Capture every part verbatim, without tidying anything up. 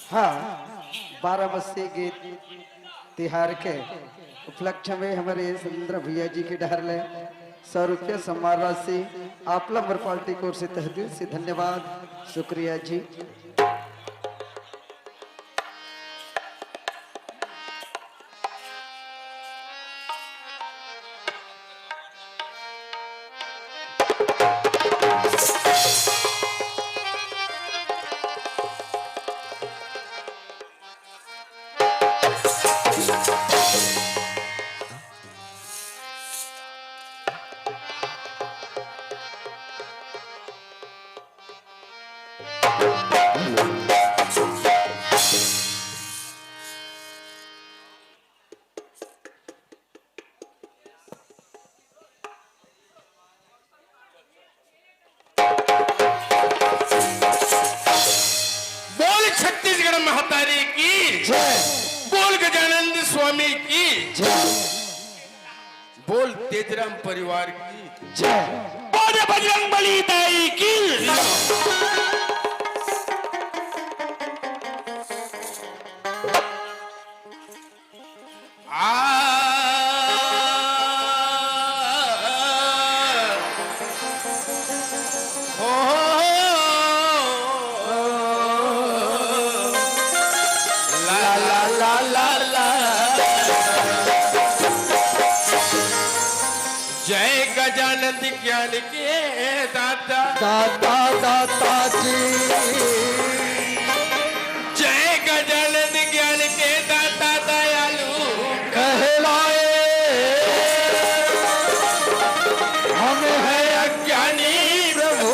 हाँ, बाराबसी गीत तिहार के उपलक्ष्य में हमर सुरेंद्र भैया जी के डहर ले सौ रुपया सम्मान राशि आप ला मोर पार्टी की ओर से तहे दिल से धन्यवाद, शुक्रिया जी। बोल छत्तीसगढ़ महतारी की जय। बोल गजानंद स्वामी की जय। बोल तेजराम परिवार की जय। बोल बजरंग बली दाई की। आ, हो, ला, ला, ला, ला, ला। जय गजानंद ज्ञान के दाता। दाता, दाता जी। जय गजानंद ज्ञान के दाता दयालु कहलाए। हम हैं अज्ञानी प्रभु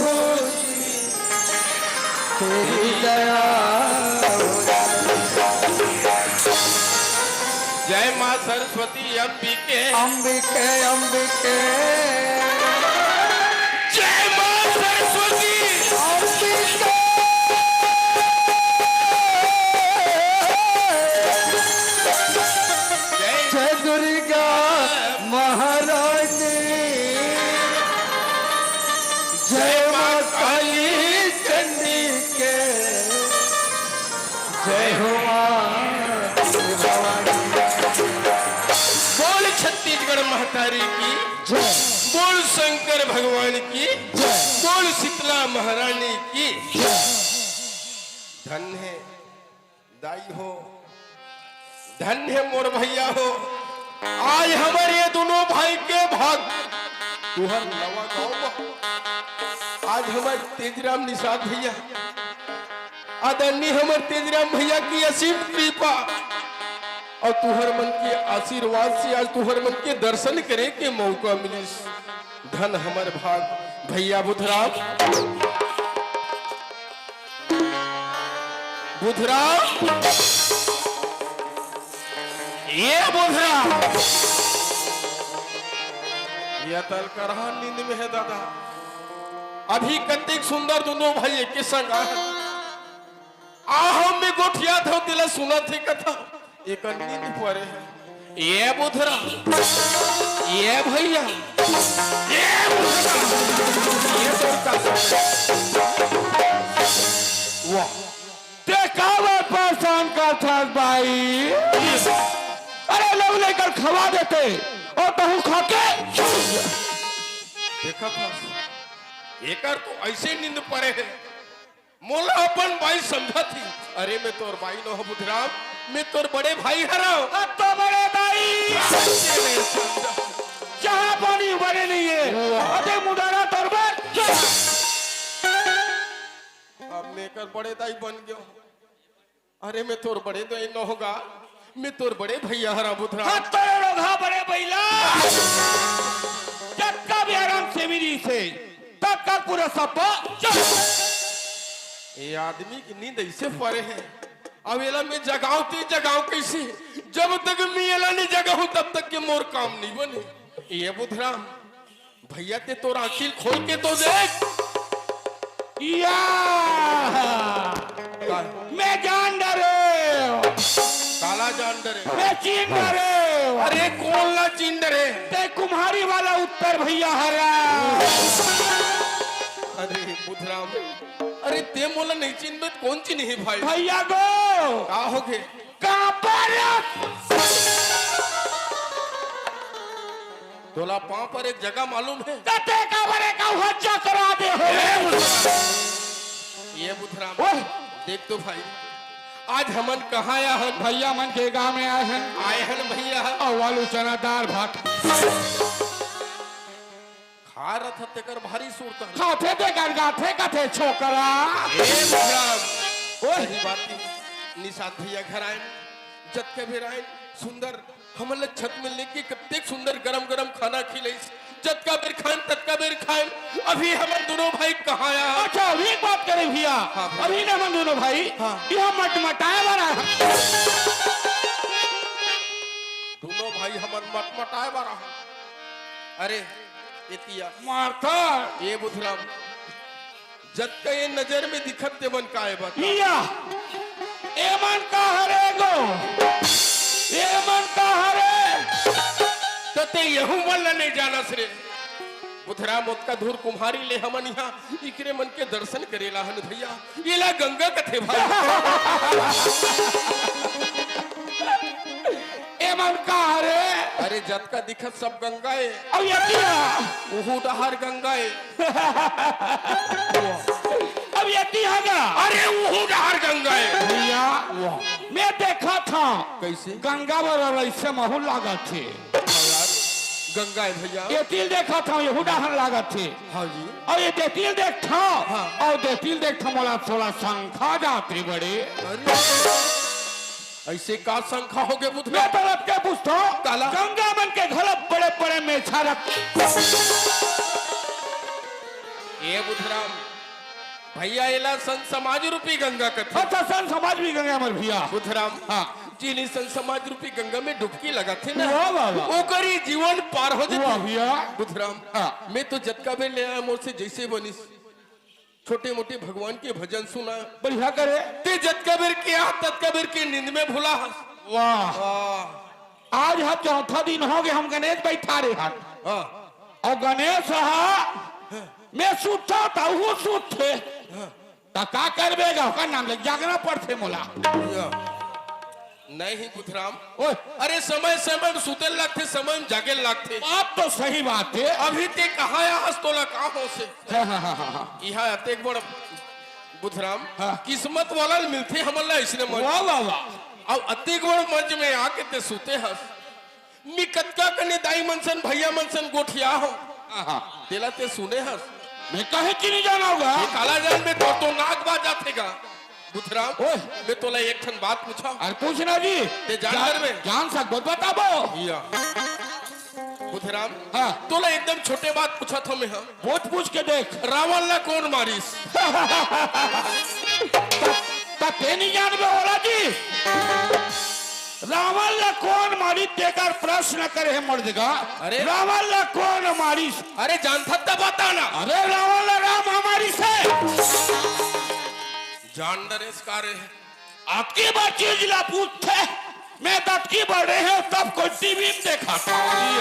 तेरी दया। जय माँ सरस्वती अंबिके। अंबिके, अंबिके। जय माँ सरस्वती। अंबिके। जय जय दुर्गा महारानी। जय माँ काली चंडी के। जय हो माँ भवानी। बोल छत्तीसगढ़ महतारी की जय। बोल शंकर भगवान की जय। बोल शीतला महारानी की जय। धन्य है दाई हो, धन्य है मोर भैया हो। आज हमर ये दोनों भाई के भाग तुहर नवा गाँव में। आज हमर तेजराम निषाद भैया, आदरणीय हमर तेजराम भैया की असीम कृपा और तुहर मन के आशीर्वाद से आज तुहर मन के दर्शन करे के मौका मिलिस। धन हमर भाग भैया बुधराम। बुधराम, ये बुधराम, ये तल करहा नींद में है दादा। अभी कतेक सुंदर दोनों भाई एक संग आहे। आहम में गोठियात हंव, तेला सुनत हे कथा, एकर नींद परे हे। ये बुधराम, ये भैया, ये बुधराम, ये तो का सास बाई, अरे लव लेकर खवा देते अउ तहूं खा के। देखा था, एकर तो ऐसे नींद परे हे। मोला अपन बाई समझा थी। अरे मैं तोर बाई नोहंव बुधराम, मैं तोर बड़े भाई हरंव। अब तो बड़े दाई। चाह पानी बने नहीं है। अरे मुदारा तोर बर। अब मैं एकर बड़े दाई बन गयो। अरे मैं तोर बड़े दाई नोहंव गा, मैं तोर बड़े भैया हरंव बुधराम। हाथ तोरे रोघा बड़े बैला। जतका भी आराम से मिली से, ततका पूरा सब्बा। ये आदमी के नींद ऐसे परे हे। अब एला मैं जगांव ते जगांव कैसे? जब तक मैं एला नहीं जगाहूं तब तक के मोर काम नहीं बने। ये बुधराम, भैया ते तोर आंखी ल खोल के तो देख। या! का? मैं जान डरेंव। काला जान डरे? मैं चीन डरेंव। अरे कोन ला चीन डरे? ते कुम्हारी वाला उत्तर भैया हरस। अरे बुधराम, अरे ते मोला नहीं चिन्हबे त कोन चिन्ही भाई? भैया गो। का होगे? काबर? तोला पांव पर एक जगह मालूम हे? कते काबर एक अवहर चकरा दे हो। ए बुधराम। ये बुधराम। ओए। देख तो भाई, आज हमन कहां आए हन? भैया मन के गांव में आए हन। आए हन भैया। अउ आलू चना दाल भात। खा रहा था तेकर भारी सुरता। खाथे तेकर गाथे कथे छोकरा। ए बुधराम। ओए। सही बात की। निषाद भैया घर आए, जतका बेर आए, सुंदर हमन ल छत में लेके कतेक सुंदर गरम-गरम खाना खिलइस। जतका बेर खाएन, ततका बेर खाएन। अभी हमन दूनों भाई कहां आए हन? अच्छा, अभी एक बात करे भैया। हां, भैया। अभी ना हमन दूनों भाई, हां। इहां मटमटाए बर आए हन। दूनों भाई हमन मटमटाए बर आए हन। अरे, एतिया। मारता। ए बुधराम। जतका ये नजर में दिखत तेमन का ए बता? भैया, एमन का हरे गो? एमन का हरे? त ते यहू मन ल नहीं जानस रे। बुधराम, ओतका दूर कुम्हारी ले हमन इहां इकरे मन के दर्शन करे ला हन भैया। एला गंगा कथे भाई। एमन का हरे? अरे जतका दिखत सब गंगा ए। अउ एतिया? उहू डहार गंगा ए। अब एतिया गा। अरे उहू डहार गंगा ए। भैया, मैं देखत हंव। कैसे? गंगा बरोबर अइसे महू लागत हे। हाँ यार, गंगा ए भैया। एती ल देखत हंव, एहू डहार लागत हे। हाँ जी। अउ एती ल देखत हंव, हाँ। अउ एती ल देखत हंव, मोला थोड़ा शंका जात हे बड़े। अरे। अइसे का शंका होगे बुधराम? मैं तोला अतके पूछत हंव, काला? गंगा मन के घलो बड़े-बड़े मेछा रथे। ए बुधराम, भैया एला संत समाज रूपी गंगा कथे। अच्छा, संत समाज रूपी गंगा हमर भैया। बुधराम, हाँ। जेन संत समाज रूपी गंगा में डुबकी लगाथे ना, वाह, वाह, वाह। ओकर ही जीवन पार हो जाथे। वाह भैया। बुधराम, हाँ। मैं तो जतका बेर ले आया, मोर से जइसे बनिस। छोटे मोटे भगवान के भजन सुना। बढ़िया करे। ते जतका बेर के आ, ततका बेर के नींद में भुला हस। वाह। वाह। आज ह चौथा दिन होगे, हम गणेश बइठारे हन। हाँ। अउ गणेश ह, मैं सुतथंव त उहू सुतथे। हाँ। त का करबे गा, ओकर नाम ले जागना पड़थे मोला। या। नहीं बुधराम। ओए। अरे समय समय में सुते ल लागथे, समय में जागे ल लागथे। बात तो सही बात हे। अभी ते कहाँ आय हस, तोला का होस हे? हाँ, हाँ, हाँ, हाँ, हाँ। इहाँ अतेक बड़ बुधराम, हाँ। किस्मत वाला ल मिलथे हमन ला अइसने मन। वाह, वाह, वाह। अउ अतेक बड़ मंच में आके ते सुते हस। मी कतका कने दाई मन सन, भैया मन सन गोठिया हंव। हाँ, हाँ। तेला ते सुने हस? मैं कहे कि नहीं जानव गा। ये काला जान में तो, तो नाक बाज जाथे गा। बुधराम, ओए। मैं तोला एक ठन बात पूछंव। अरे पूछ ना जी। ते जान जान, डरबे? जान सकबो त बताबो। या। बुधराम, हाँ। तोला एकदम छोटे बात पूछत हंव मैं, हाँ। पूछ, पूछ के देख। रावण ला कोन मारिस? त, त ते नहीं जानबे ओला जी। रावण ला कोन मारिस, तेकर प्रश्न करे हे मोर जगह। अरे। रावण ला कोन मारिस? अरे जानथस त बता ना। अरे रावण ला राम ह मारिस हे। जान डरेस का रे? अतकी बड़ चीज ला पूछथे, मैं त अतकी बड़े हंव, सब कोई टीवी में देखत हे।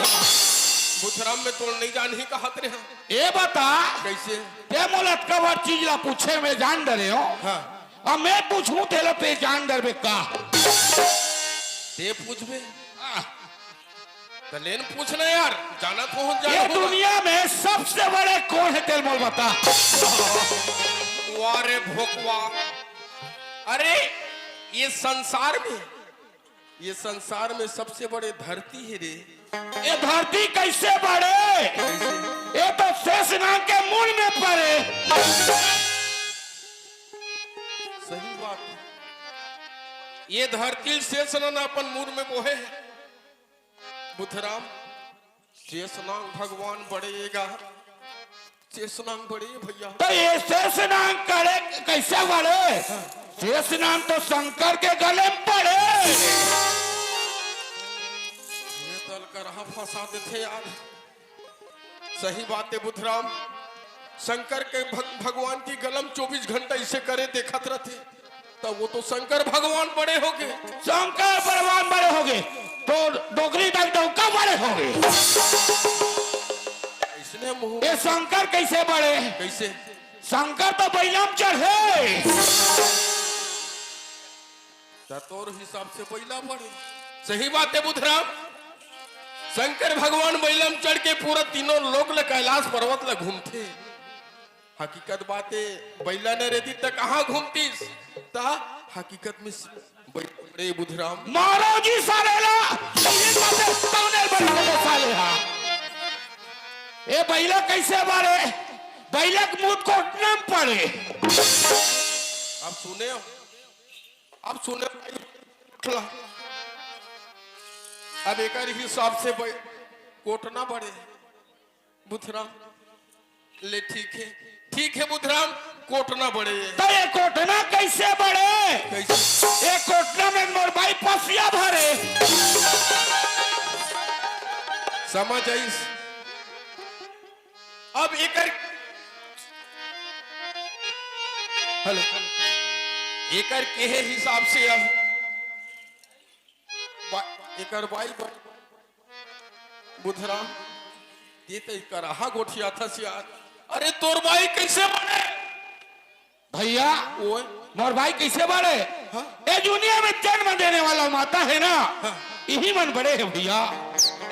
बुधराम, मैं तोला नहीं जानही कहत रहेंव। ए बता, कइसे? ते मोला अतका बड़ चीज ला पूछे, मैं जान डरेंव। हाँ। अब मैं पूछूं तेला, ते जान डरबे का? ते पूछबे? हाँ। त लेन पूछना यार, जानत हो, ये जानत हो। दुनिया में सबसे बड़े कौन है, तेल मोल बता। वाह रे भोकवा। अरे, ये संसार में, ये संसार में सबसे बड़े धरती है रे। ये धरती कैसे बड़े? कैसे? ये तो शेष नाग के मुड़ में पड़े। सही बात है। ये धरती शेष नाग अपन मुड़ में बोहे है। बुधराम, शेष नाग भगवान बड़े एगा, शेष नाग बड़े भैया। तो ये शेष नाग करे कैसे बड़े? शेष नाग तो शंकर के गले में पड़े। ये तल करहा फंसा देथे यार। सही बात है बुधराम, शंकर के भग-, भगवान की गलम चौबीस घंटा इसे करे देखत रहथे। त वो तो शंकर भगवान बड़े होगे। शंकर भगवान बड़े होगे, तो डोकरी तक डौका बड़े होगे। इसने मुंह ये शंकर कैसे बड़े? कैसे? शंकर तो बैलम चढ़े। त तोर हिसाब से बैला बड़े। सही बात है बुधराम, शंकर भगवान बैलम चढ़ के पूरा तीनों लोक ल, कैलाश पर्वत ल घूमथे। हकीकत बात ए, बैला न रहती त कहाँ घूमतीस? त हकीकत में स-, बैला बड़े बुधराम। मारो जी साले ला, ये बात है, कौन है बैला के साले हा? ए बैला कैसे बड़े? बैला के मुंह कोटना में पड़े। अब सुने हो, अब सुने हो, अब एकर हिसाब से बै-, कोटना बड़े। बुधराम, ले ठीक है, ठीक है बुधराम, कोटना बड़े। त ये कोटना कैसे बड़े? कैसे? ये कोटना में मोर बाई पसिया भरे। समझ आइस? अब एकर, हेलो, एकर केहे हिसाब से अब बा-, एकर बाई बा-, बुधराम, ये तो करहा गोठियाथस यार। अरे तोर बाई कैसे बने? भैया, ओए। मोर बाई कैसे बड़े? हाँ। ए दुनिया में जन्म देने वाला माता है ना, हाँ। यही मन बड़े है भैया।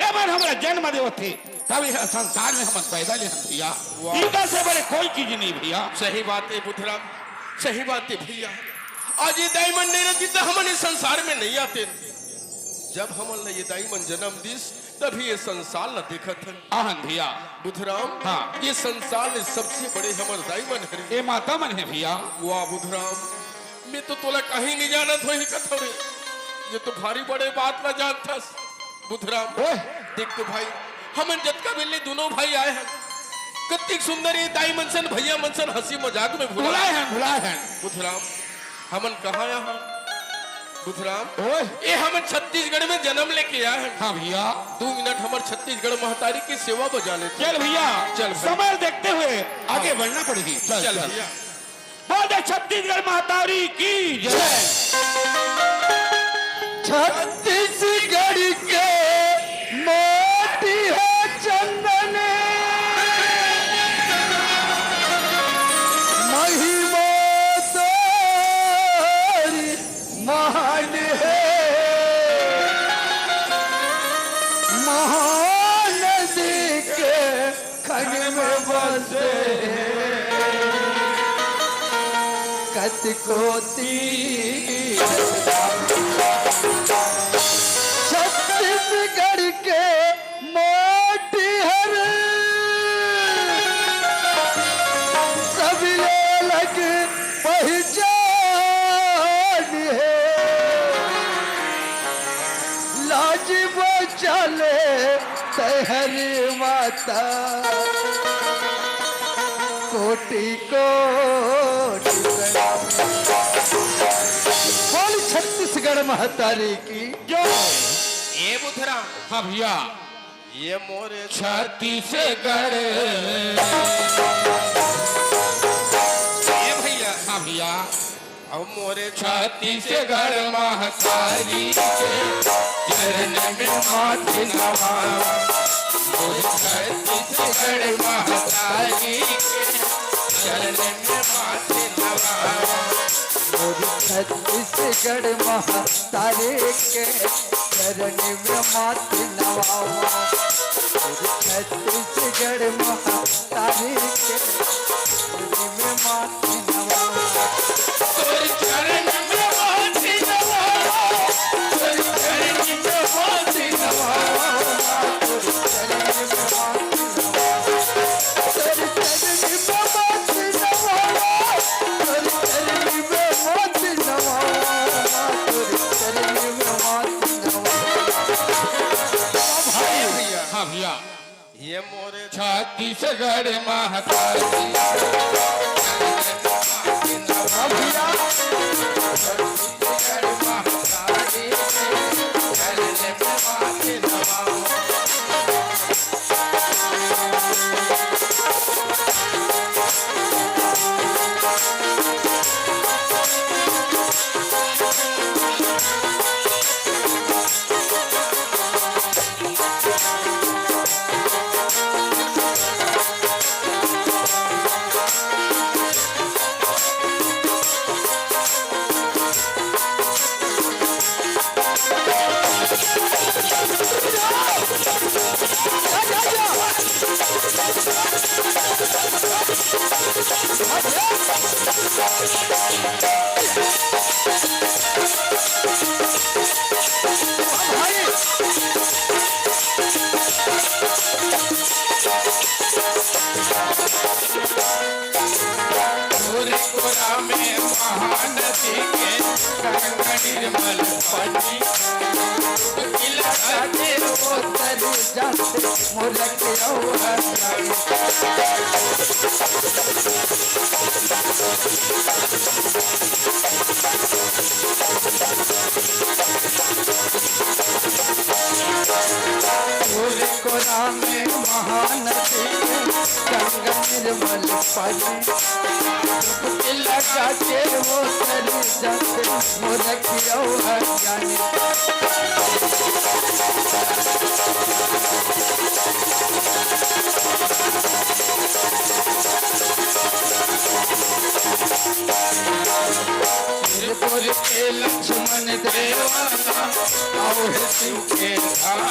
ए मन हमरा जन्म देवथे, तब ये संसार में हमन पैदा ले हन भैया। वाह। इनका से बड़े कोई चीज नहीं भैया। सही बात है बुधराम, सही बात है भैया। आज ये दाई मन नहीं रहती तो हमन इस संसार में नहीं आते। जब हमन ला ये दाई मन जन्म दिस, तभी ये संसार ला देखत हन। आहन भैया। बुधराम, हाँ। ये संसार में सबसे बड़े हमर दाई मन हरे। ये माता मन है भैया। वाह बुधराम, मैं तो तोला कहीं नहीं जानत होही कथों रे। ये तो भारी बड़े बात ला जानथस। बुधराम, ओए। देख तो भाई, हमन जतका बेले दोनों भाई आए हन, कतिक सुंदर ये दाई मन सन, भैया मन सन हंसी मजाक में भुला भुलाए हन, भुलाए हन। बुधराम, हमन कहाँ आए हन? बुधराम, ओए। ये हमन छत्तीसगढ़ में जन्म लेके आए हन। हाँ भैया। दो मिनट हमर छत्तीसगढ़ महतारी की सेवा बजा लेते। चल भैया, चल भाई। समय देखते हुए आगे हाँ। बढ़ना पड़ेगी। चल, चल चल। भैया। बोल दे छत्तीसगढ़ महतारी की जय। छत्तीसगढ़ के माटी है चंदन, महिमा तोरी महान है, महानदी के खन में बसे कतको तीर। छत्तीसगढ़ के माटी हर सबले अलग पहचान है। लाज बचा ले तैहर माता, कोटि कोटि प्रणाम। बोल छत्तीसगढ़ महतारी की। ए बुधराम। हाँ भैया। ये मोरे छत्तीसगढ़। ए भैया। हाँ भैया। अब मोरे छत्तीसगढ़ महतारी के चरण में माथ नवा। मोरे छत्तीसगढ़ महतारी के चरण में माथ नवा। मोर छत्तीसगढ़ महतारी के चरनी में माथ नवावा। मोर छत्तीसगढ़ महतारी के चरनी में माथ नवावा। तोर चरनी में माथ नवावा। तोर चरनी में माथ नवावा। तोर चरनी में माथ नवावा। हाँ भैया। हाँ भैया। ये मोरे छत्तीसगढ़ महतारी। हाँ भैया। तोरे कोरा में महानदी के गंगा निर्मल पानी। डुबकी लगा के वो तर जाते मोर के औरत। तोरे कोरा में महानदी गंगा निर्मल पानी। डुबकी लगा के वो तर जाते मोर के औरत। सिरपुर के लक्ष्मण देवाना, आओ हे शिव के धाम।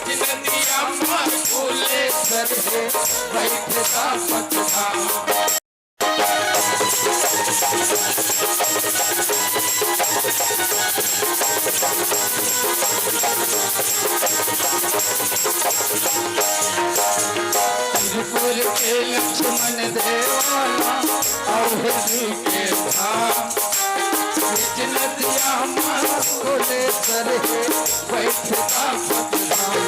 बीच नदिया मार फूले सर हे, बैठता पतधाम। त्रिपुर के लक्ष्मण देवाना, अवधि के धाम। बीच नदिया माँ भुवनेश्वर हे, बैठता पतधाम।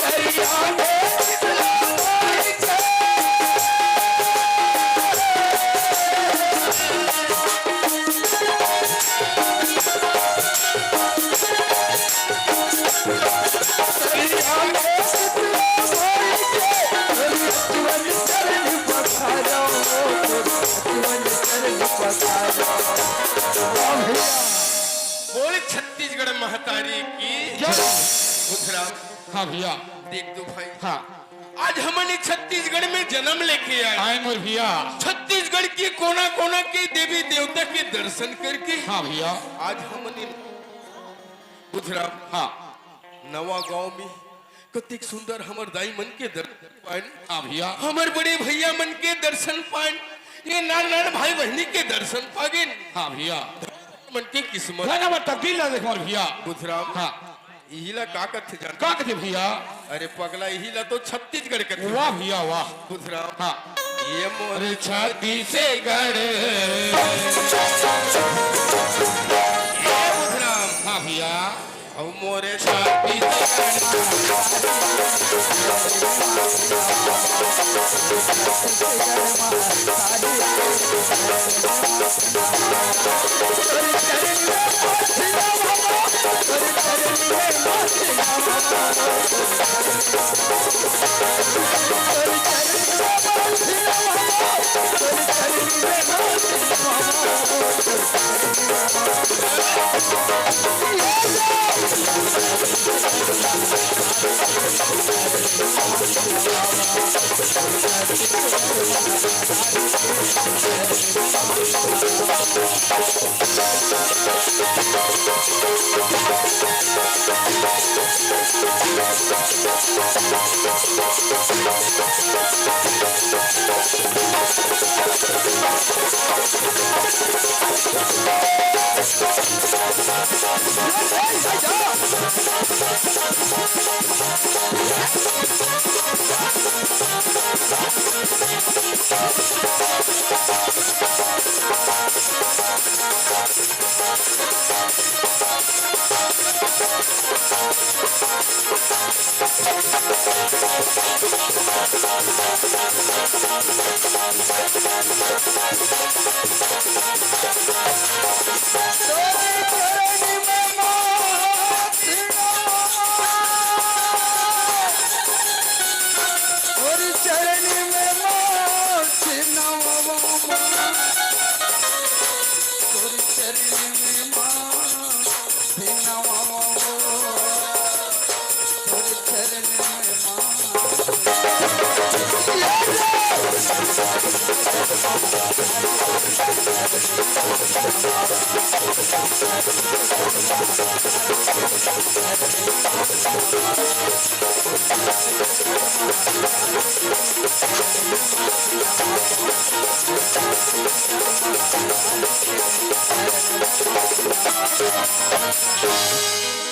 दरिया में शीतला माई के बोल छत्तीसगढ़ महतारी की जय। बुधराम, हाँ भैया। देख तो भाई, हाँ। आज हमन छत्तीसगढ़ में जन्म लेके आए। आए मोर भैया। छत्तीसगढ़ के कोना कोना के देवी देवता के दर्शन करके हाँ भैया। आज हमन बुधराम, हाँ। नवा गांव में कतिक सुंदर हमर दाई मन के दर्शन पाएन। हाँ भैया। हमर बड़े भैया मन के दर्शन पाएन। ये नान नान भाई बहिनी के दर्शन पागेन। हाँ भैया। मन के किस्मत। ना, ना, मैं तकदीर ला देख मोर भैया। बुधराम। हाँ। इही ला का कथे जान? का कथे भैया? अरे पगला, इही ला तो छत्तीसगढ़ कथे। वाह भैया, वाह। बुधराम। हाँ। ये मोर अरे छत्तीसगढ़। ये बुधराम। हाँ भैया। अब मोरे छत्तीसगढ़।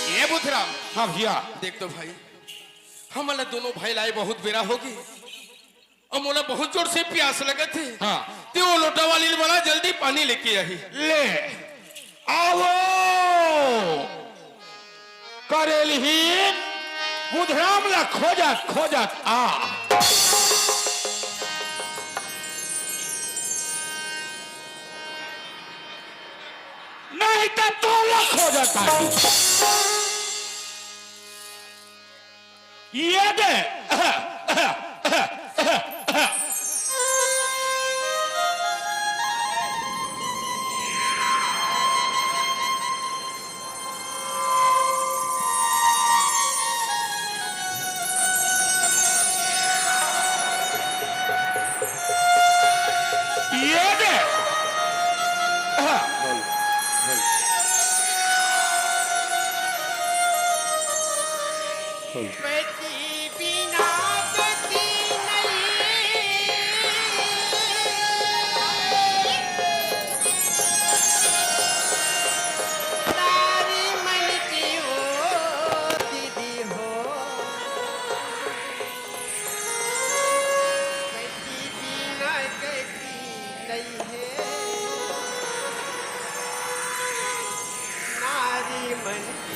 ए बुधराम। हाँ भैया। देख तो भाई, हमन ला दोनों भाई ला आए बहुत बेरा होगे, अउ मोला बहुत जोर से प्यास लगत हे। हाँ। ते वो लोटा वाली ला बला, जल्दी पानी लेके आही। ले, आवो। करेलहीन, बुधराम ला खोजत खोजत आ। नहीं त तोला खोजत आ। ये दे। ये दे। पति बिना गति नहीं, नारी मन की ओ दीदी हो। पति बिना गति नहीं है, नारी मन की।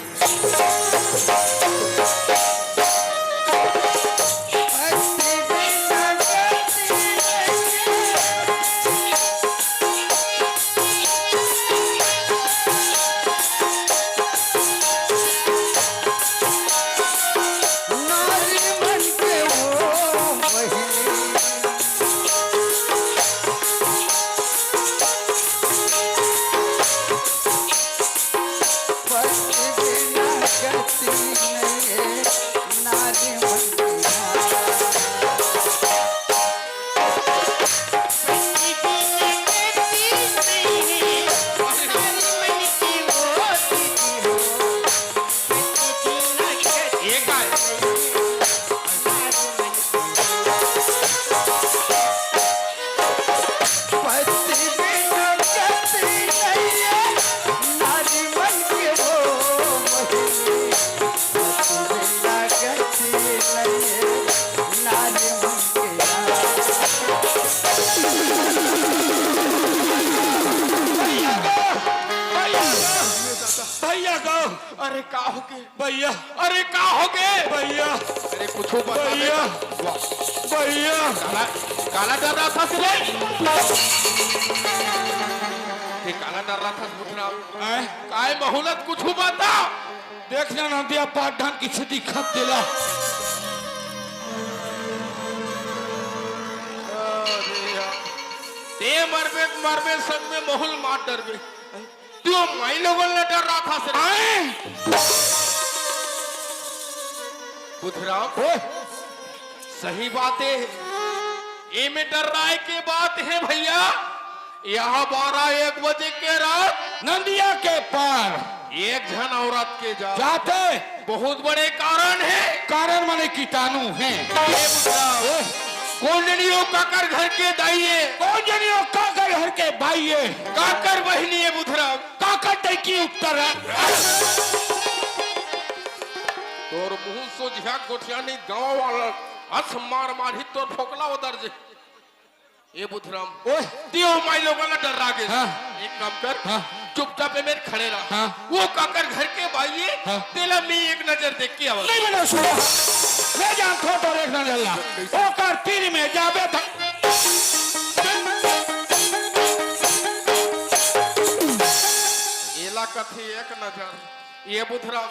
भैया गो, भैया गो, भैया गो। अरे का होगे भैया? अरे का होगे भैया? अरे कुछू बता भैया। दे। वाह। भैया। काला, काला डर्राथस रे। ते काला डर्राथस बुधराम। हैं? काय महूलत कुछू बता। देख ना नंदिया पाटन किसे दिखत तेला। अरे यार। ते मरबे, मरबे संग में महूल मार डरबे। तू माई लोगन ला डर्राथस रे। आए? बुधराम, ओए, सही बात हे। एमे डर्राय के बात हे भइया। यहाँ बारह एक बजे के रात नंदिया के पार एक झन औरत के जा जाते बहुत बड़े कारण हे। कारण माने कीटाणु हे। ए बुधराम, ओए। कोन जनी ओ काकर घर के दाई हे? कोन जनी ओ काकर घर के बाई हे? काकर बहिनी हे बुधराम? काकर दाई के उत्तर हे। तोर मुंह सोझिया गोठिया नहीं, गांव वाला अस मार मारही तोर फोकला उतर जे। ए बुधराम, ओए। तें ओ माईलोगन ला डर्रा गेस। हाँ। एक काम कर, हाँ। चुपचाप ए मेर खड़े रह। हाँ। ओ काकर घर के बाई हे, हाँ। तेला मैं एक नजर देख के आवा। नहीं बना सुना, मैं जानथों तोर एक नजर ला। ओकर तीर में जाबे त एला कथे एक नजर। ए बुधराम,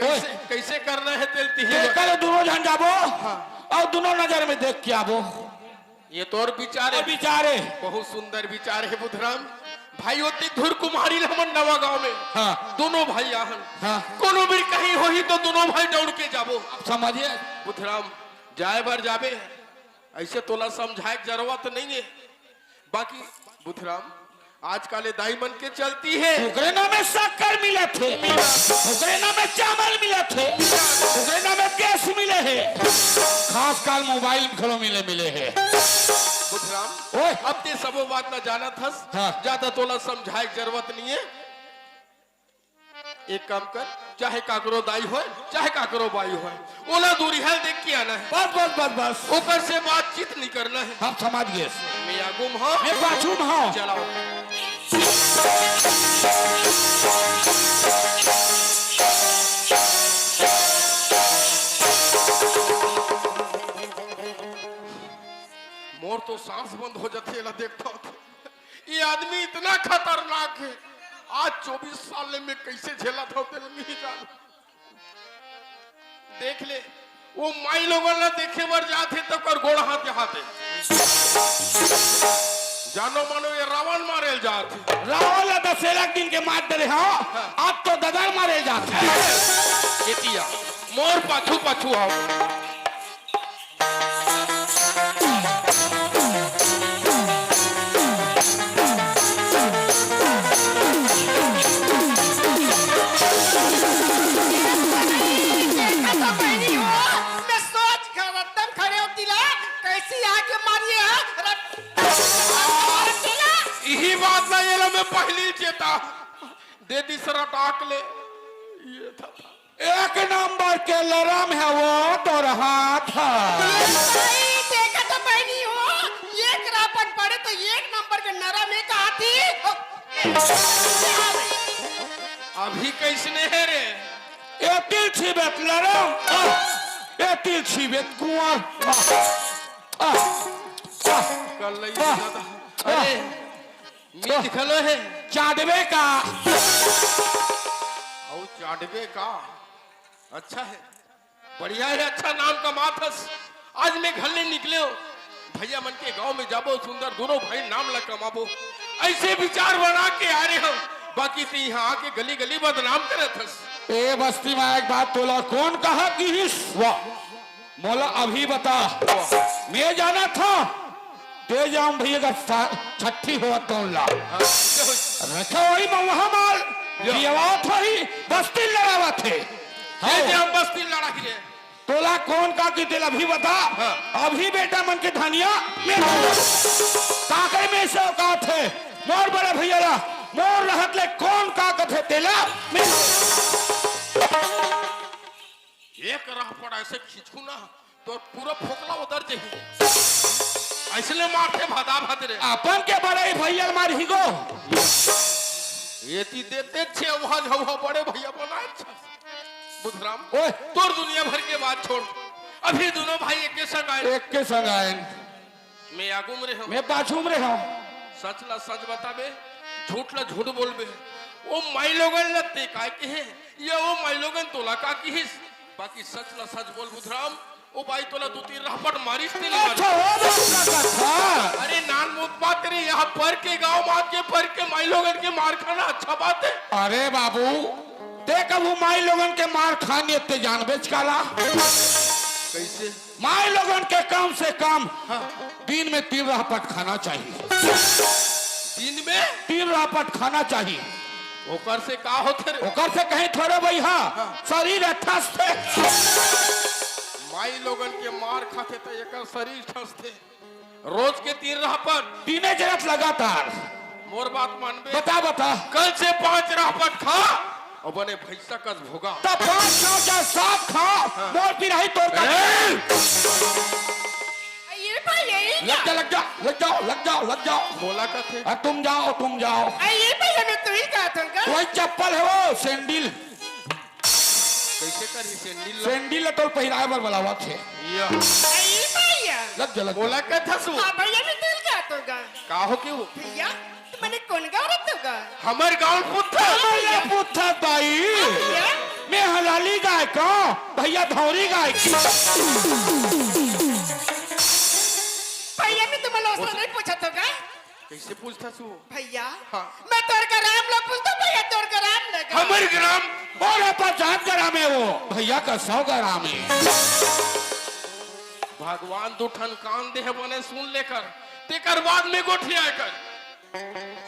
ओए। कइसे, कइसे करना हे तेला तिही तेकर ले दुनों झन जाबो हाँ। अउ दुनों नजर में देख के आबो। ए तोर बिचार हे। बिचार हे। बहुत सुंदर बिचार हे बुधराम। भाई ओती धुर कुम्हारी ल हमन नवा गांव में हाँ। दुनों भाई आहन। हाँ। कोनो बेर कहीं होही त दुनों भाई दउड़ के जाबो। समझे? बुधराम, जाय बर जाबे, अइसे तोला समझाय के जरूरत नहीं हे। बाकी बुधराम, आजकल ए दाई मन के चलती हे। ओकरे नाम में शक्कर मिलत हे, ओकरे नाम में चावल मिलत हे, ओकरे नाम में गैस मिले हे, खास कर मोबाइल घलो मिले, मिले हे। बुधराम, ओए। अब तें सबो बात ला जानत हस, हाँ। ज्यादा तोला समझाय के जरूरत नहीं हे। एक काम कर, चाहे काकरो दाई होय, चाहे काकरो बाई होय, ओला दूरिहा देख के आना हे। बस, बस, बस, बस। ओकर से बातचीत नहीं करना हे। हम समझ गेस। मैं आगू में हंव। मैं पाछू में हंव। चलाओ। मोर तो सांस बंद हो जाथे, एला देखथों। ए आदमी इतना खतरनाक हे, आज चौबीस साल ले मैं कइसे झेलत हंव, तेला नहीं जान। देख ले, ओ माईलोगन ला देखे बर जात हे, त ओकर गोड़ हाथ के हाथ हे। जानो मानो, ए रावण मारे ल जात हे। रावण ला दसेला के दिन के मार डरे हंव, हाँ। अब तो ददा ल मारे ल जात हे। एती आ, मोर पाछू पाछू आव। देखा तो बहिनी हो, मैं सोच के एकदम खड़े होती ला, कइसे आके मारी हे, रट-, इही बात ला एला मैं पहिली चेता दे दिस रटाक ले। ए था, था। एक नंबर के लरम हे ओ तोर हाथ ह। भाई, देखा तो बहिनी हो, एक रापट पड़े त एक नंबर के नरम हे कहाथे। अभी कइसने हे रे? ए तिल छिबे त लरम, आ, ए तिल छिबे त कुंवर। आ, आ, आ। कल नहीं आ, दादा। आ। अरे, मीत घलो हे। चाटबे का? अउ चाटबे का? अच्छा हे, बढ़िया हे, अच्छा नाम कमात हस। आज मैं घर ले निकले हंव, भइया मन के गांव में जाबो, सुंदर दुनों भाई नाम ला कमाबो, अइसे बिचार बना के आय रहेंव। बाकी तें इहां आके गली गली बदनाम करत हस। ए बस्ती में एक बात तोला कोन कहा किहिस? वाह। मोला अभी बता, मैं जानत हंव, तें जाम भइया का सा-, छट्ठी होवत तौन ला। हाँ, ये हो। रखे होही मउहा माल, या। पियवावत होही, बस्ती लड़ावत हे। ये हाँ। जाम बस्ती लड़ा के रे। तोला कोन का किहिस तेला अभी बता। हाँ। अभी बेटा मन के धनिया में काकर में से औकात हे। मोर बड़े भइया ला, मोर रहत ले कोन का कथे तेला में एक रापट अइसे खींचहूं ना, तोर पूरा फोकला उतर जाही। अइसने मारथे भदा भद रे। अपन के बड़े भइया ल मारही गो। एती देते छे, वहां झउहा बड़े भइया बनाए छे। बुधराम, ओए। तोर दुनिया भर के बात छोड़, अभी दुनों भाई एके संग आए। एके संग आए। मैं आगू में रेहेंव। मैं पाछू में रेहेंव। सच ला सच बताबे, झूठ ला झूठ बोलबे। ओ माईलोगन ला तें काय कहे, या ओ माईलोगन तोला का किहिस? बाकी सच ला सच बोल बुधराम, ओ बाई तोला दू तीन रहपट मारिस ते नहीं मारिस? अच्छा, ओ बात ला कथा। अरे नानमुन बात रे, इहां पर के गांव में आके पर के माईलोगन के मार खाना अच्छा बात हे? अरे बाबू, ए, कभू माई लोगन के मार खानी ते जानबेच काला? कइसे? माई लोगन के कम से कम हाँ। दिन में तीन रहपट खाना चाहिए। दिन में? तीन रहपट खाना चाहिए। ओकर से का होथे रे? ओकर से कहीं थोड़े भई, हाँ। शरीर ठसथे। माई लोगन के मार खाथे त एकर शरीर ठसथे। रोज के तीन रहपट। तीने जरत लगातार। मोर बात मानबे। बता, बता। कल से पांच रहपट खा, अउ बने भइसा कस भोगा। त पांच खाओ चाहे सात खाओ, हाँ। मोर पिराही तोर का। ए! ये भाई, ये लग जा, लग जा, लग जाओ, लग जाओ, लग जाओ। मोला कथे? अ, तुम जाओ, तुम जाओ। अ, ये भाई, मैं तू ही जात हूँ का? वही चप्पल है वो, सैंडल। कइसे करही सैंडल ला? सैंडल ला तोर पहिराए बर बलावत हे। या। अ, ये भैया। लग जा, लग जा। मोला कथा सु। हाँ भैया, मैं तू ही जात हूँ का? का हो के वो? भैया, तुमने कौन गाँव रहते हो का? हमर गाँव पुत्था। हमर गाँव पुत्था दाई। हाँ भैया। मैं हलाली गाय का, भैया धौरी गाय की। भैया, मैं तुम्हारे लोग से नहीं पूछा था का? कइसे पूछथस वो? भैया, हाँ। मैं तोर ग्राम ला पूछथों भैया, तोर ग्राम ला का? हमर ग्राम? अरे पचास ग्राम हे वो, भैया का सौ ग्राम हे। भगवान दू ठन कान दे हे बने सुन ले कर, तेकर बाद में गोठियाए कर।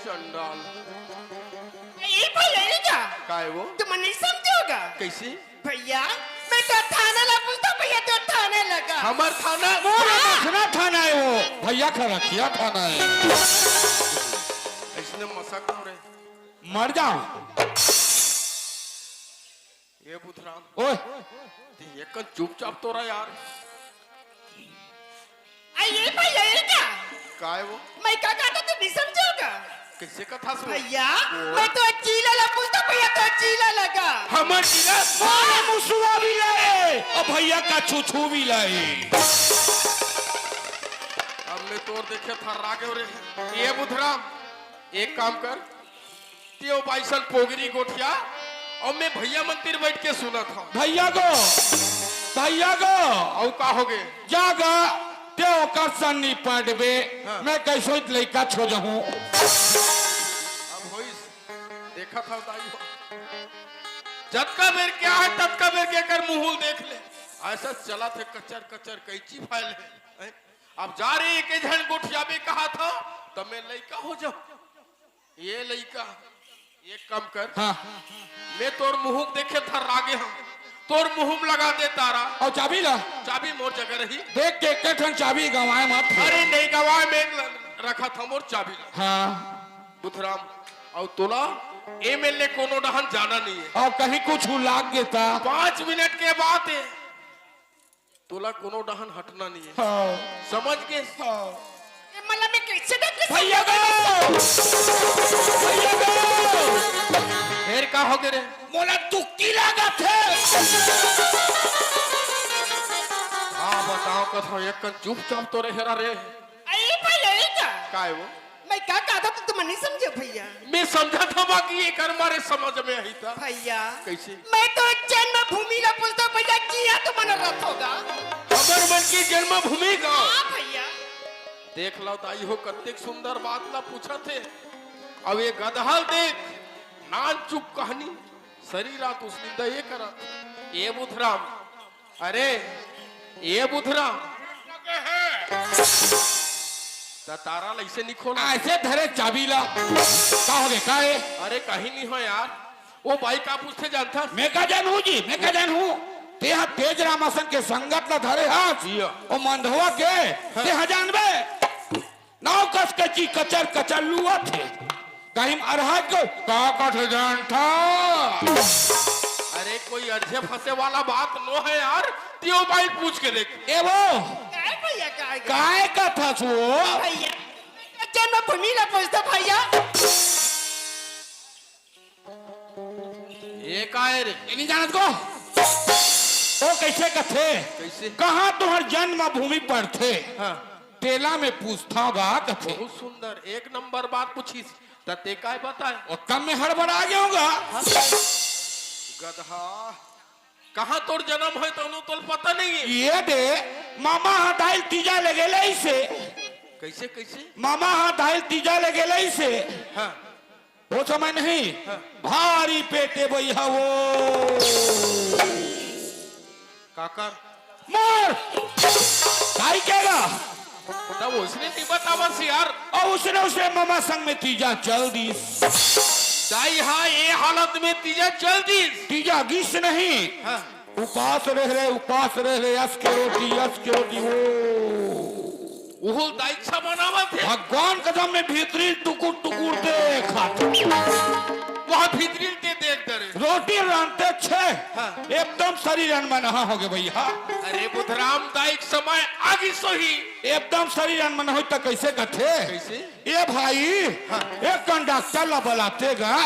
चंडाल। ए भैया, ए का? काय वो? तुम नहीं समझोगा? कइसे? भैया, मैं तो थाना ला पूछथों, भैया तो थाने लगा। हमर थाना? मोर हाँ। मखना थाना हे वो, भैया का रखिया थाना हे। अइसने मसक हो रे। मर जाओ। ए बुधराम। ओए। ते एक कन चुपचाप तो रह यार। अ, ये भैया, ये का? काय वो? मैं का कहथों, तू नहीं समझोगा? कइसे कथा सुन? भैया, वो? मैं तो चीला ला पूछथों, भैया तो चीला लगा। हमर चीला? अरे मुसुआ भी लाए, अउ भैया का छुछू भी लाए। अब मैं तोर देखे थर्रा गेंव रे। ए बुधराम, एक काम कर, तें ओ बाई सन पोगरी गोठिया, अउ मैं भैया मन तीर बइठ के सुनत हंव। भैया गो, भैया गो। अउ का होगे? जा गा, तें ओकर सन निपटबे, हाँ। मैं कइसों लइका छो जहूं। अब होइस, देखत हंव दाई हो। जतका बेर के आय, ततका बेर के एकर मुंह ल देख ले। अइसने चलत हे कचर कचर कैंची फाइल हे। हैं? अब जा रे, एके झन गोठियाबे कहत हंव, त मैं लइका हो जहूं। ए लइका, एक काम कर। हाँ। मैं तोर मुंह देखे थर्रा गे हंव, तोर मुंह में लगा दे तारा। अउ चाबी ला? चाबी मोर जगह रही। देख के एक ठन चाबी गंवाए मत। अरे नहीं गंवाए, मैं रखत हंव मोर चाबी ला। हाँ। बुधराम, अउ तोला एमे ले कोनो डहन जाना नहीं हे। अउ कहीं कुछ लाग गे त? पांच मिनट के बात हे। तोला कोनो डहन हटना नहीं हे। हाँ। समझ गेस? हाँ। ए, मला मैं कइसे देख के भैया समझ गो! भैया गो! फेर का होगे रे? मोला दुक्की लागत हे। हाँ, बताओ कथों, एक कन चुपचाप तो रह रे। अरे भैया, ये का? काय वो? मैं का कहत हंव, तुमन नहीं समझे भैया। मैं समझत हंव कि एकर मारे समझ में आही त। भैया, कइसे? मैं तो जन्मभूमि ला पूछत हंव भैया, किहां तुमन रथो गा? हमर मन के जन्मभूमि गाँव। हाँ भैया। देख लव दाई हो, कतेक सुंदर बात ला पूछत हे। अब ए गदहा ल देख, नानचुक कहनी, सरी रात उसनिंदा ए करत। ए बुधराम, अरे, ए बुधराम। त तारा ल अइसे नी खोला। अइसे धरे चाबी ला। का होगे, का हे? अरे, कहीं नहीं हो यार। ओ बाई का पूछथे जानथस? मैं का जानहूं जी, मैं का जानहूं? तेहा तेज राम असन के संगत ला धरे हस। जिया। ओ मंधवा के, हाँ। तेहा जानबे? नाव कस के ची कचर कचर लुवत हे। कहीं अरहर को का कथे जानथा? अरे कोई अरझे फंसे वाला बात नो हे यार, तें ओ बाई पूछ के देख। ए वो, काय भैया, काय? काय कथस वो? भैया, जन्मभूमि ला पूछत हंव भैया। ए काय रे? ए नहीं जानत को? ओ कइसे कथे? कइसे? कहां तुंहर जन्मभूमि पड़थे? हाँ। तेला मैं पूछत हंव गा कथे। बहुत सुंदर, एक नंबर बात पूछिस। त तें काय बताए? ओ तब मैं हड़बड़ा गेंव गा। हाँ। गदहा, कहां तोर जनम होय तहूं तोला पता नहीं हे? ए दे, मामा हा दाई ल तीजा ले गे रहिसे। कइसे, कइसे? मामा हा दाई ल तीजा ले गे रहिसे। हाँ। वो समय नहीं, हाँ। भारी पेटे बइहा वो। काकर? मोर! काई केगा? तब उसने नहीं बतावस यार। अउ उसने, उसने ममा संग में तीजा चल दीस। दाई हा, ए हालत में तीजा चल दीस। तीजा गिस नहीं। हाँ। उपास रह रहे, उपास रह रहे, अस के रोटी, अस के रोटी, वो। उहू दाई समझावत हे। भगवान कसम में भीतरी टुकुर टुकुर देखत। वहाँ भीतरी ते देख डरे। रोटी रांधते छे। हाँ। एकदम शरीर अनमनहा हो गए भइया। अरे बुधराम दाई के समय आगी सोही। एकदम शरीर अनमनहा होई त कैसे कथे? कैसे? ए भाई, हाँ। एक कन डॉक्टर ला बलाते गा,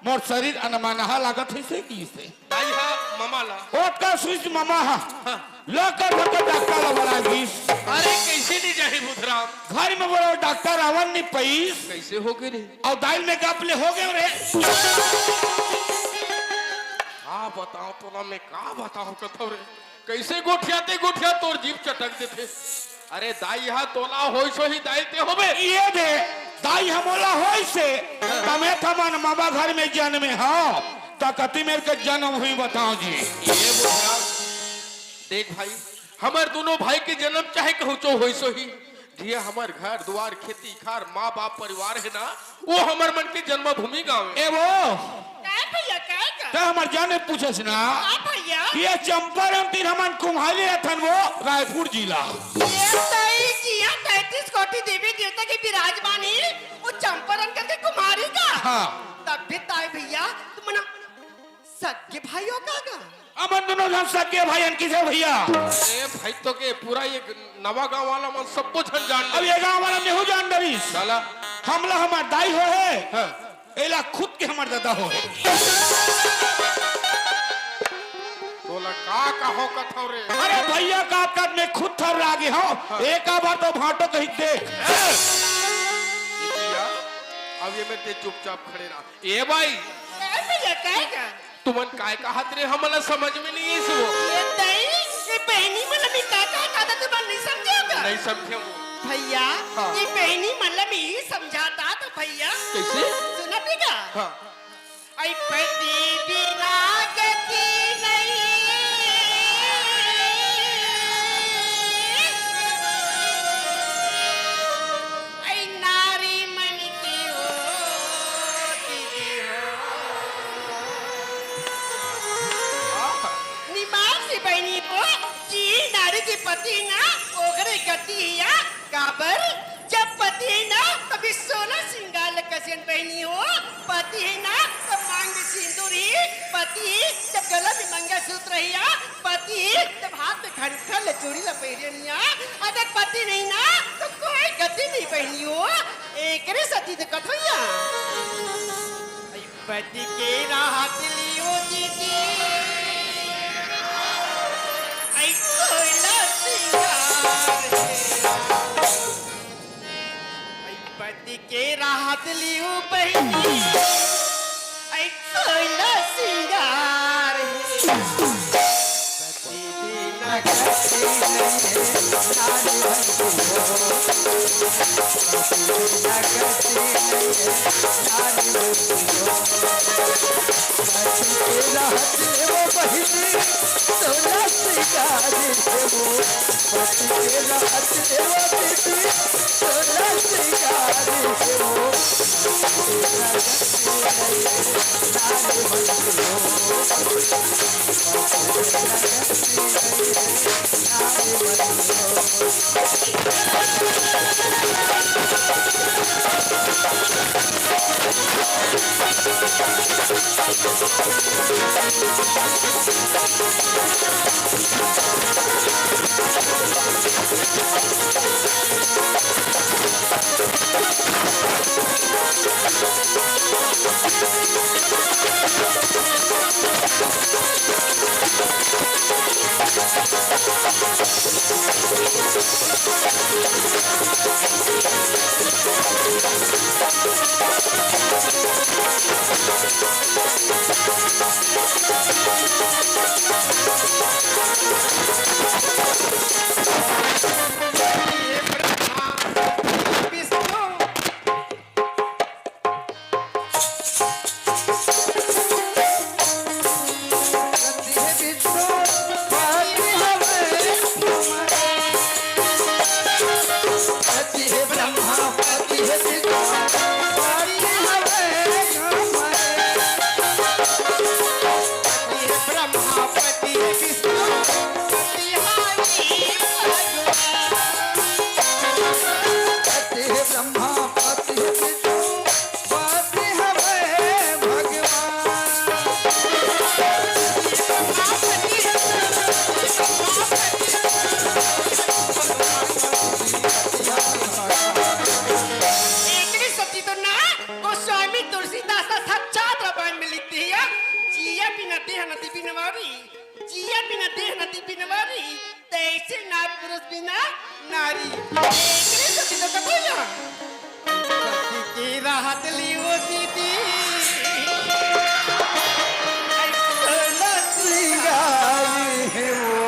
मोर शरीर अनमनहा लागत हे से की से। दाई हा ममा ला। ओतका सुइच ममा हा। हाँ। लकर भर के डॉक्टर ला बला गिस। अरे, कैसे नहीं जाही बुधराम? घर में बोला डॉक्टर आवन नहीं पईस। कैसे हो गए रे? अउ दाई में गप ले हो गए रे। का बताओ तोला मैं, का बताओ कथो रे? कैसे गोठियाते गोठिया तोर जीभ चटक देथे। अरे दाई हा तोला होइस होही दाई ते होबे। ये दे, दाई हा मोला होइस हे, तमे थमन ममा घर में जन्मे हव, त कति मेर के जन्म हुई बताओ जी। ये बुधराम, देख भाई, हमर दोनों भाई के जन्म चाहे कहूँचो होइस होही, जिहे हमर घर दुआर खेती खार माँ बाप परिवार हे ना, वो हमर मन के जन्मभूमि गाँव हे। ए वो, काय भैया, काय का? त हमर जाने पूछस ना। हाँ भैया। ये चंपारण तीर हमन कुम्हाली रथन वो रायपुर जिला। ये तई जिया तैंतीस कोटि देवी देवता के विराजमान हे, वो चंपारण करके कुम्हारी का। हाँ। तब भी ताई भैया, तुम ना सगे भाई हो का गा? हमन दोनों झन सगे भाई अन किसे भैया। ए भाई तो के पूरा ये नवा गांव वाला मन सबो झन जान अब ले। ये गांव वाला मेहू जान डरिस। साला। हमला हमर दाई हो हे। हाँ। एला खुद के हमर दादा हो हे। तोला का कहो कथो रे? अरे भैया का कद में खुद थर्रा गे हव। हाँ। एका बार तो भांटो कहिके देख। ए! ये भैया, अब ये में ते चुपचाप खड़े रह। ए भाई। ए भैया, काय का? तुमन काय कहत रे, हमला समझ में नहीं आइस वो। ये दई, ये बहिनी मन ला मैं का, का कहत तुमन नहीं समझे का? नहीं समझे वो। भैया, हाँ। ये बहिनी मन ला मैं ये समझात त भैया। कैसे? सुनत हे का? हाँ। ऐ पति बिना गति नहीं। ऐ नारी मन के हो, दीदी हो। निमास हे बहिनी हो, कि नारी के पति ना, ओकरे गति हे या, काबर? जब पति हे ना, तभी सोना सिंगार ल कसेन बहिनी हो, पति हे ना, तब मांग में सिंदूर ही, पति हे, जब गला में मंगलसूत्र ही या, पति हे, जब हाथ में घंटा ल चूड़ी ल पहिरे निया, अगर पति नहीं ना, तो कोई गति नहीं बहिनी हो, एकरे सती तो कथो या। पति के रहत लियो दीदी, ऐ सोला सिंगार हे। ऐ पति के रहत लियो बहिनी, ऐ सोला सिंगार हे। जिया बिना देह नदी बिनवारी, जिया बिना देह नदी बिनवारी, तैसे नार पुरुष बिना नारी। एकरे से बिना कतई ना। सती के रहत लियो दीदी, ऐसना श्रृंगार हे वो।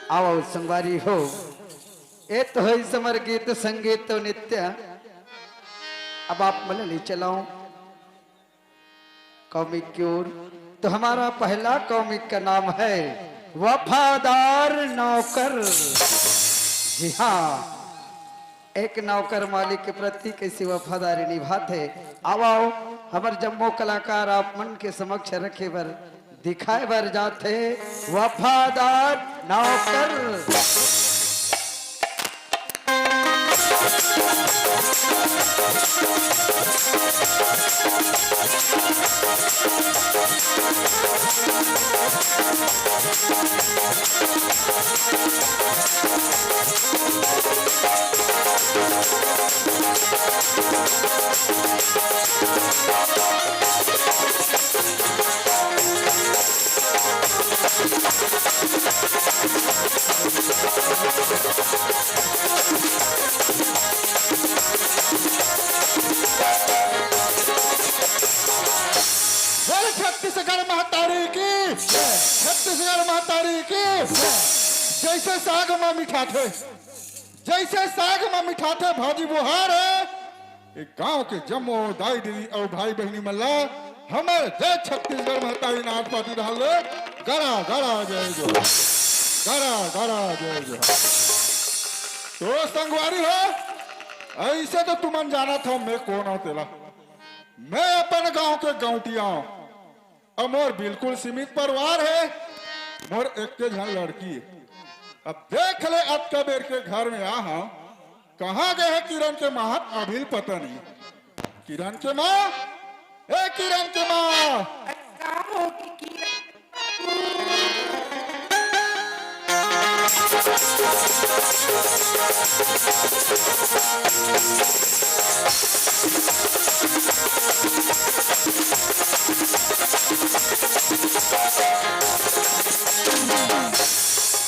आओ संगवारी हो, ए तो है समर गीत, संगीत और नृत्य। अब आप मन ले चलाओ कॉमिक की ओर। तो हमारा पहला कॉमिक का नाम है वफादार नौकर। जी हाँ, एक नौकर मालिक के प्रति कैसे वफादारी निभाथे। आओ, आओ, हमर जम्मो कलाकार आप मन के समक्ष रखे बर, दिखाए बर जाथे वफादार नौकर। बोल छत्तीसगढ़ महतारी की, छत्तीसगढ़ महतारी की। जैसे साग मा मिठाथे, जैसे साग मा मिठाथे भाजी बोहार हे, ए गांव के जम्मो दाई दीदी अउ भाई बहिनी मन ला हमर जय छत्तीसगढ़ महतारी नाच पार्टी डहार ले गरा गरा जय जोहार, गरा गरा जय जोहार। तो संगवारी हो, ऐसे तो तुमन जानत हो मैं कोन हूं तेला। मैं अपन गांव के गौंटिया हूं। अब मोर बिल्कुल सीमित परिवार हे, मोर एक झन लड़की हे। अब देख ले, अतका बेर के घर में आ हंव, कहां गे हे किरण के मां, अभी ले पता नहीं। किरण के मां, ए किरण के मां।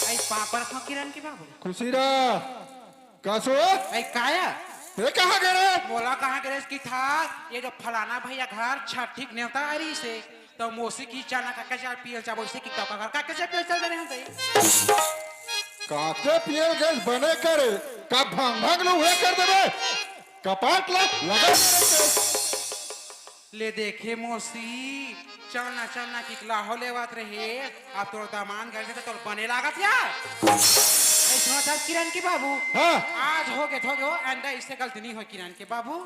आई पापड़ खा किरण के बाबू। खुशी रह। का सो? ए, काया? ते कहाँ गे रे? मोला कहाँ गे रे कि था, ये जो फलाना भैया घर छठी के नेवता आ रही से, तो मौसी के चना का कचार पियल चाबो, इसे कि तो का का कचार पियल चल रहे हैं ते। काके पियल गैस बने करे, का भांग भांग लो हुए कर देबे? कपाट ला लगा दे। ले देखे मौसी, चलना चलना किकला हो लेवत रहे, अब तोर दामाद घर से तो तोर बने लागत या। ऐ सुनो था किरण के बाबू, हाँ। आज हो गे, हो गे, आइंदा इससे गलती नहीं हो किरण के बाबू।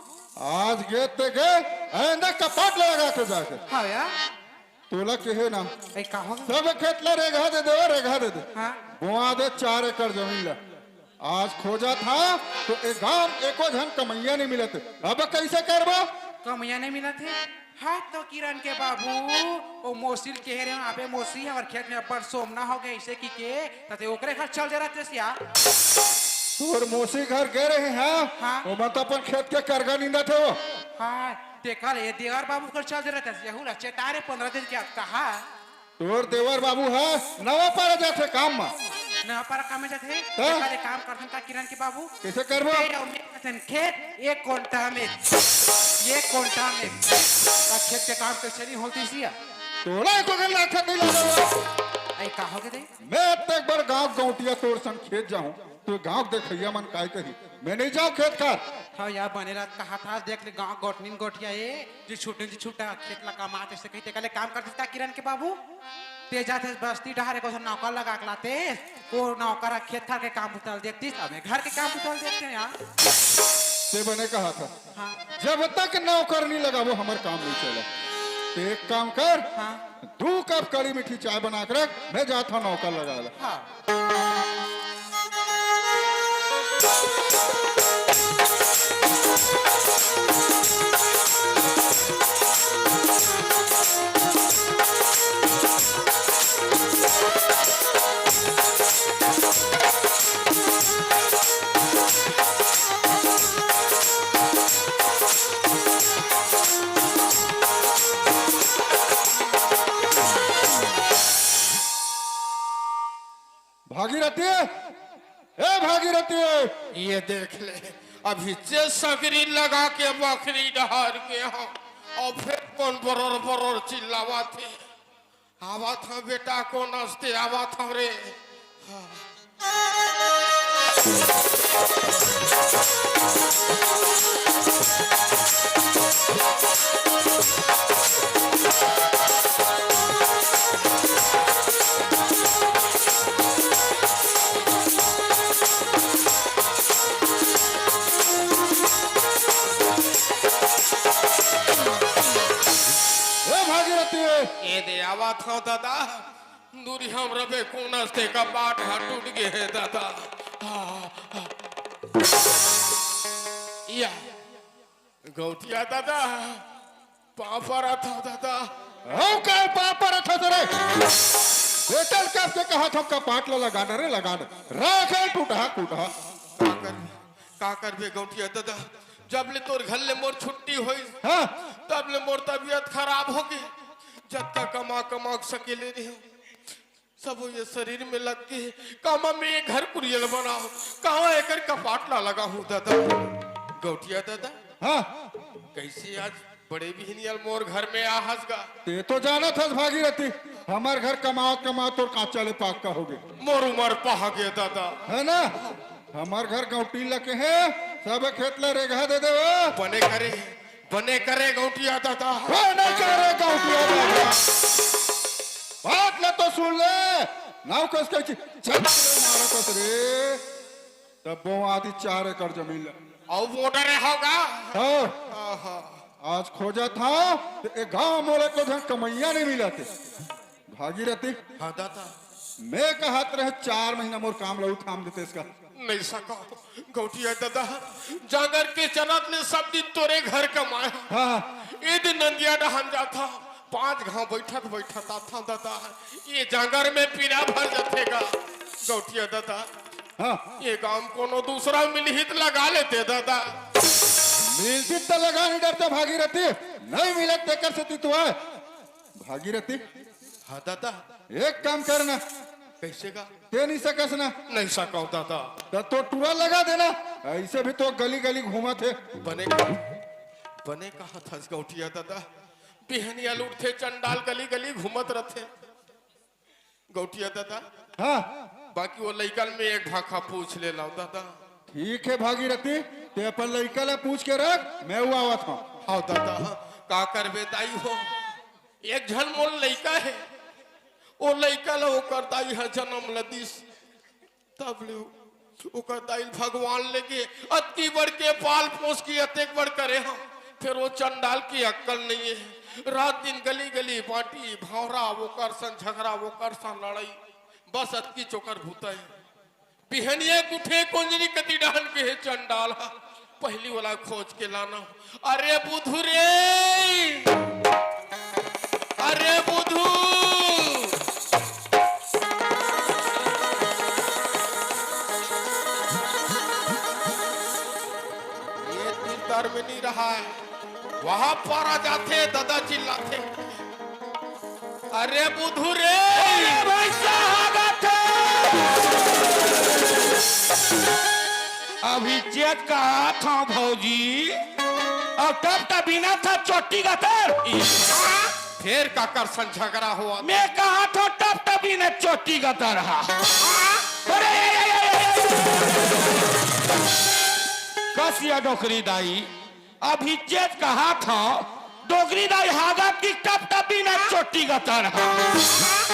आज गे ते गे, आइंदा कपाट लगा के जाके। हाँ यार। तोला कहे ना, ए, का हो? सब खेत ला रेगहा दे दे, रेगहा दे दे। हाँ। बोआ दे चार एकड़ जमीन ला। आज खोजत हा तो ए गांव एको झन कमैया नहीं मिलत। अब कैसे करबो? कमैया नहीं मिलत हे। हाँ तो किरण के बाबू, ओ मौसी ल कहे रहे, अबे मौसी, हमर खेत में अब्बड़ सोमना हो गए, इसे की के, तते ओकरे घर चल दे रहते सिया। तोर मौसी घर गे रहे हैं? हाँ। ओमन तो अपन खेत के करगा निंदत हे वो। हाँ, देखा ले, देवर बाबू कर चल दे रहते सिया, हुला चेतारे पंद्रह दिन के अब कहा। तोर देवर बाबू ह नवा पारा जाथे काम म। नवा पारा काम में जाथे? हाँ। देखा ले काम करथन का किरण के बाबू? कैसे करबो? ते अउ मैं करथन खेत एक कोंटा में, एक कोंटा में। का खेत के काम कैसे नहीं होती सिया? तोला एको गल लाखत नहीं लागल। आई का हो गए दे? मैं अतेक बड़ गांव गौटिया तोर संग खेत जाहूं, तो गांव देखैया मन काय कही? मैं नहीं जाऊं खेत खार। हाँ यार, बने रात कहा था, देख ले गांव गोटनिन गोटिया ए, जी छुट्टी जी छुट्टा खेत ला कमात ऐसे कही, ते काले काम करते का किरण के बाबू? ते जाते बस्ती डहारे को नौकर लगा के लाते, वो नौकर खेत खार के काम उतल देखती, हमें घर के काम उतल देखते हैं यार। ते बने कहा था, हाँ। जब तक नौकर नहीं लगाबो, हमर काम नहीं चले। ते एक काम कर, हाँ। दू कप कड़ी मीठी चाय बना के रख, मैं जात हूँ नौकर लगा ला। हाँ। भागीरथी, ए भागीरथी। ये देख ले, अभी जे सगरी लगा के बखरी डहार के हम, अउ फेर कोन बरर बरर चिल्लावत हे। आवत हंव बेटा, कोन असते आवत हंव रे। ए भागीरथी। ए दे आवत हंव दादा, दूरी हम रबे कोन असते का बाट हा टूट गे हे दादा। आ, आ। या, गौटिया दादा, पाँव परत हंव दादा। हंव काय पाँव परत हंव रे? बेटल कब के कहा था कपाट ला लगाना रे, लगाना। राखे टूटहा, टूटहा। का करबे, का करबे गौटिया दादा? जब ले तोर घर ले मोर छुट्टी होइस, हाँ। तब ले मोर तबीयत खराब हो गे। जतका कमा, कमा के सकेले रहे हंव, सबो ये शरीर में लग गे। कामा मैं ये घर कुरिया ल बनाहूं, कामा एकर कपाट ला लगाहूं दादा। गौटिया दादा, हाँ। कैसे आज बड़े बिहनिया ल मोर घर में आ हस गा? ते तो जानत हस भागीरथी, हमर घर कमावत कमावत तोर कांचा ले पाक्का हो गे। मोर उमर पहा गे दादा। है ना? हमर घर गौंटी ल कहे, सब खेत ला रेगहा दे देवो। बने करे, बने करे गौंटिया दादा। बने करे गौंटिया दादा। बात ला तो सुन ले। नाव कस के ची-, छत ले मारत हस रे। तब वो आदि चार एकड़ जमीन ला। अउ border होगा। हाँ। आहा। आज खोजत हंव, त ए गांव मोला एको झन कमैया नहीं मिलत हे। भागीरथी। हाँ दादा। मैं कहत रहे चार महीना मोर काम लहू थाम देते इसका। नहीं सका। गौटिया दादा, जांगर के चलत ले सब दिन तोरे घर कमाए। हाँ। ए दिन नंदिया डहन जात हंव, पांच घांव बैठत बैठत आत हंव दादा, ये जांगर में पीरा भर जाथे गा। गौटिया दादा, हाँ। ये गांव कोनो दूसरा मिलही त लगा लेते दादा। मिलती त लगा नहीं डरते भागीरथी, नहीं मिलत तेकर सेती तो आए। भागीरथी। हाँ दादा। एक काम करना, कइसे का? दे नहीं सकस ना। नहीं सकव दादा। त तो टूरा लगा देना। अइसे भी तो गली गली घूमत हे। बने का, बने कहत हस गौटिया दादा। बिहनिया ले उठथे चंडाल गली गली घूमत रथे। गौटिया दादा। हाँ। बाकी वो लइका ल मैं एक भाखा पूछ ले लव दादा। ठीक हे भागीरथी, तें अपन लइका ला पूछ के रख, मैं हूँ आवत हँव। हव दादा, का करबे दाई हो, एक झन मोर लइका हे, वो लइका ला ओकर दाई ह जनम ल दिस, तब ले ओकर दाई ल भगवान लेगे, अतकी बड़ के पाल पोस के अतेक बड़ करे हँव, फेर वो चंडाल के अक्कल नइ हे। रात दिन गली गली बाँटी, भौंरा, ओकर संग झगरा, ओकर संग लड़ई, बस अतकी चोकर भूता हे। बिहनिया के उठे कोंजरी कती डहन के हे चंडाल ह, पहिली वाला खोज के लाना। अरे बुधू रे, अरे बुधू। ये तीर तार में नहीं रहा है, वहाँ पारा जाथे, दादा चिल्लाथे। अरे बुधू रे। अरे भाई साहब, आथे। अभी चेत कहा था भौजी, अउ टप टपीना था चोटी गतर। फेर काकर संग झगरा होवत? मैं कहा था टप टपीना चोटी गतर हा। अरे, कसिया डोकरी दाई, अभी चेत कहा था, डोकरी दाई हागत कि टप टपीना चोटी गतर हा।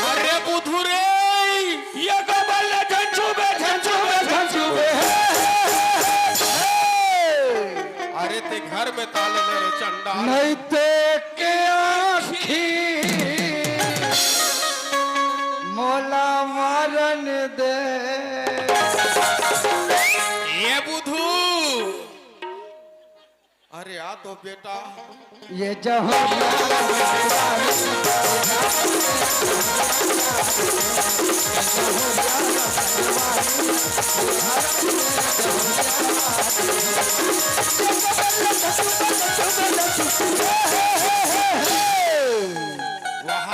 अरे बुधू रे, ये गोबर ले झंझू बे, झंझू बे, झंझू बे। अरे तें घर में ताले ले रे चंडाल। नहीं ते के आँखी मोला मारन दे। ये बुधू, अरे आ तो बेटा। ये जहरिया वाह,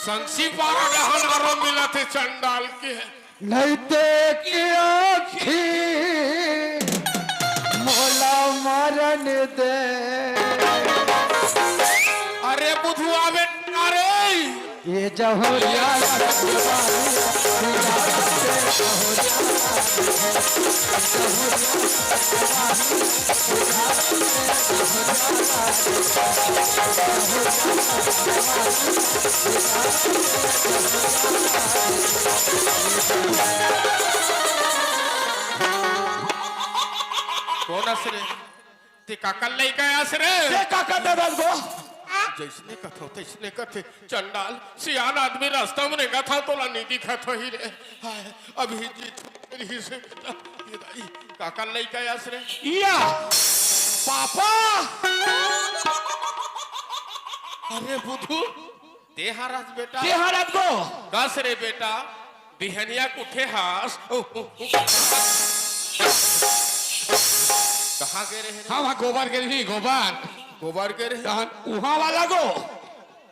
संगसी पारा डहन आरो मिलत हे चंडाल के। नहीं ते के आँखी मोला मारन दे। अरे बुधुआ बेटा रे। ये जहुरिया कोन अस रे? ते काकर लइका अस रे? ते काकर ददा गो? जइसने कथव, तइसने कथे। चंडाल, सियान आदमी रस्ता में रेंगत हव, तोला नइ दिखत होही रे। हाय, अभी जी रहिस हे बेटा। ये दाई, काकर लइका अस रे? या, पापा। अरे बुधू, ते हरस बेटा? ते हरस गो? कस रे बेटा, बिहनिया के उठे हस। ओ, ओ, ओ। कहाँ गे रहे रे? हाँ, वहाँ गोबर गे रहे, गोबर। गोबर गे रहे? तहन उहाँ वाला गो।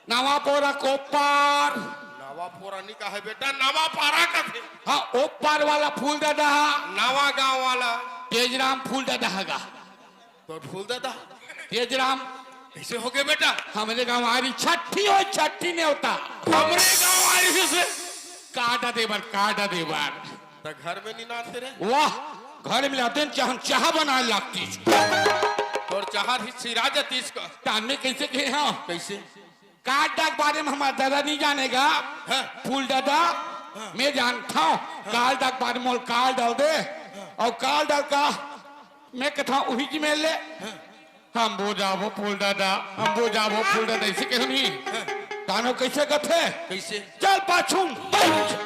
नवा पोरा कोपार। नवा पोरा नी कहे बेटा, नवा पारा कथे। हाँ, ओपार वाला फूल ददा। नवा गांव वाला। तेजराम फूल ददा हगा। तोर फूल ददा। तेजराम। कइसे होगे बेटा? हमरे गांव आरी छट्ठी होय, छट्ठी नेवता। हमरे गांव आरी से। काटा देबर, काटा देबर। त घर में नी नाते रे? वाह, घर में लाते चाह, चाह बनाय लागतिस। तोर चाह ही सिरा जातिस का। तान में कइसे कहे हाँ? कइसे? काल डाक बारे में हमर ददा नी जाने गा। हाँ। फूल ददा, हाँ। मैं जानथव। हाँ। काल डाक बारे में मोला काल डाल दे। हाँ। अउ काल डाल का मैं कथव उही जी में ले। हाँ। हम बो जाबो फूल ददा, हम बो जाबो फूल ददा, अइसे कहूँ नी। हाँ। तानो कइसे कथे? कइसे? चल पाछू बइठ।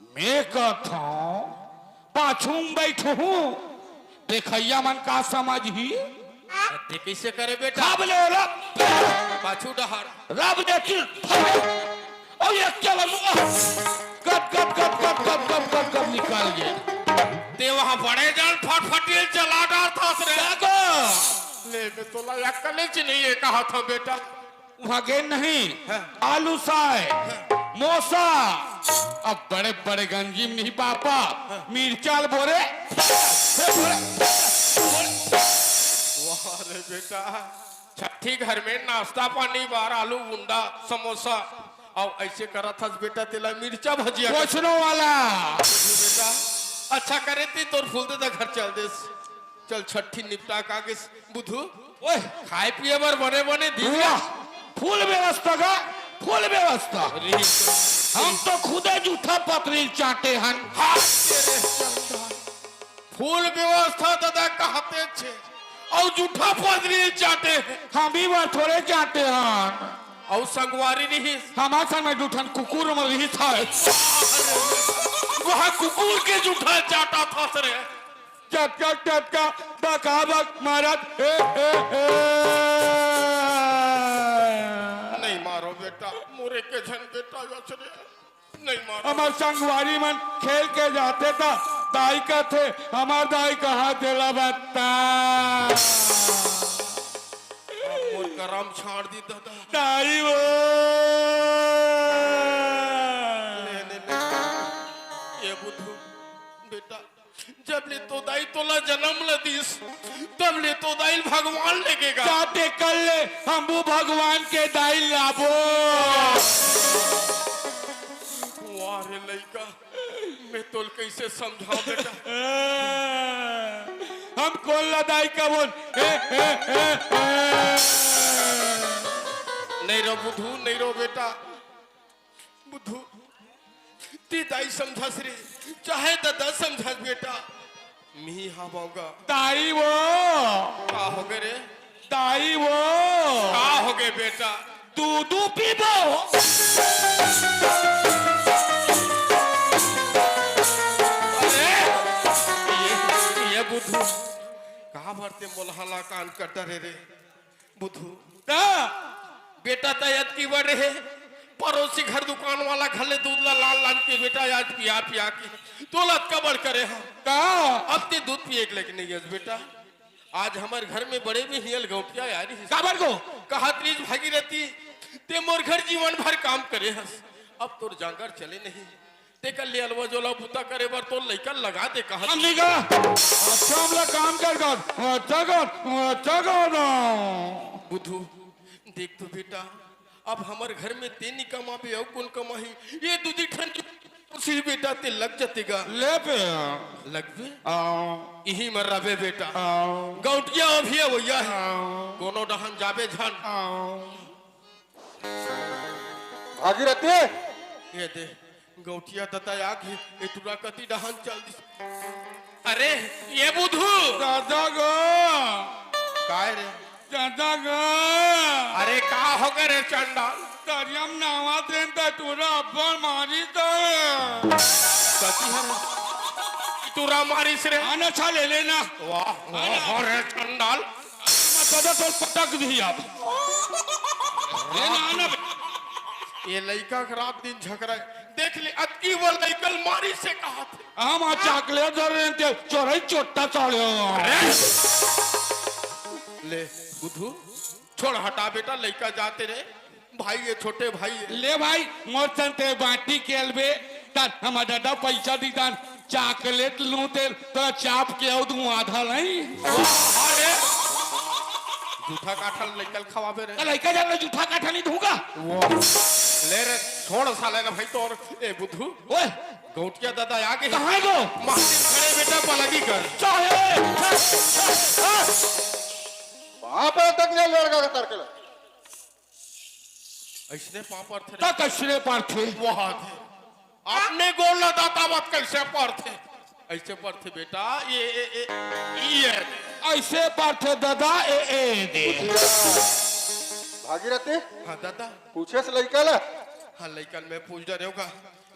मैं कथव, पाछू में बइठहूँ, देखइया मन का समझही? ते कइसे करे बेटा? खब ले ओला। पाछू डहर। रब देती। अउ एक चला मुआ। गप, गप, गप निकल गे। ते वहाँ बड़े जान फटफटी चला डारथस रे। का गो? ले, मैं तोला अक्कल च नइ हे कहत हँव बेटा। वहाँ गे नहीं। हाँ। आलू साय, हाँ। मोसा, अब बड़े बड़े गंजी में नहीं पापा, मिर्चा ल बोरे। वाह रे बेटा, छट्ठी घर में नाश्ता पानी बार आलू गुंडा समोसा, अउ ऐसे करत हस बेटा, तेला मिर्चा भजिया के वैष्णव वाला। बेटा, अच्छा करे ती तोर फूल ददा घर चल देस। चल छट्ठी निपटा का गिस बुधू। ओए, खाए पिए बर बने बने दिया। वाह, फुल व्यवस्था का, फुल व्यवस्था। अरे, हम तो खुदे जूठा पतरी चाटे हन। हाथ तेरे चंदा। फुल व्यवस्था ददा कहते छे, अउ जूठा पतरी चाटे हे। हम ही बार थोड़े चाटे हन। अउ संगवारी रिहिस। हमार संग में दू ठन कुकुर मन रिहिस हे। वह कुकुर के जूठा चाटा था रे। चटका चटका बका बक मारत हे, हे, हे। नहीं मारो बेटा, मोरे के झन बेटा जस रे। नहीं मारो। हमर संगवारी मन खेल के जाथे त दाई कथे, हमर दाई कहा तेला बता। मोर करम छाड़ दी ददा। दाई वो। ले, ले, ले। ये बुधू, बेटा, जब ले तो दाई तोला जन्म ल दिस, तब ले तो दाई भगवान लेगेगा। जाते कर ले, हम वो भगवान के दाई लाबो। वाह रे लइका, मैं तोल कैसे समझाऊं बेटा? हम कोन ला दाई का बोल? ए, ए, ए, ए। नहीं रो बुधू, नहीं रो बेटा। बुधू, ती दाई समझस रे, चाहे ददा समझस बेटा। मी हा बाऊगा। दाई वो। का होगे रे? दाई वो। का होगे बेटा? दूधू पीबो। अरे, ये, ये बुधू, का भरते मोलहाला कान कट डरे रे? बुधू। का? बेटा त अतकी बड़ रहे, पड़ोसी घर दुकान वाला घर ले दूध ला लान लान के बेटा आज पिया पिया के तोला अतका बड़ करे हा। का? अब ते दूध पिए के लायक नहीं हस बेटा। आज हमर घर में बड़े में हियल गौटिया आ रही। काबर को? कहत रहिस भागीरथी, ते मोर घर जीवन भर काम करे हस, अब तोर जांगर चले नहीं। तेकर ले अलवा जोला बूता करे बर तोर लइका लगा दे कहत। हम नहीं का। अच्छा, हमला काम कर कर। अच्छा कर, अच्छा कर। बुधू, देख तो बेटा, अब हमर घर में ते नी कमाबे, अउ कोन कमाही? ये दूधी ठन के कुर्सी बेटा ते लग जते गा। ले पे। लगबे? आओ। इही मर रबे बेटा। आओ। गौटिया अभी अवैया हे। आओ। कोनो डहन जाबे झन। आओ। भागीरथी। ये दे, गौटिया ददा आ गे, ए टुरा कति डहन चल दिस। अरे, ये बुधू। दादा गो। काय रे? दादा गो। अरे, का होगे रे चंडाल? तरिया म नहावत रेहेन त टुरा अब्बड़ मारिस त। कति हरे? टुरा मारिस रे। आना छा ले लेना। वाह, वाह, हाँ रे चंडाल। मैं पता तो पटक दी अब। ये ना, ना। ये लइका के रात दिन झगड़ा हे। देख ले, अतकी वो लइका ल मारिस हे कहा थे। हम आ चॉकलेट धर रहे थे, चोरई चोट्टा चाड़े। ले, बुधू, छोड़ हटा बेटा, लइका जाते रे। भाई ये छोटे भाई ये। ले भाई, मोर संग ते बांटी खेलबे, तन हमर ददा पैसा दी तन, चॉकलेट लूं ते तोला चाप के अउ दूं आधा नहीं। अरे, जूठा काठा लइका ल खवाबे रे। त लइका जान ले जूठा काठा नहीं दूंगा। वो, ले रे, छोड़ साले ना भाई तोर, ए बुधू। ओए। गौटिया ददा आ गे। कहाँ हे गो? मास्टर खड़े बेटा, पलगी कर। चाहे। बाप रे, तक ले लड़का का तरकला। अइसने पाँव परथे रे। त कइसने परथे? वो हाथ हे। अपने गोड़ ला दाता मत कइसे परथे? अइसे परथे बेटा, ये, ये, ये, ये। अइसे परथे ददा, ए, ए, दे। भागीरथी? हाँ, ददा। पूछेस लइका ला? हाँ, लइका ल मैं पूछ डरेंव गा।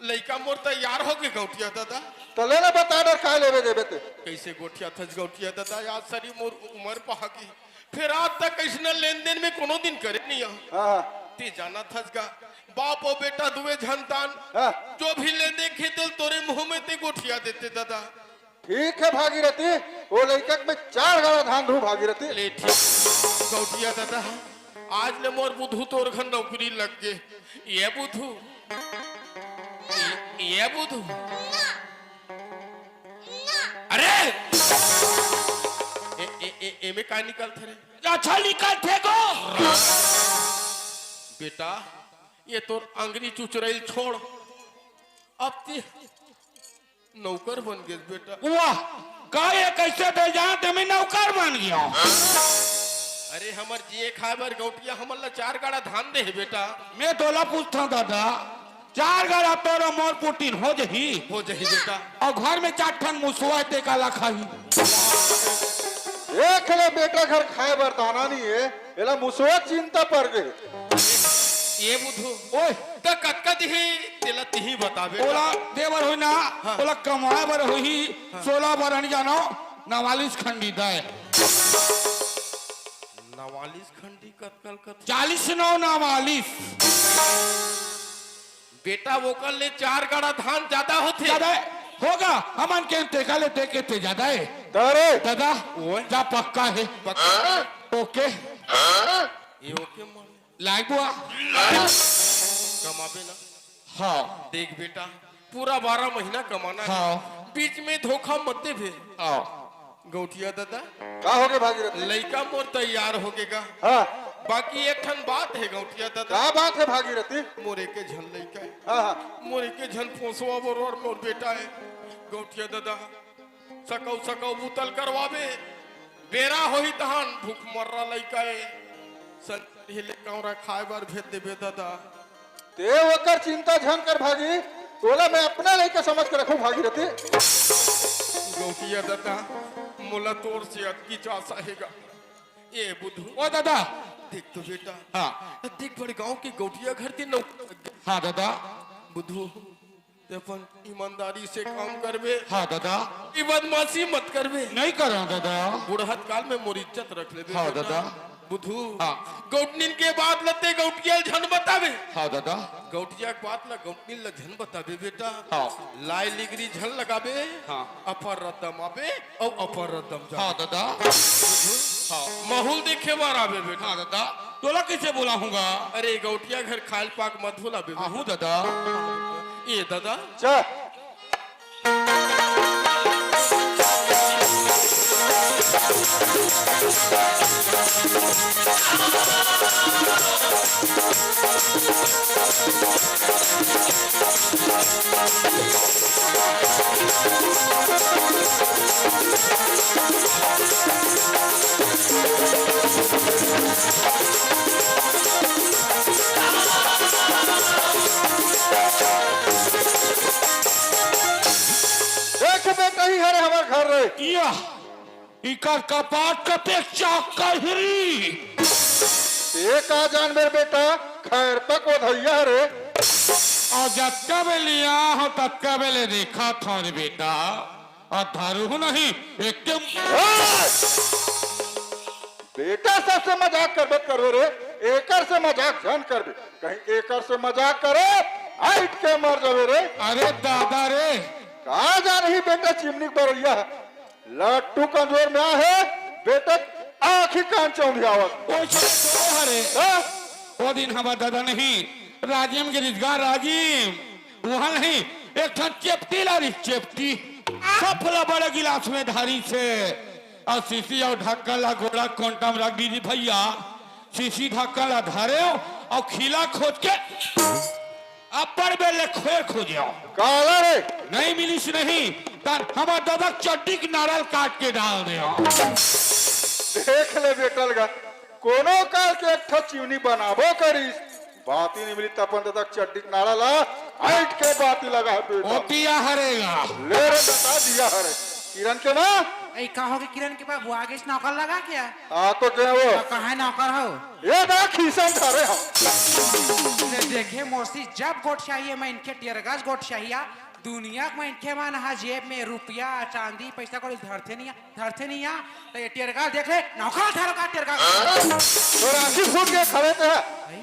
लइका मोर तैयार होगे गौटिया ददा। त ले ना बता डर काय लेबे देबे ते। कइसे गोठियाथस गौटिया ददा? आज सरी मोर उमर पहागी। फेर आज तक अइसना लेन देन में कोनो दिन करे नइ हंव। हाँ, हाँ। ते जानथस गा, बाप अउ बेटा दुए झन तान, हाँ। जो भी लेन देन हे तेला तोरे मुंह में ते गोठिया देते ददा। ठीक हे भागीरथी, वो लइका के मैं चार गाड़ा धान दूं भागीरथी। ले ठीक, गौटिया ददा, आज ले मोर बुधू तोर घर नौकरी लग गे। ये बुधू, ये बुधू। अरे, ए, ए, ए, एमे का निकलत रे? अच्छा निकलथे गो। बेटा, ये तोर अंगरी चुचरइल छोड़। अब ते नौकर बन गेस बेटा। वाह, का ये कइसे दे जान ते मैं नौकर बन गेंव? अरे, हमर जिए खाए बर गौटिया हमन ला चार गाड़ा धान दे हे बेटा। मैं तोला पूछथंव दादा, चार गाड़ा तोर अउ मोर पुरती म हो जही? हो जही बेटा। अउ घर में चार ठन मुसवा हे, ते काला खाही? देख ले बेटा, घर खाए बर दाना नइ हे, एला मुसवा चिंता पर गे। ए बुधू, ओए। त कतका दिही, तेला तिही बताबे। ओला दे बर होही ना, हाँ। ओला कमाए बर होही, हाँ। सोला बर नइ जानो, नवालिस खंडी दे। नवालिस खंडी कतका ल कथे? चालीस नौ नवालिस। बेटा, ओकर ले चार गाड़ा धान जादा होथे। जादा हे? होगा, हमन के तेकर ले देके ते जादा हे। अरे! दादा, ओए। जा पक्का हे। पक्का? ओके। ये ओके मार। लाइक बुआ। कमाबे ना। हाँ। देख बेटा, पूरा बारह महीना कमाना हे। हाँ। बीच में धोखा मत देबे। हाँ। गौटिया दादा। का होगे भागीरथी? लइका मोर तैयार होगे गा। हाँ। बाकी एक ठन बात हे गौटिया दादा। का बात हे भागीरथी? मोर एके झन लइका हे। हाँ, हाँ। मोर एके झन पोसवा बरोबर मोर बेटा हे। गौटिया दादा, सकौ सकौ बुतल करवाबे, बेरा होही तहन भूख मर्रा लइका हे। संझा ले कौरा खाए बर भेज देबे दादा। ते ओकर चिंता झन कर भागी, तोला मैं अपना लइका समझ के रखूं भागीरथी। गौटिया दादा, मोला तोर से अतकी चासा हे गा। ए बुधू। ओ दादा। देख तो बेटा। हाँ। देख बड़े गांव के गौटिया घर दिन नौ-, हाँ दादा। बुधू, ते अपन ईमानदारी से काम करबे। हाँ दादा। ई बदमाशी मत करबे। नइ करंव दादा। बुढ़त काल में मोर इज्जत रख लेबे हाँ बेटा। दादा। बुधू, हाँ। गौटनिन के बात ल ते गौटिया ल झन बताबे। हाँ दादा। गौटिया के बात ल गौटनिन ल झन बताबे बेटा। हाँ। लाय लिगरी झन लगाबे। हाँ। अपर रद्दम आबे अउ अपर रद्दम जाबे। हाँ दादा। बुधू, हाँ। माहौल देखे बर आबे बेटा। हाँ दादा। तोला कइसे बोलाहूं गा? अरे गौटिया घर खायल पाक मत भुलाबे बेटा। आहूं दादा। ए दादा। चा। देख बेटा, इही हरे हमर घर रे। या, इकर कपाट कतेक चाक कहिरी। ए का जानबे बेटा, खैर तक ओधइया हरे। अउ जतका बेले आहों, ततका बेले देखत हों रे बेटा, अउ धरहूं नहीं, एकदम। ए! बेटा, सबसे मजाक करबे त करबे रे, एकर से मजाक झन करबे। कहीं एकर से मजाक करे, हट के मर जाबे रे। अरे दादा रे। का जानही बेटा, चिमनी के बरइया हे। लट्टू कमजोर में आहे, बेटा आँखी कान चौंधियावत। ओइसे तो हरे। हाँ? ओ दिन हमर दादा नहीं, राजिम गिरिस गा राजिम। उहाँ नहीं, एक ठन चेपटी लारिस, चेपटी। सब ला बड़े गिलास में धारिस हे। अउ शीशी अउ ढक्कन ला गोड़ा कोंटा में रख दीजिए भइया। शीशी ढक्कन ला धरेंव अउ खीला खोज के अब्बड़ बेर ले खोज खोजेंव। काला रे? नइ मिलिस नहीं, त हमर दादा के चड्डी के नाड़ा ल काट के डाल देंव। देख ले बेटा ल गा, कोनो काल के एक ठो चिमनी बनाबो करिस, बाती नइ मिली त अपन दादा के चड्डी के नाड़ा ला हट के बाती लगा बेटा। ओ दिया हरे गा। ले रे दादा, दिया हरे। किरण के माँ। ए, का होगे किरण के बाबू, आगे से नौकर लगा क्या? आ तो गया वो। तो कहाँ नौकर हो? ए दा खीसा में धरे हम। ले देखे मौसी, जब गोठियाही हे, मैं इनके टेरगस गोठियाही हे। दुनिया के मनखे मन ह जेब में रुपया, चांदी, पइसा कौड़ी धरथे नहीं, धरथे नहीं आ, त ये टेरगा देख ले, नौकर धरो का टेरगा। तोर आँखी फूट के खड़े ते ह। भाई।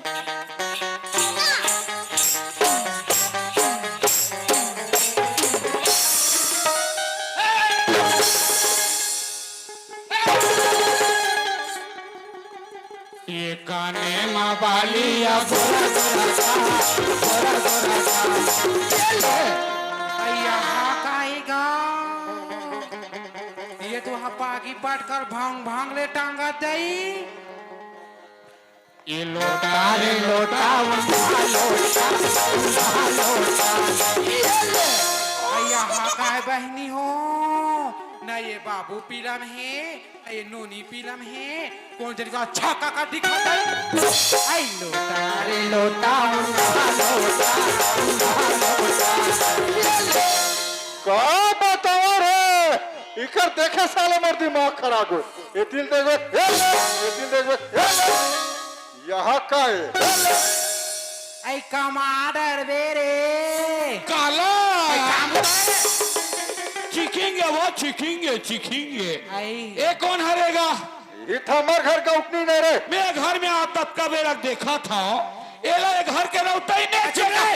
ये काने मा बालिया गोरा गोरा सा, गोरा गोरा सा। ये ले। पागी पटकर भंग भंग ले टांगत जाई। ये लोटा रे लोटा, उल्टा लोटा, उल्टा लोटा। ये ले। अ, यहाँ काय बहिनी हो? न ये बाबू पीलम हे, न ये नोनी पीलम हे। कोन जनी का छक्का का दिखत हे? आई लोटा रे लोटा, उल्टा लोटा, उल्टा लोटा। ये ले। का बतावव रे? इकर देखे साले मोर दिमाग खराब हो। ए तिल देखबे, ए ले, ए तिल देखबे, ए ले। यहाँ का हे? ए ले। आई कमा डरबे रे। काला। आई काम करे। चीखेंगे वो, चीखेंगे, चीखेंगे। आई। ए कोन हरे गा? इही त हमर घर का उठनी नहीं रे। मैं घर में आता तब का बेरा देखा था। एला ए घर के रौतई नहीं अच्छा, चिन्हे।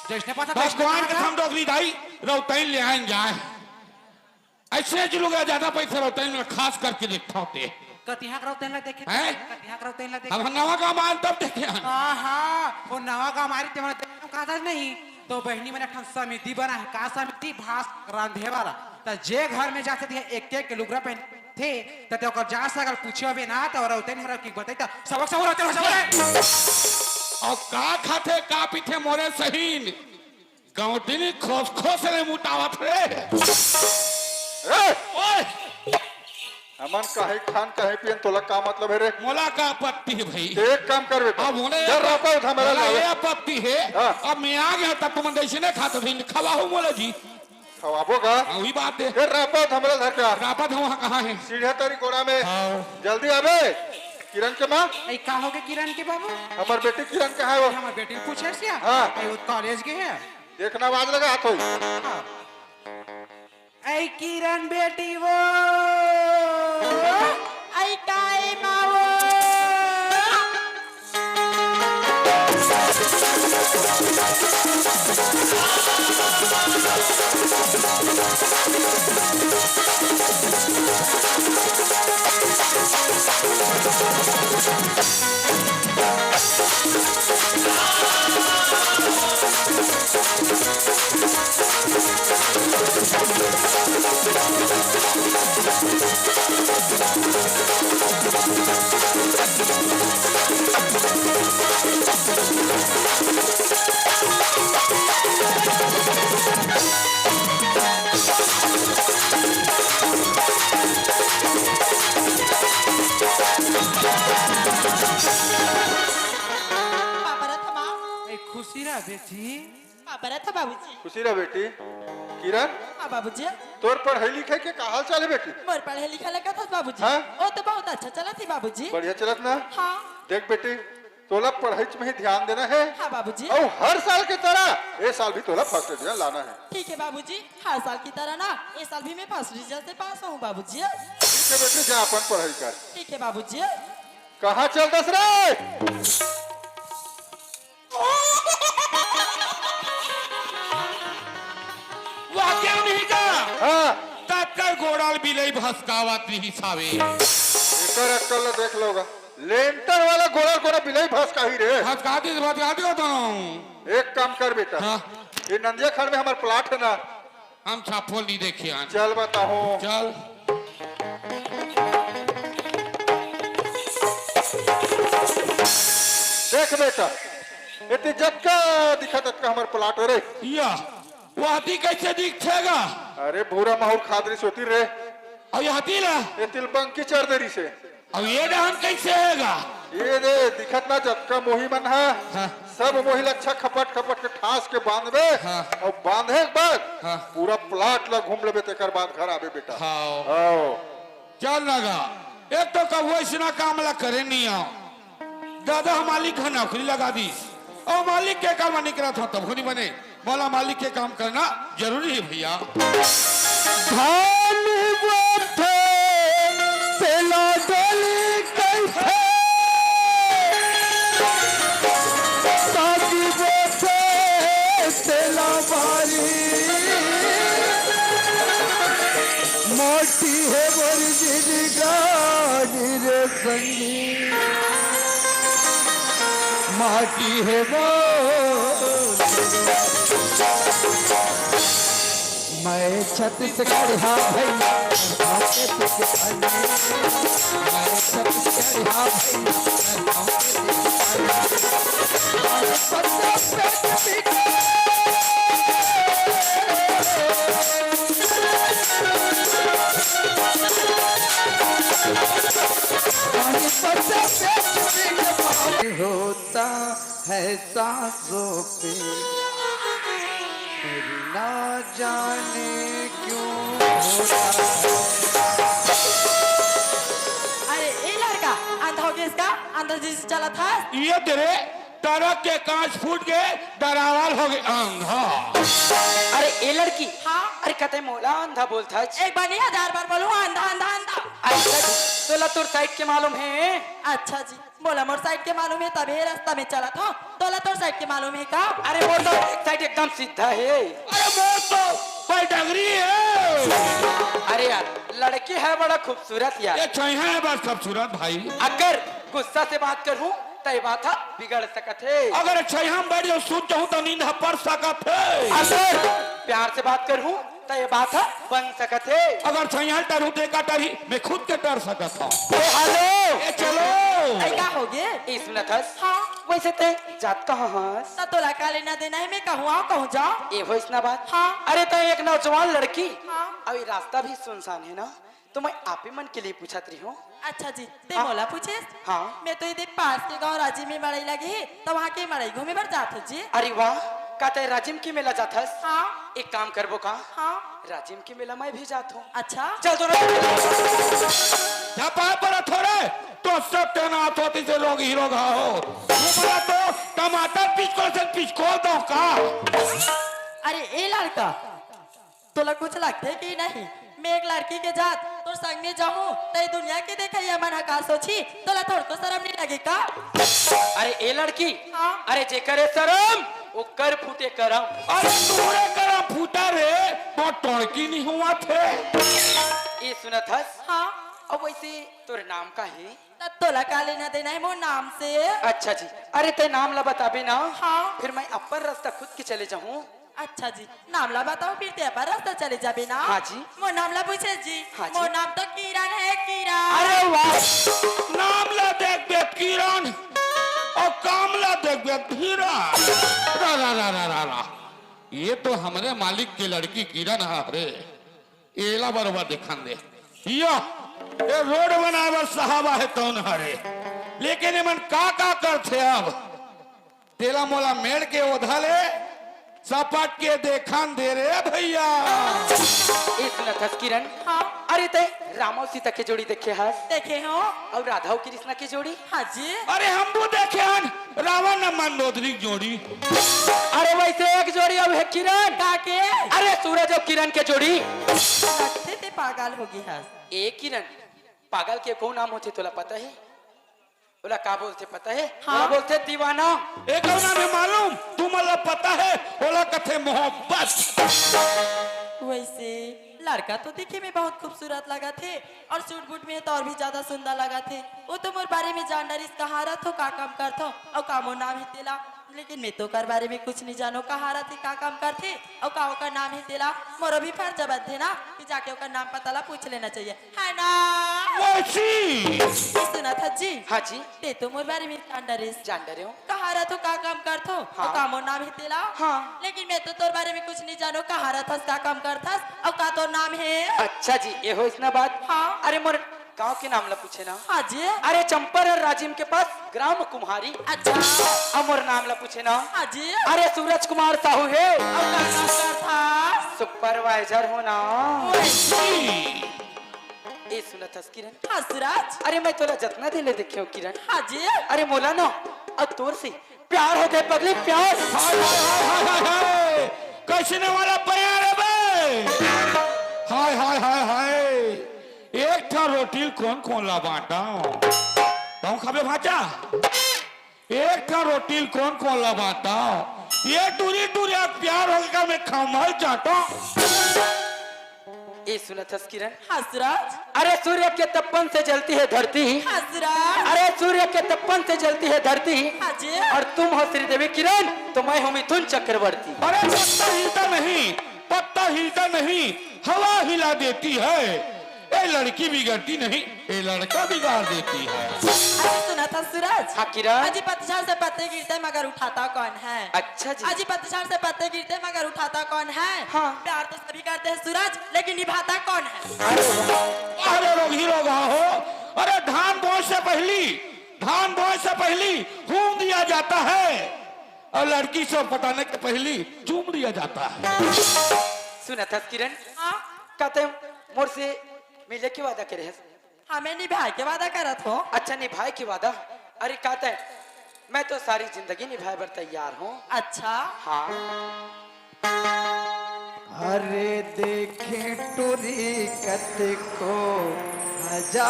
जैसने पता भगवान तैसने कसम डोकरी दाई, रौतई ले आइन जाए। अइसने जो लोग ज्यादा पैसा रौतई में खास करके देखता होते। कतिहा करौतई ला देखे, हैं? कतिहा करौतई ला देखे। अब हम नवा गांव आन तब देखे हन। आहा, वो नवा गांव आरी ते मन कहा नहीं। तो बहिनी मन एक ठन समिति बना हे, का समिति? भात रांधे वाला। त जे घर में जाथे ते एक एक लुगरा पहनथे, त ते ओकर जात से अगर पूछे होबे ना, त ओरा उतन हर की बताई, त सबक सब रहते हो, सब रे। अउ का खाथे, का पीथे मोरे सहीन? गौंटिनी खोस खोस ले मुटावत रे। ए! ओए! हमन कहीं खान, कहीं पियन, तोला का मतलब हे रे? मोला का आपत्ति हे भाई? ते एक काम कर बेटा। अब मोला ये जर आप-, रापा उठा मेरा मोला लावे। ये आपत्ति हे। हाँ। अब मैं आ गया तब तुमन जैसे नहीं खाते थे, खवाओ मोला जी। खवाबो का? हाँ, वही बात हे। ए, रापा उठा मेरा धर के आ। रापा धवा कहाँ हे? सीढ़िया तरी गोड़ा में। हाँ। जल्दी आबे। किरण के माँ। ए, का होगे किरण के बाबू? हमर बेटी किरण कहाँ हे वो? हमर बेटी पूछे सिया। हाँ। ए, वो कॉलेज गे हे। देखना आवाज लगा हाथ होई। हाँ। ऐ किरण बेटी वो, ऐ टाइम वो। बाबा रथ माँ। ए, खुशी रह बेटी। बाबा रथ बाबूजी। खुशी रह बेटी। किरण, हाँ बाबूजी। तोर पढ़ाई लिखाई के का हाल चाल हे बेटी? मोर पढ़ाई लिखाई ला कथस बाबूजी। हाँ? ओ तो बहुत अच्छा चलत हे बाबूजी। बढ़िया चलत ना? हाँ। देख बेटी, तोला पढ़ाई में ही ध्यान देना हे। हाँ बाबूजी। अउ हर साल के तरह ए साल भी तोला first division लाना हे। ठीक हे बाबूजी, हर साल की तरह ना, ए साल भी मैं first division से पास होहूँ बाबूजी। ठीक हे बेटी, जा अपन पढ़ाई कर। ठीक हे बाबूजी। कहाँ चलथस रे? वाह, क्यों नहीं का? हाँ। ततकर गोड़ाल बिलई भसकावत रिहिस हावे। एकर अक्कल ला देख लो गा। लेंटर वाला गोड़ाल कोना बिलई भसकाही रे। भसका दिस, भसका दिस तो। एक काम कर बेटा। हाँ। ये नंदिया खंड में हमर plot हे ना, हम छापो नहीं देखे आन। चल बताहूँ। चल। देख बेटा, एती जतका दिखा ततका हमर plot हे रे। या, वो हाथी कैसे दिखथेगा? अरे भूरा माहुर खाद रिस होती रे। अउ ये हाथी ला? एती ल बंकी चर दे रिसे। अब ये डहन कैसे होगा? ये दे, दिखत ना जतका मोही मन हा, हाँ। सब मोही ला अच्छा खपट खपट के ठास के बांधबे, हाँ। अउ बांधे के बाद हाँ। पूरा plot ला घूम लेबे, तेकर बाद घर आबे बेटा। हाँ। आओ। चल लगा, एक तो कबो अइसना काम ला करे नहीं आओ। दादा ह मालिक ह नौकरी लगा दिस, अउ मालिक के काम निकलत हव तभो नइ बने। मोला मालिक के काम करना जरूरी हे भइया। धान बोथे तेला डोली कहिथे, साग बोथे तेला बारी। माटी हे मोर जिनगानी रे संगी, माटी हे मोर। मैं छत्तीसगढ़िया भैया, मैं छत्तीसगढ़िया भैया, मैं छत्तीसगढ़िया भैया, मैं छत्तीसगढ़िया भैया। होता है सांसों पे, मेरी ना जाने क्यों होता है। अरे ए लड़का, अंधा हो गया इसका? अंधा जैसे चला था। ये तेरे ट्रक के कांच फूट के दरावाल हो गए अंधा। अरे ए लड़की, हाँ? अरे कते मोला अंधा बोलथस? एक बार नहीं, हजार बार बोलूं, अंधा, अंधा, अंधा। अच्छा जी, तोला तोर साइड के मालूम है? अच्छा जी, मोला मोर साइड के मालूम है, तभी रास्ता में चलत हूँ। तोला तोर साइड के मालूम है का? अरे मोर तो एक साइड एकदम सीधा है। अरे मोर तो पैडगरी है। अरे यार, लड़की है बड़ा खूबसूरत यार। ये छइहा है बड़ा खूबसूरत भाई। अगर गुस्सा से बात करूं तो ये बात ह बिगड़ सकत है। अगर छइहा में बैठ जाऊं, सूत जाऊं तो नींद ह पड़ सकत है। अगर प्यार से बात करूं तो ये बात ह बन सकत है। अगर छइहा टरू ते का टरी, मैं खुद के डर सकत हूं। ओ हेलो। ए चलो। ऐ का हो गे? ए सुनत हस? हाँ। वैसे ते जात कहाँ हस? त तोला का लेना देना है, मैं कहूँ आओ कहूँ जाओ। ए होइस ना बात। हाँ। अरे तैं एक नौजवान लड़की। हाँ। अउ ये रास्ता भी सुनसान है ना, तो मैं आप ही मन के लिए पूछत रही हूँ। अच्छा जी, ते हाँ। मोला पूछेस? हाँ। मैं तो ये देख पास के गांव राजिम में मड़ई लगे हे, तो वहाँ के मड़ई घूमे बर जात हो जी। अरे वाह, का तैं राजिम के मेला जात हस? हाँ। एक काम करबो का? हाँ। राजिम के मेला मैं भी जात हूँ। अच्छा। चल दोनों। झपा पड़ा थोड़े, तो सत्यानाश होती से लोग हीरो घा हो। तुम्हारा तो टमाटर पिचको से पिचको दो का। अरे ए लड़का, तोला कुछ लगथे कि नहीं? मैं एक लड़की के जात तोर संग में जाहूं, त ए दुनिया के देखइया मन ह का सोचही? तोला थोड़को शरम नहीं लगे का? अरे ए लड़की, हाँ। अरे जेकर ए शरम, ओकर फूटे करम। अरे तोरे करम फूटा रे, वो टोड़की नहीं हुआ थे। ए सुनत हस? हाँ। अब वैसे तोर नाम का है? त तोला का लेना देना है मोर नाम से? अच्छा जी, अरे तैं नाम ला बताबे ना, हाँ। फिर मैं अपन रास्ता खुद के चले जाहूँ। अच्छा जी, नाम ला बताओ, फिर ते अपन रास्ता चले जाबे ना। हाँ जी। मोर नाम ला पूछे जी। हाँ जी। मोर नाम तो किरण है, किरण। अरे वाह, नाम ला देख बे किरण, अउ काम ला देख बे धीरन। रा, रा, रा, रा, रा, रा। ये तो हमरे मालिक के लड़की किरण हरे। एला बरोबर देखन दे। यो, ए रोड बनाए बर साहब आहे तौन हरे। लेकिन एमन का का करथे अब? तेला मोला मेड़ के ओधा ले सपट के देखन दे रे भैया। ए सुनत हस किरण? हाँ। अरे तैं राम अउ सीता के जोड़ी देखे हस? देखे हो। अउ राधा अउ कृष्णा के जोड़ी? हाँ जी। अरे हम वो देखे हन रावण अउ मंदोदरी के जोड़ी। अरे वैसे एक जोड़ी अउ है किरण। का के? अरे सूरज अउ किरण के जोड़ी। लगथे ते पागल होगे हस। ए किरण, पागल के कौन नाम होथे तोला पता है? ओला का बोलथे पता है? हाँ। ओला बोलथे दीवाना। ए कौन नाम है मालूम? तुमन ला पता है? ओला कथे मोहब्बत। वैसे लड़का तो देखे में बहुत खूबसूरत लगथे अउ सूट बूट में तो अउ भी ज्यादा सुंदर लगथे। वो तो मोर बारे में जान डरिस, कहाँ रथो, का काम करथो अउ का मोर नाम है तेला। लेकिन मैं तो ओकर बारे में कुछ नहीं जानो, कहाँ रथे, का काम करथे अउ का ओकर नाम है तेला। मोरो भी फर्ज बनथे ना कि जाके ओकर नाम पता ला पूछ लेना चाहिए, है ना? वैसी। ए सुनत हस जी। हाँ जी। ते तो मोर बारे में जान डरेस। जान डरे हो। कहाँ रथो, का काम करथो? हाँ। अउ का मोर नाम है तेला? हाँ। लेकिन मैं तो तोर बारे में कुछ नहीं जानो, कहाँ रथस, का काम करथस अउ का तोर नाम है? अच्छा जी, ए होइस ना बात। हाँ। अरे मोर गांव के नाम ला पूछे ना। हाँ जी। अरे चंपारण राजिम के पास ग्राम कुम्हारी। अच्छा। अउ मोर नाम ला पूछे ना। हाँ जी। अरे सूरज कुमार साहू है। अउ का काम करथस? सुपरवाइजर हो ना। वैसी। ए सुनत हस किरण? हाँ सूरज। अरे मैं तोला जतना दिन ले देखे हो किरण। हाँ जी। अरे मोला ना अउ तोर से प्यार हो गे पगली, प्यार। हाय, हाय, हाय, हाय, हाय, हाय। कैसने वाला प्यार है बे? हाय, हाय, हाय, हाय। एक ठा रोटी ल कोन कोन ला बांटा? तहूं खाबे भांचा? एक ठा रोटी ल कोन कोन ला बांटा? ये टूरी टूरी आप प्यार होगा मैं खमल चाटो। ए सुनत हस किरण? हाँ सूरज। अरे सूर्य के तपन से जलती है धरती। हाँ सूरज। अरे सूर्य के तपन से जलती है धरती। हाँ जी। और तुम हो श्रीदेवी किरण, तो मैं हूँ मिथुन चक्रवर्ती। अरे सत्ता हिलता नहीं, पत्ता हिलता नहीं, हवा हिला देती है। ये लड़की बिगड़ती नहीं, ये लड़का बिगाड़ देती है। अरे सुनत हस सूरज? हाँ किरण। अजी पतझड़ से पत्ते गिरते मगर उठाता कौन है? अच्छा जी। अजी पतझड़ से पत्ते गिरते मगर उठाता कौन है? हाँ। प्यार तो सभी करते हैं सूरज, लेकिन निभाता कौन है? अरे वाह। अरे रोगही रोगहा हो, अरे धान बोए से पहली, धान बोए से पहली हूम दिया जाता है। अउ लड़की सब पटाने के पहिली चूम लिया जाता है। सुनत हस किरण? हाँ? का तैं मोर से मिले के वादा करे हस? हाँ, मैं निभाए के वादा करत हों। अच्छा, निभाए के वादा? अरे का तैं, मैं तो सारी जिंदगी निभाए बर तैयार हों। अच्छा। हाँ। अरे देखे टुरी कतको हजार,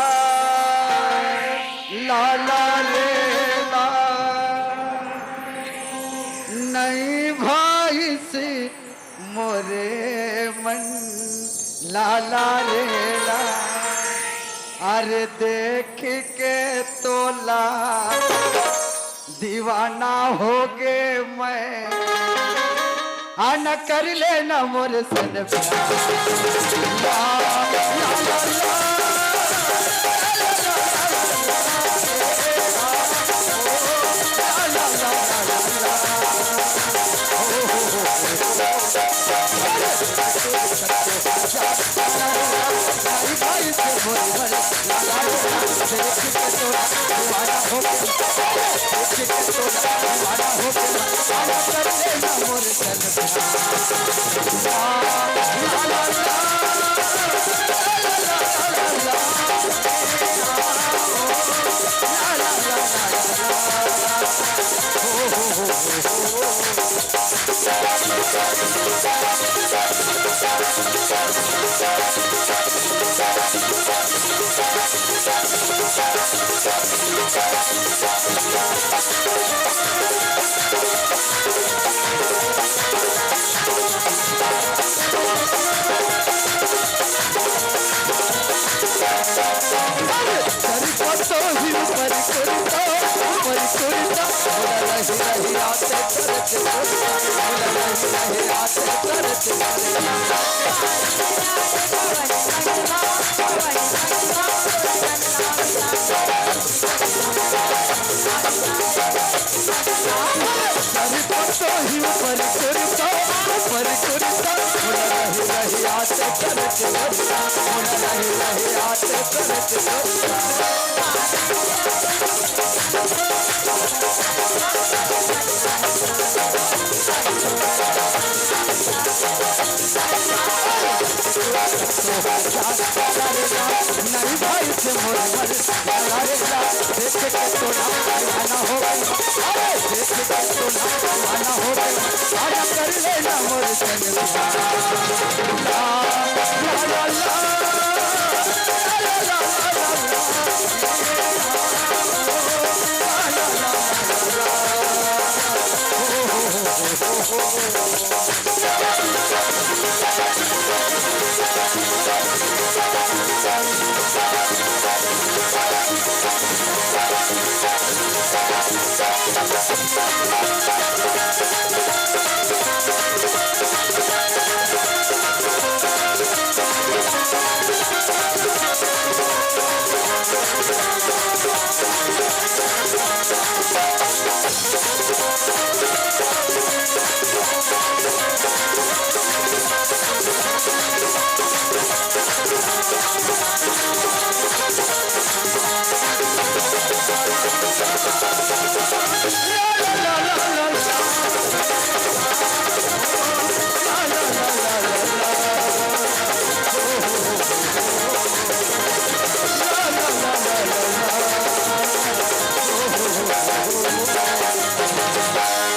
लाला रे ला, नइ भाई से मोरे मन, लाला रे ला। अरे देख के तोला दीवाना होगे मैं, आ न कर लेना मोर सन प्यार। ला, ला, ला, ला।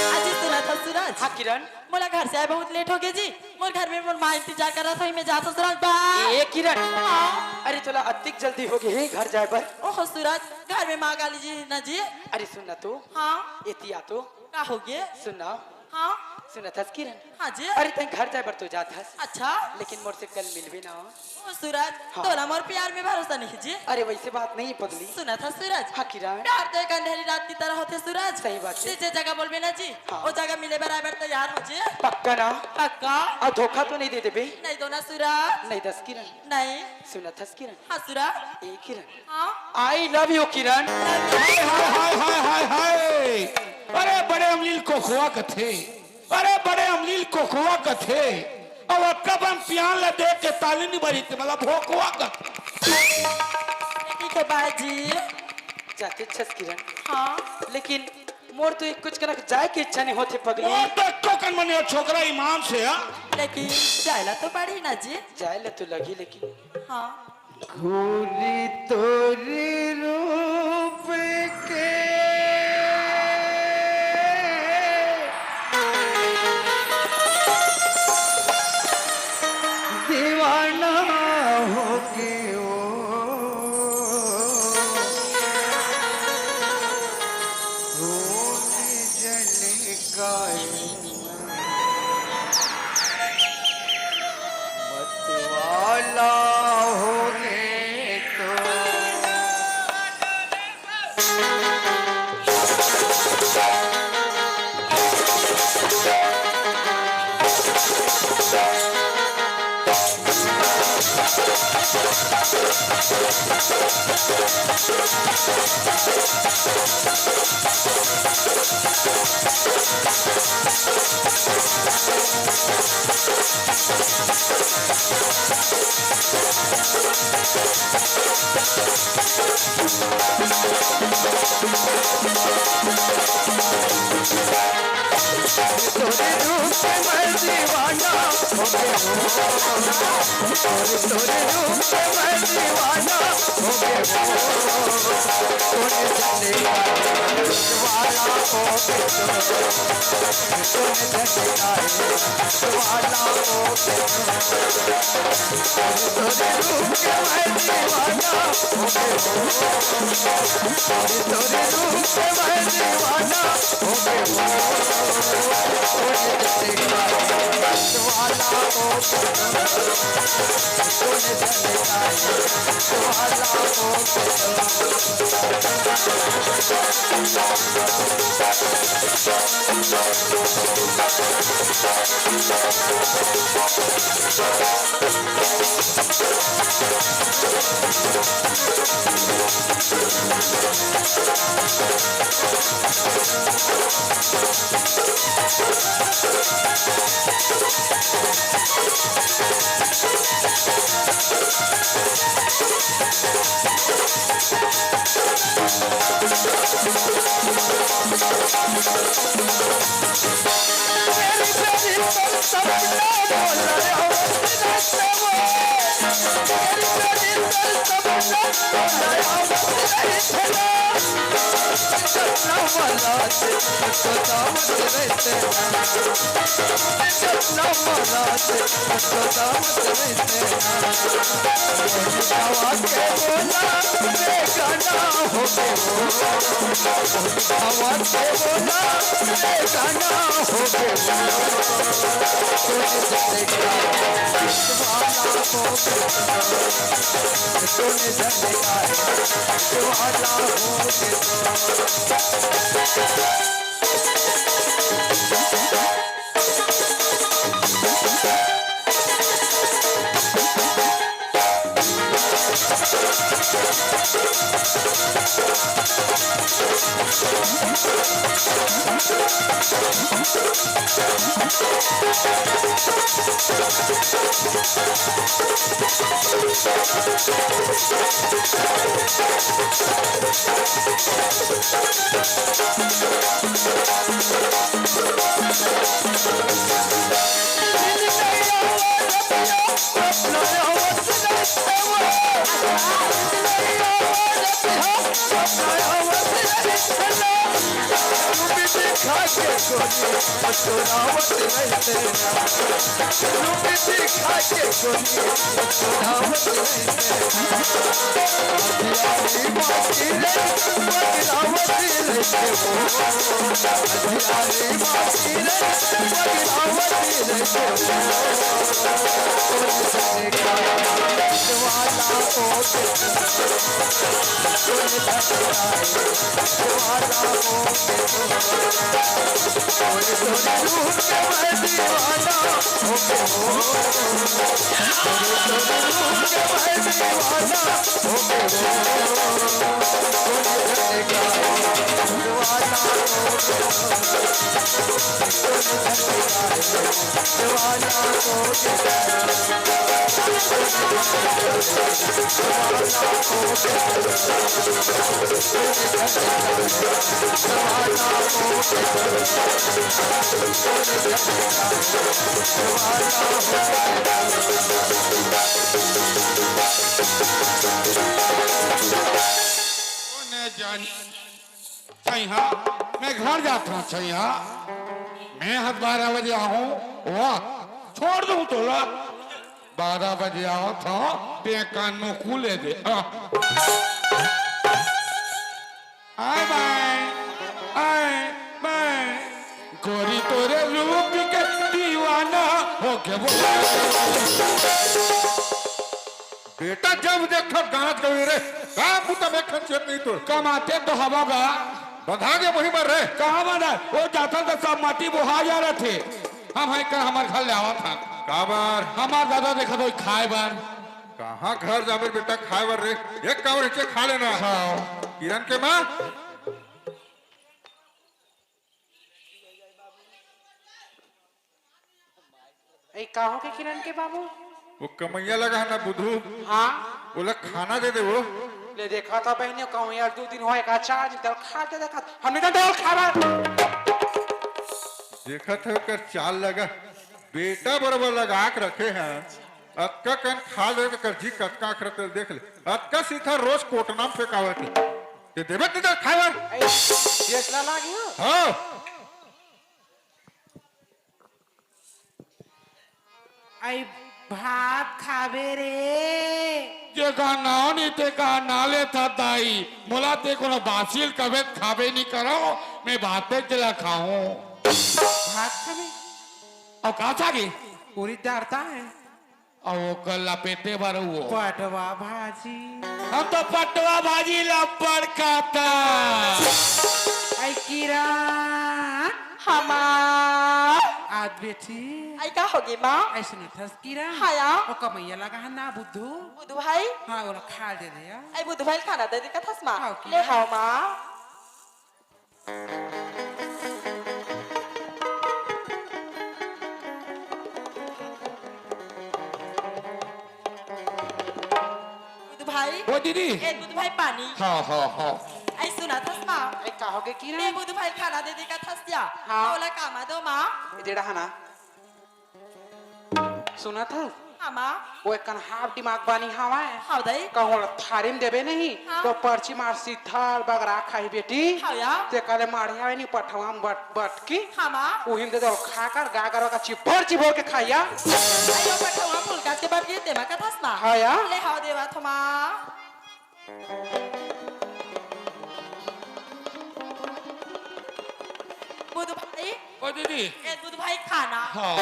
अजी सुनत हस सूरज? हाँ किरण। मोला घर से आए बहुत लेट होगे जी। मोर घर में मोर माँ इंतजार करत होही, मैं जात हों सूरज, बाय। ए किरण। हाँ। अरे तोला अतिक जल्दी होगे हे घर जाए बर। ओहो सूरज, घर में माँ गाली जी ना जी। अरे सुन ना तो। हाँ। एती आ तो। का होगे? सुन ना। हाँ। सुनत हस किरण? हाँ जी। अरे, तैं घर जाए बर तो जात हस। अच्छा। लेकिन मोर से कल मिलबे ना हो। ओ सूरज, हाँ। तोला मोर प्यार में भरोसा नहीं जी। अरे, वैसे बात नहीं है पगली। सुनत हस सूरज? हाँ किरण। प्यार तो एक अंधेरी रात की तरह होथे सूरज। सही बात है। तैं जे जगह बोलबे ना जी, हाँ। वो जगह मिले बर आए बर तैयार हो जी। पक्का ना? पक्का। अउ धोखा तो नहीं दे देबे? नहीं दो ना सूरज। नहीं दस किरण। नहीं। सुनत हस किरण? हाँ सूरज। ए किरण। हाँ। I love you किरण। हाय, हाय, हाय, हाय, हाय, हाय। अरे बड़े अमलील कोकवा कथे। अरे बड़े अमलील कोकवा कथे। अउ अतका बन पियान ला देख के ताली नहीं बजी ते, मतलब भोकवा कथे। ठीक है बाजी। जाते हस किरण। हाँ। लेकिन मोर तो एक कुछ कनक जाए के इच्छा नहीं होथे पगली। मोर तो एको कन मने छोकरा ईमान से, हाँ। लेकिन जाए ला तो पड़ी ना जी। जाए ला तो लगी लेकिन। हाँ। गोरी तोरे रूप के दीवाना हो गयो। गोरी जन का मत वाला हो गे तो। तोरे रूप में मैं दीवाना हो गया हूँ। तोरे, तोरे रूप में मैं दीवाना हो गया हूँ। तोरे जाने वाला हो गया हूँ। तोरे जाने वाला हो गया हूँ। तोरे रूप में मैं दीवाना हो गया हूँ। तोरे रूप में मैं दीवाना हो गया हूँ। तोरे जाने वाला हो गया हूँ। तोरे जाने वाला हो गया हूँ। कोने जानी? छैया, मैं घर जात हूँ छैया। मैं हद बारह बजे आहूँ, वाह, छोड़ दूँ तोला। बारह बजे आवत हूँ, ते कान में कूले दे। आ। आय बाय, आय बाय। गोरी तोरे रूप के दीवाना हो गए वो। बेटा, जब देखत गाँज गवी रे, काम बुता में खन चेत नहीं तो। कमाते तो हवा गा। बंधा के वही मर रे। कहाँ बंधा? वो जाता तो सब माटी बोहा जा रहे थे। हम है कर हमार घर ले आवा था। काबर? हमार दादा देखा तो खाए बार। कहाँ घर जाबे बेटा खाए बर रे? एक कावर हिचे खा लेना। हाँ। किरण के माँ। ए, का हो के किरण के बाबू? वो कमैया लगा है ना बुधू। हाँ। बोला खाना दे दे वो। ले देखा था बहनियों, कहूँ यार दो दिन हुआ एक अचार जी दल खा दे देखा। हमने तो दल खावा। देखत है ओकर चाल लगा। बेटा बरोबर लगा के रखे हैं। अतका कन खा ले तो कर जी कतका आखरत देख ले। अतका सीधा रोज कोटना में फेंकावत है। ते देबे नहीं तो खाए बर। ए, देश ला लागी हो? हाँ। आई भात खाबे रे। जेका नाव नहीं तेका ना लेता दाई। मोला ते कोनो बासिल कबे खाबे नहीं करो। मैं भाते चला खाऊं। भात खाबे? और का था के? पूरी दारता है। अउ ओकर लपेटे बर वो। पटवा भाजी। हम तो पटवा भाजी ला बड़ खाता। आई किरण। हमार। आज बेटी। आई का होगे माँ? आई सुनत हस किरण? हाँ या। ओ कमैया लगा है ना बुद्धू? बुद्धू भाई? हाँ, ओला खा दे दे या। आई बुद्धू भाई खाना दे दे का थस माँ? हाँ, ले किरण। हाव माँ। बुधु भाई। ओ दीदी। ए बुधु भाई पानी। हाँ, हाँ, हाँ। आई सुना थस माँ। ए, का होगे किरण? ए बुधु भाई खाना दे दे का थस या। हाँ। ओला कामा दो माँ। ए जेड़ा हना। सुनत हस? हाँ, माँ। वो एक कन हाफ दिमाग बानी हवय। हाँ, दाई। कहूँ ला थारी म देबे नहीं, हाँ। तो पर्ची मार सीधा बगरा खाही बेटी। हाँ, या। ते काले माढ़े आवे नहीं पठवा म बट, बट की। हाँ, माँ। उही म दे दो खा कर गा कर का चिभोर चिभोर के खाया। अयो पठवा मुलकात के बाप ये तेमा का थस माँ। हाँ, या। ले हाव देवा थो माँ। बुधु भाई। ओ दीदी। ए, बुधु भाई खाना। हाँ।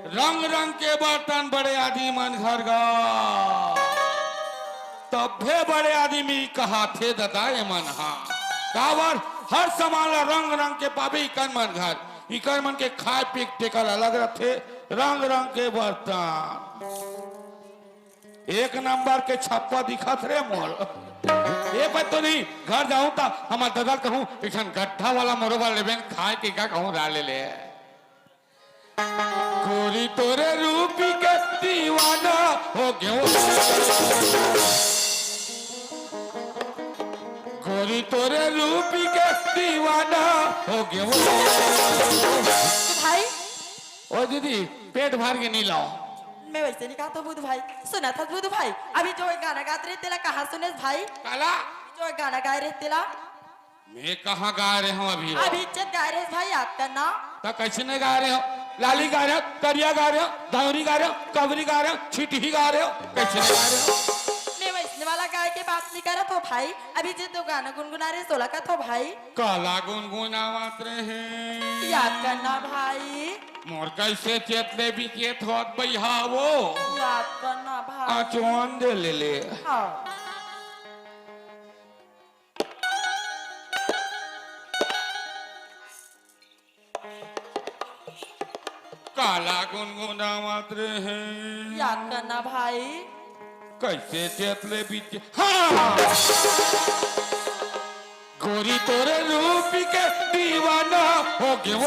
रंग रंग के बर्तन बड़े आदमी मन घर गा। तभे बड़े आदमी कहाथे ददा एमन हा। काबर हर सामान ला रंग रंग के पाबे इकर मन घर। इकर मन के खाए पीए के टेकर अलग रथे, रंग रंग के बर्तन। एक नंबर के छप्पा दिखत रे मोर। ए पर तो नहीं, घर जाऊं ता हमार ददा कहूं, "इठन गड्ढा वाला मोरो वाला लेबेन खाए के का कहूं रा ले ले।" गोरी तोरे रूपी के दीवाना हो गयो। गोरी तोरे रूपी के दीवाना हो गयो। भाई। ओ दीदी। पेट भर के नहीं लाओ। मैं वैसे नहीं कहा तो बुध भाई। सुना था बुध भाई, अभी जो एक गाना गात रहे तेला कहाँ सुनेस भाई? काला? जो एक गाना गाए रहे तेला। मैं कहाँ गाए रहे हूँ अभी? अभी इज्जत गाए रहे भाई, याद करना। तो कैसे नहीं गाए रहे हो? लाली गाए रहे हो, करिया गाए रहे हो, धौरी गाए रहे हो, कबरी गाए रहे हो, छिटही गाए रहे हो, कैसे नहीं गाए रहे हो? मैं वैसने वाला गाय के बात नहीं करत हो भाई, अभी जे तो गाना गुनगुना रहे सोला का थो भाई। काला गुनगुनावत रहे। याद करना भाई। मोर कैसे चेत ले बिकेत होत बइहा वो। याद करना भाई। आचोन दे ले ले। हाँ। काला गुनगुनावत रहे। याद करना भाई। कैसे चेत ले बीच, हाँ। गोरी तोरे रूप के दीवाना हो गयो।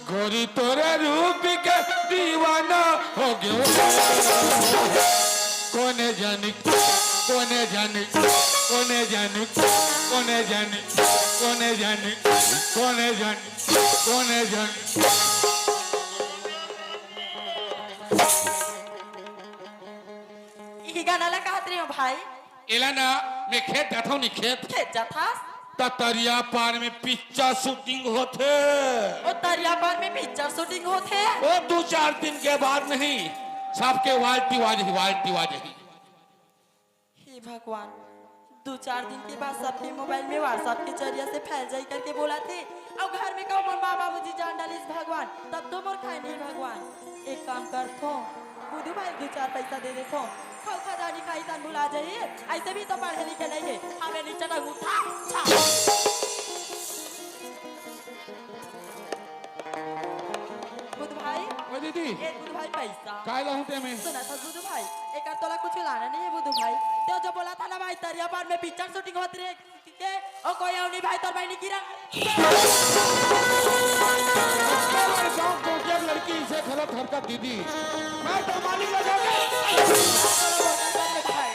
गोरी तोरे रूप के दीवाना हो गयो। कोने जानी, कोने जानी, कोने जानी, कोने जानी, कोने जानी, कोने जानी, कोने जानी। ई गाना ला कहत रहे हो भाई? एला ना, मैं खेत जाथव नी खेत। खेत जाथस? त तरिया पार में पिक्चर शूटिंग होथे। ओ तरिया पार में पिक्चर शूटिंग होथे? ओ दू चार दिन के बाद नहीं, सबके वाल टिवा जही, वाल टिवा जही। हे भगवान, दू चार दिन के बाद सबके मोबाइल में WhatsApp के जरिया से फैल जाई करके बोला थे, अउ घर में कहूँ मोर माँ बाबूजी जान डालिस भगवान, तब तो मोर खाए नहीं भगवान। एक काम करथो, बुधू भाई दू चार पैसा दे देथो, खाऊ खजानी खाई तन भुला जाई, ऐसे भी तो पढ़े लिखे नहीं है, हमें नीचे अंगूठा छाप। बुध भाई। ओ दीदी। ए बुध भाई पैसा। काय लाहूं ते में? सुना था बुध भाई, एकर तोला कुछ लाना नहीं है बुध भाई। तो जो बोला था ना भाई तरिया पार में पिक्चर शूटिंग होती रहे, ठीक है? ओ कोई अउनी भाई तोर बहिनी किरण। गांव कोटिया लड़की इसे गलत हरकत दीदी। मैं तो मालिक ले जाके। भाई।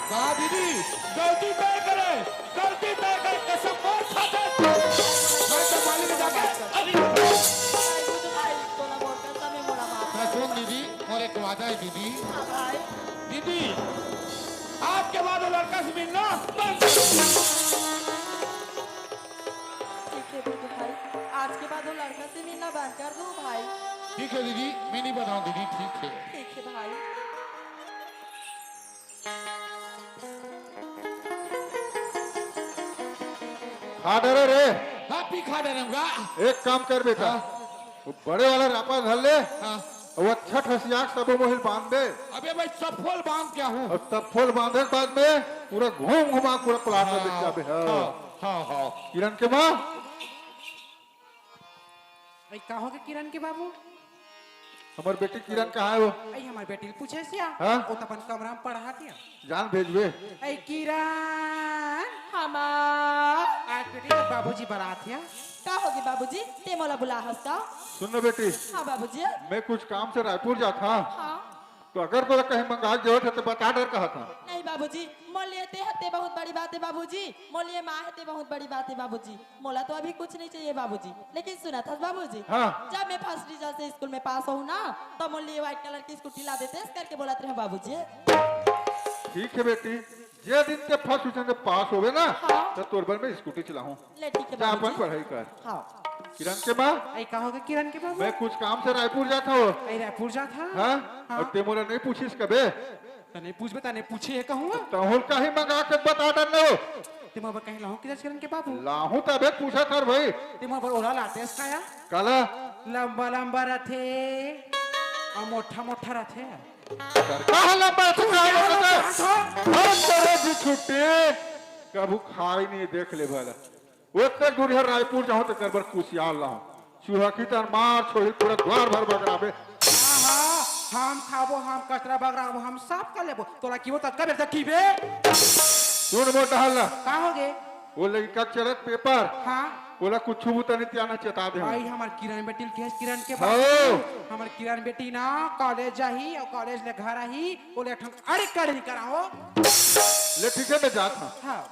कहा दीदी, गलती तय करे। गलती तय कर, कसम मोर खाते। मैं तो मालिक जाके अभी। भाई, बुध भाई, तोला मोर कसम है, मोला माफ कर। सुन दीदी, मोर एक वादा है दीदी। हाँ भाई। दीदी, आज के बाद वो लड़का से मिलना बंद कर। ठीक है बुध भाई, आज के बाद वो लड़का से मिलना बंद कर दूँ भाई। ठीक है दीदी, मैं नहीं बताऊँ दीदी, ठीक है। ठीक है भाई। खा डरे रे। हाँ, पी खा डरे गा। एक काम कर बेटा, हाँ। वो बड़े वाला रापा धर ले। हाँ। वो अच्छा ठसियाक सबो मोहिल बांध दे। अबे भाई, सब फोल बांध क्या हूँ? और सब फोल बांधे के बाद में पूरा घूम घुमा पूरा प्लाट में हाँ, बेच जाबे। हाँ। हाँ, हाँ, हाँ। किरण के माँ, अरे, का होगे किरण के बाबू? हमर बेटी किरण कहाँ है वो? अरे, हमर बेटी ल पूछे सिया। हाँ? वो तो अपन कमरा में पढ़ात हे। जान भेजबे। अरे, किरण। हमार। आज बेटी तो बाबूजी बरात हे। का होगे बाबूजी? ते मोला बुला हस का? सुन ना बेटी। हाँ बाबूजी। मैं कुछ काम से रायपुर जात हँव। हाँ। तो अगर तोला कहीं मंगा के जरूरत है तो बता डर कहत हँव। नहीं बाबूजी, मोर लिए ते हते बहुत बड़ी बात है बाबूजी, मोर लिए माँ हते बहुत बड़ी बात है बाबूजी। मोला तो अभी कुछ नहीं चाहिए बाबूजी, लेकिन सुनत हस बाबूजी, हाँ। जब मैं फर्स्ट डिवीजन से स्कूल में पास होहूँ ना, तो मोर लिए व्हाइट कलर की स्कूटी ला देते करके बोलत रहे बाबूजी। ठीक है बेटी, जे दिन ते फर्स्ट डिवीजन से पास होबे ना, हाँ। तो तोर बर मैं स्कूटी चलाहूँ। ले ठीक है जा, अपन बाबूजी। पढ़ाई कर। हाँ। किरण के माँ, अरे, का होगे किरण के बाबू? मैं कुछ काम से रायपुर जात हँव। अरे, रायपुर जात हस? हाँ? हाँ। और ते मोला नहीं पूछिस कबे? तने पूछबे, तने पूछे हे कहूँ? तहूँ ल काहे मंगा के बता डर न हो? ते मोर बर कहीं लाहूँ किरण के बाबू? लाहूँ तभे पूछत हँव भाई। ते मोर बर ओला लातेस का या? काला? लंबा लंबा रथे, अउ मोटा मोटा रथे। कहाँ लंबा रथे, कहाँ मोटा रथे? हम तेरे भी छुट्टी कभू खाई नहीं, देख ले भला। ओतने दूरिहा रायपुर जाहूँ त एकर बर कुसियार लाहूँ। चुहकी तन मार छोड़ी, पूरा द्वार भर बगराबे। हाँ, हाँ, हम खाबो, हम कचरा बगराबो, हम साफ कर लेबो। तोला किबो त कबे तक किबे? सुन मोर डहर ला। का होगे? वो लइका के चलत पेपर। हाँ। ओला कुछ बुता नहीं तियाना चेता दे हम। भाई, हमर किरण बेटी ल केहेस, किरण के हाँ। बाबू। हमर किरण बेटी ना कॉलेज जाही अउ कॉलेज ले घर आही, ओला एक ठन अड़ी कड़ी कराओ। ले ठीक है, मैं जात हँव। हाँ।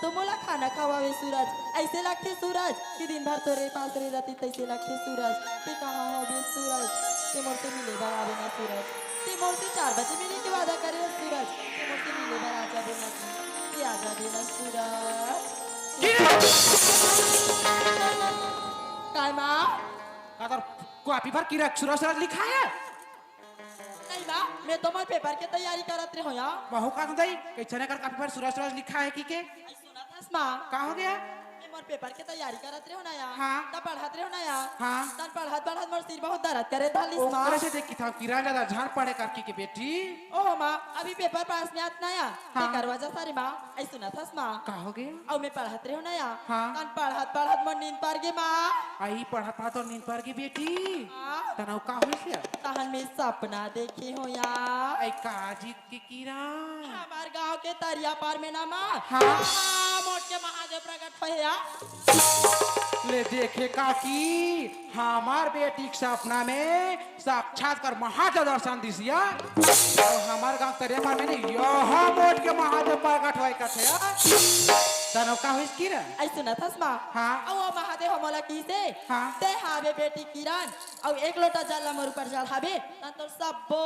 तो मोला खाना खवावे सूरज, अइसे लगथे सूरज कि दिन भर तोरे पास रे रति तइसे लगथे सूरज। ते कहाँ हवे सूरज, ते मोर से मिले बर आवे ना सूरज। ते मोर से चार बजे मिले के वादा करे हस सूरज, ते मोर से मिले बर आ जाबे ना, ते आ जाबे ना सूरज। काय माँ? का तोर कॉपी पर किरा सूरज सूरज लिखा है? नहीं माँ, मैं तो मोर पेपर के तैयारी करत रहे हो यार। बहू का दई, कैसे कर कॉपी पर सूरज सूरज लिखा है कि के? सुनत हस माँ? का हो गया? मैं मोर पेपर के तैयारी करत रहे हो ना यार। हाँ। तब पढ़त रहे हो ना यार। हाँ। तब पढ़त पढ़त मोर सिर बहुत दर्द करे धलिस माँ। ओकरे से देखी था किरा ज्यादा झाड़ पड़े करके के बेटी। ओहो माँ, अभी पेपर पास में आत ना यार। हाँ। बेकार वजह सारी माँ, आई सुनत हस माँ? का हो गया? अउ मैं पढ़त रहे हो ना यार। हाँ। तब पढ़त पढ़त मोर नींद पर गे माँ। आई पढ़त पढ़त तोर नींद पर गे बेटी। हाँ। तनव का होइस या? तहन मैं सपना देखे हो यार। आई का जी के किरा? हमार गांव के तरिया पार में ना माँ। हाँ। हाँ, मोट के महादेव प्रकट होए हे यार। ले देखे काकी, हमार बेटी के सपना में साक्षात कर महादेव दर्शन दिस या। अउ हमार गांव तरिया पार में नहीं, यह मोट के महादेव प्रकट होए कथे यार। तनव का होइस किरा? आई सुनत हस माँ? हाँ। अउ वो महादेव हमला किसे? हाँ। ते हावे बेटी किरण, अउ एक लोटा जल ला मोर ऊपर चढ़ाबे, त तोर सब्बो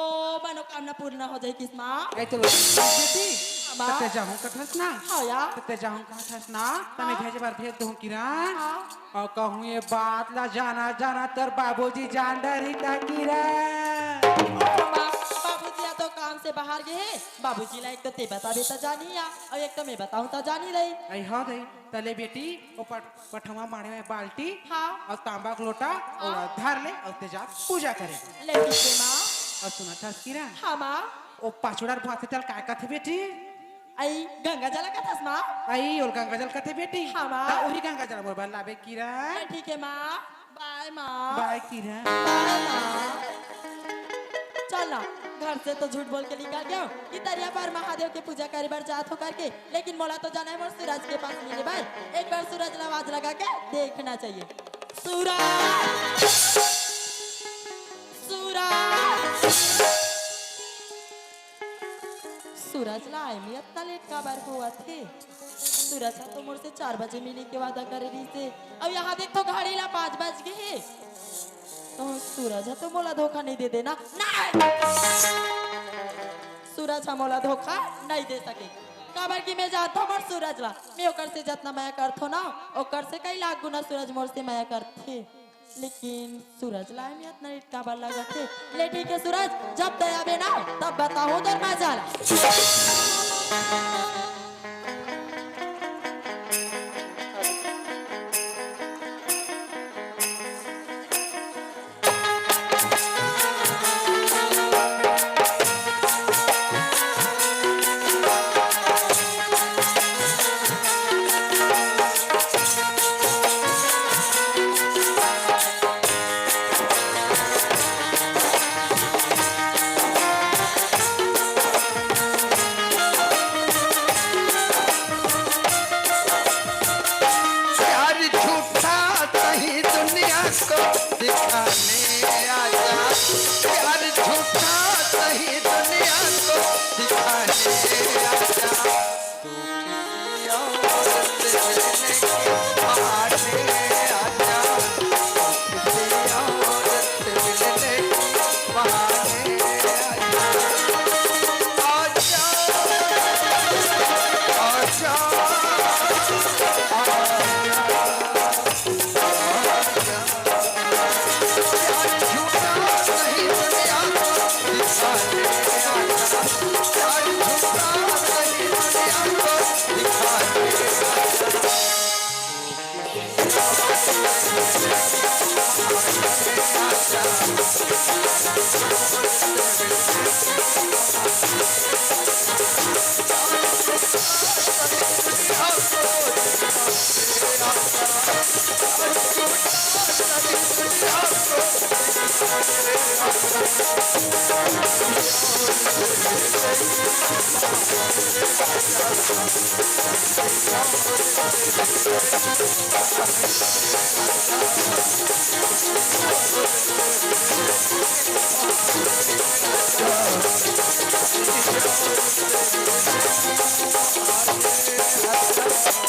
मनोकामना पूर्ण हो जाही किस माँ। आई तो बेटी, हाँ माँ। तते जाहूं कथस ना? हाँ यार। तते जाहूं कथस ना? त मैं हाँ। भेजे बर भेज दूं किरण। हाँ। अउ कहूं ये बात ला जाना जाना तोर बाबूजी जान डरही त किरण। ओ माँ, बाबूजी या तो काम से बाहर गे हे। बाबूजी ला एक तो ते बताबे त जानी या, अउ एक तो मैं बताहूं त जानी रही। आई हाँ दई, तले बेटी, ओ पट-, पठवा माड़े में बाल्टी, हाँ। अउ तांबा के लोटा, हाँ। ओला धर ले, अउ ते जा पूजा करे। ले ठीक हे माँ। अउ सुनत हस किरण? हाँ माँ। ओ पाचुड़ा ल बोहाथे तेला काय कथे बेटी? आई गंगा जल कथस माँ। आई ओला गंगा जल कथे बेटी? हाँ माँ। त उही गंगा जल मोर बर लाबे किरण। ले ठीक हे माँ। बाय माँ। बाय किरण। बाय माँ। चल ना, घर से तो झूठ बोल के निकल गेंव कि तरिया पार महादेव के पूजा करे बर जात हों करके, लेकिन मोला तो जाना हे मोर सूरज के पास मिले बर। एक बार सूरज ला आवाज लगा के देखना चाहिए। सूरज, सूरज, सूरज ला आए में अतना लेट काबर होवत हे? सूरज ह तो मोर से चार बजे मिले के वादा करे रहिस हे, अउ यहाँ देख तो घड़ी ला पाँच बज गे हे। तो सूरज ह तो मोला धोखा नहीं दे देना, नहीं। सूरज ह मोला धोखा नहीं दे सके, काबर कि मैं जानथों मोर सूरज ला, मैं ओकर से जतना मया करथों ना, ओकर से कई लाख गुना सूरज मोर से मया करथे। लेकिन सूरज ला आए में अतना लेट काबर लगत हे? ले ठीक हे सूरज, जब तैं आबे ना, तब बताहूं तोर मजा ला। प्यार झूठा सही दुनिया को दिखाने आजा, प्यार झूठा सही दुनिया को दिखाने आजा।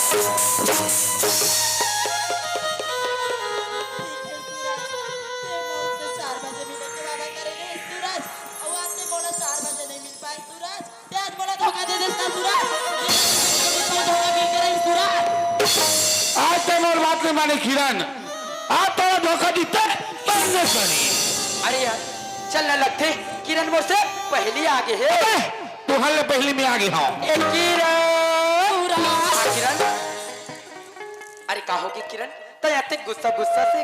ठीक हे सूरज, ते मोर से चार बजे मिले के वादा करे रहे सूरज, अउ आज ते मोला चार बजे नहीं मिल पाए सूरज, ते आज मोला धोखा दे देस ना सूरज, ये धोखा मिल के रही सूरज। आज ते मोर बात नहीं माने किरण, आज तोला धोखा दिते तब ने सही। अरे यार, चल ना लगथे, किरण मोर से पहली आगे हे। अबे, तुहर ले पहली मैं आगे हंव। ए किरण। हाँ, किरण। अरे का होगे किरण? तैं अतेक गुस्सा गुस्सा से।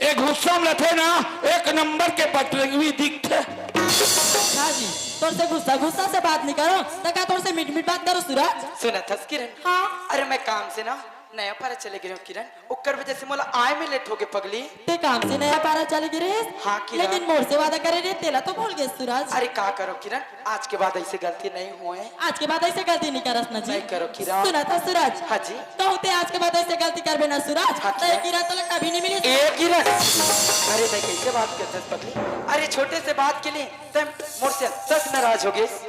ए गुस्सा में रथे ना, एक नंबर के बटरंगी दिखथे। अच्छा जी, तोर से गुस्सा गुस्सा से बात नहीं करो, त का तोर से मीठ मीठ बात करो सूरज? सुनत हस किरण? हाँ। अरे मैं काम से ना नया पारा चले गे रहेंव किरण, ओकर वजह से मोला आए में लेट होगे पगली। ते काम से नया पारा चले गे रहेस? हाँ किरण। लेकिन मोर से वादा करे रहे, तेला तो भूल गेस सूरज। अरे का करों किरण, आज के बाद ऐसे गलती नहीं होए। आज के बाद ऐसे गलती नहीं करस ना जी। नहीं करों किरण। सुनत हस सूरज? हाँ जी। कहूँ ते आज के बाद ऐसे गलती करबे ना सूरज, हाँ, त ए किरण। किरण तोला कभी नहीं मिली। ए किरण, अरे तैं कैसे बात करत हस पगली? अरे छोटे से बात के लिए तैं मोर से अतेक नाराज हो गेस।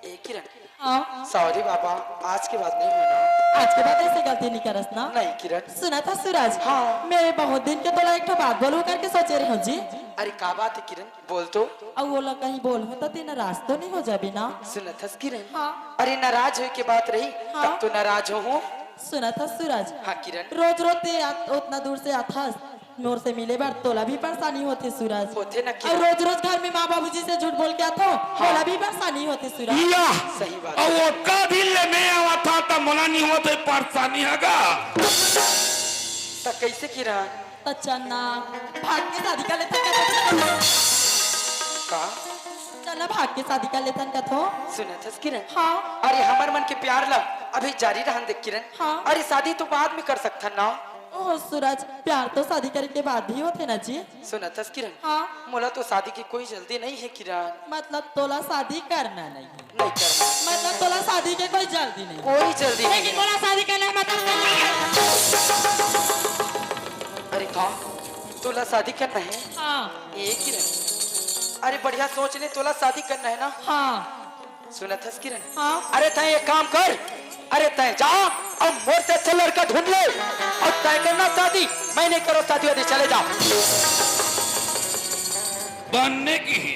ए किरण, हाँ। Sorry बाबा, आज के बाद नहीं होना। आज के बाद ऐसे गलती नहीं करस ना। नहीं किरण। सुनत हस सूरज? हाँ। मैं बहुत दिन के तोला एक ठो बात बोलूं करके सोचे रहेंव जी। अरे का बात हे किरण? बोल तो। अउ ओला कहीं बोलहूं त ते नाराज तो नहीं हो जाबे ना? सुनत हस किरण? हाँ। अरे नाराज होए के बात रही, हाँ। तब तो नाराज होहूं। सुनत हस सूरज? हाँ किरण। रोज रोज ते आत-, उतना दूर से आत हस, मोर से मिले बर तोला भी परेशानी होथे सूरज। होथे ना किरण। अउ रोज रोज घर में माँ बाबूजी से झूठ बोल के आथो, हाँ। तोला भी परेशानी होथे सूरज। या। सही बात। अउ ओतका दिन ले मैं आवत हंव त मोला नहीं होत हे परेशानी ह गा। त कैसे किरण? त चल ना, भाग के शादी कर लेथन कथों। का? चल ना, भाग के शादी कर लेथन कथों। सुनत हस किरण? हाँ। अरे हमर मन के प्यार ला अभी जारी रहन दे किरण। हाँ। अरे शादी तो बाद में कर सकथन ना। ओह सूरज, प्यार तो शादी करे के बाद भी होथे ना जी। सुनत हस किरण? हाँ। मोला तो शादी की कोई जल्दी नहीं हे किरण। मतलब तोला शादी करना नहीं हे? नहीं करना। मतलब तोला शादी के कोई जल्दी नहीं? कोई जल्दी नहीं। लेकिन मोला शादी करना हे, मतलब करना हे। अरे का? तोला शादी करना हे? हाँ। ए किरण, अरे बढ़िया सोच ले, तोला शादी करना हे ना? हाँ। सुनत हस किरण? हाँ। अरे तैं एक काम कर, अरे तैं जा अउ मोर से अच्छा लड़का ढूंढ ले अउ तैं करना शादी, मैं नहीं करों शादी वादी, चले जा। बनने की ही।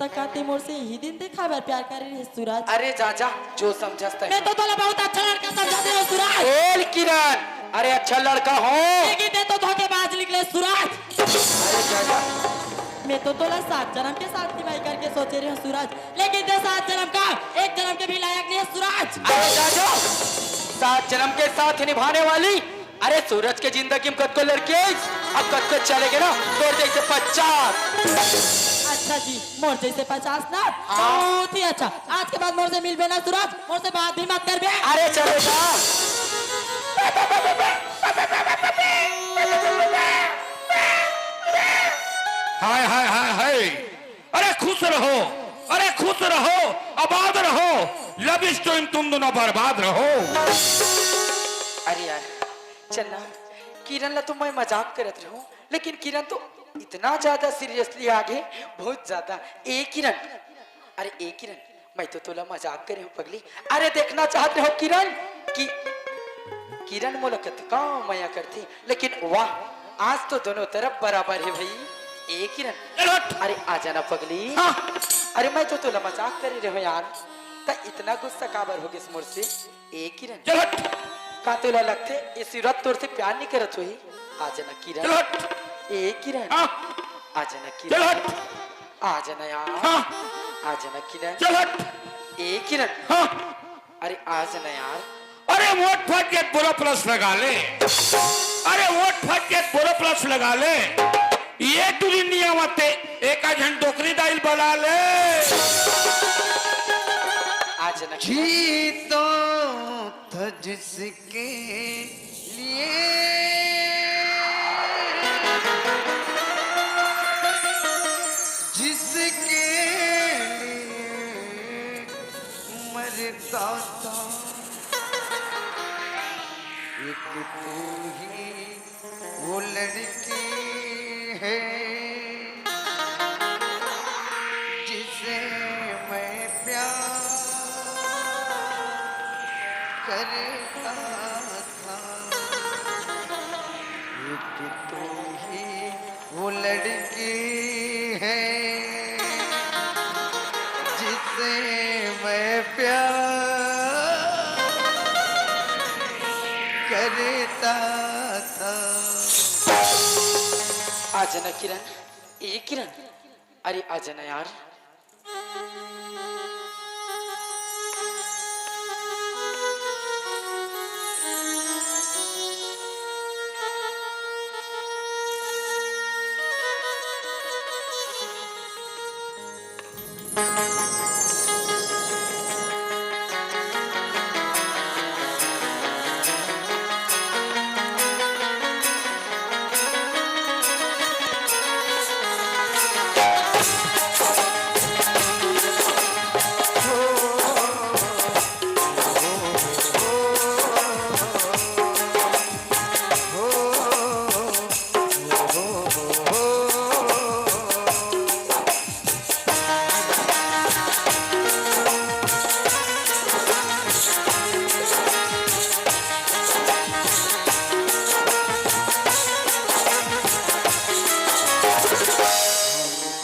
त का ते मोर से इही दिन देखा बर प्यार करे रहे सूरज? अरे जा जा, जो समझस तैं। मैं तो तोला बहुत अच्छा लड़का समझत रहेंव सूरज। बोल किरण, अरे अच्छा लड़का हों। लेकिन ते तो धोखेबाज निकले सूरज। अरे जा जा। मैं तो तोला सात जनम के साथ निभाही करके सोचे रहेंव सूरज, लेकिन ते सात जनम का एक जनम के भी लायक नहीं हे सूरज। अरे जा जा, सात जनम के साथ निभाने वाली। अरे सूरज के जिंदगी में कतको लड़की आइस, अब कतको चले गे ना, तोर जैसे पचास। अच्छा जी, मोर जैसे पचास ना? हाँ। बहुत ही अच्छा। आज के बाद मोर से मिलबे ना सूरज, मोर से बात भी मत करबे। अरे चले जा। हाय, हाय, हाय, हाय। अरे खुश रहो, अरे खुश रहो, आबाद रहो, love story में तुम दोनों बर्बाद रहो। अरे यार, चल ना, किरण ला तो मैं मजाक करत रहेंव, लेकिन किरण तो इतना ज्यादा seriously आ गे, बहुत ज्यादा। ए किरण, अरे ए किरण, मैं तो तोला मजाक करे हंव पगली। अरे देखना चाहत रहेंव किरण कि किरण मोला कतका मया करथे, लेकिन वाह, आज तो दोनों तरफ बराबर हे भाई। ए किरण, चल हट। अरे आ जाना पगली। हाँ। अरे मैं तो तोला मजाक करे रहेंव यार, त इतना गुस्सा काबर हो गेस मोर से? ए किरण, चल हट। का तोला लगथे ये सूरज तोर से प्यार नहीं करत होही? आ जाना किरण। चल हट। ए किरण। हाँ। आ जाना किरण। चल हट। आ जाना यार। हाँ। आ जाना किरण। चल हट। ए किरण। हाँ। अरे आ जाना यार। अरे वोट फट के बोरो प्लस लगा ले। अरे वोट फट के बोरो प्लस लगा ले। ये टुरी नहीं आवत हे, एक आध झन डोकरी दाई ल बला ले। आ जाना किरण। जी तो था जिसके लिए, जिसके लिए मरता था, एक तू ही वो लड़की है जिसे मैं प्यार करता कि तू ही वो लड़की है जिसे मैं प्यार करता था। आ जाना किरण, ए किरण, अरे आ जाना यार।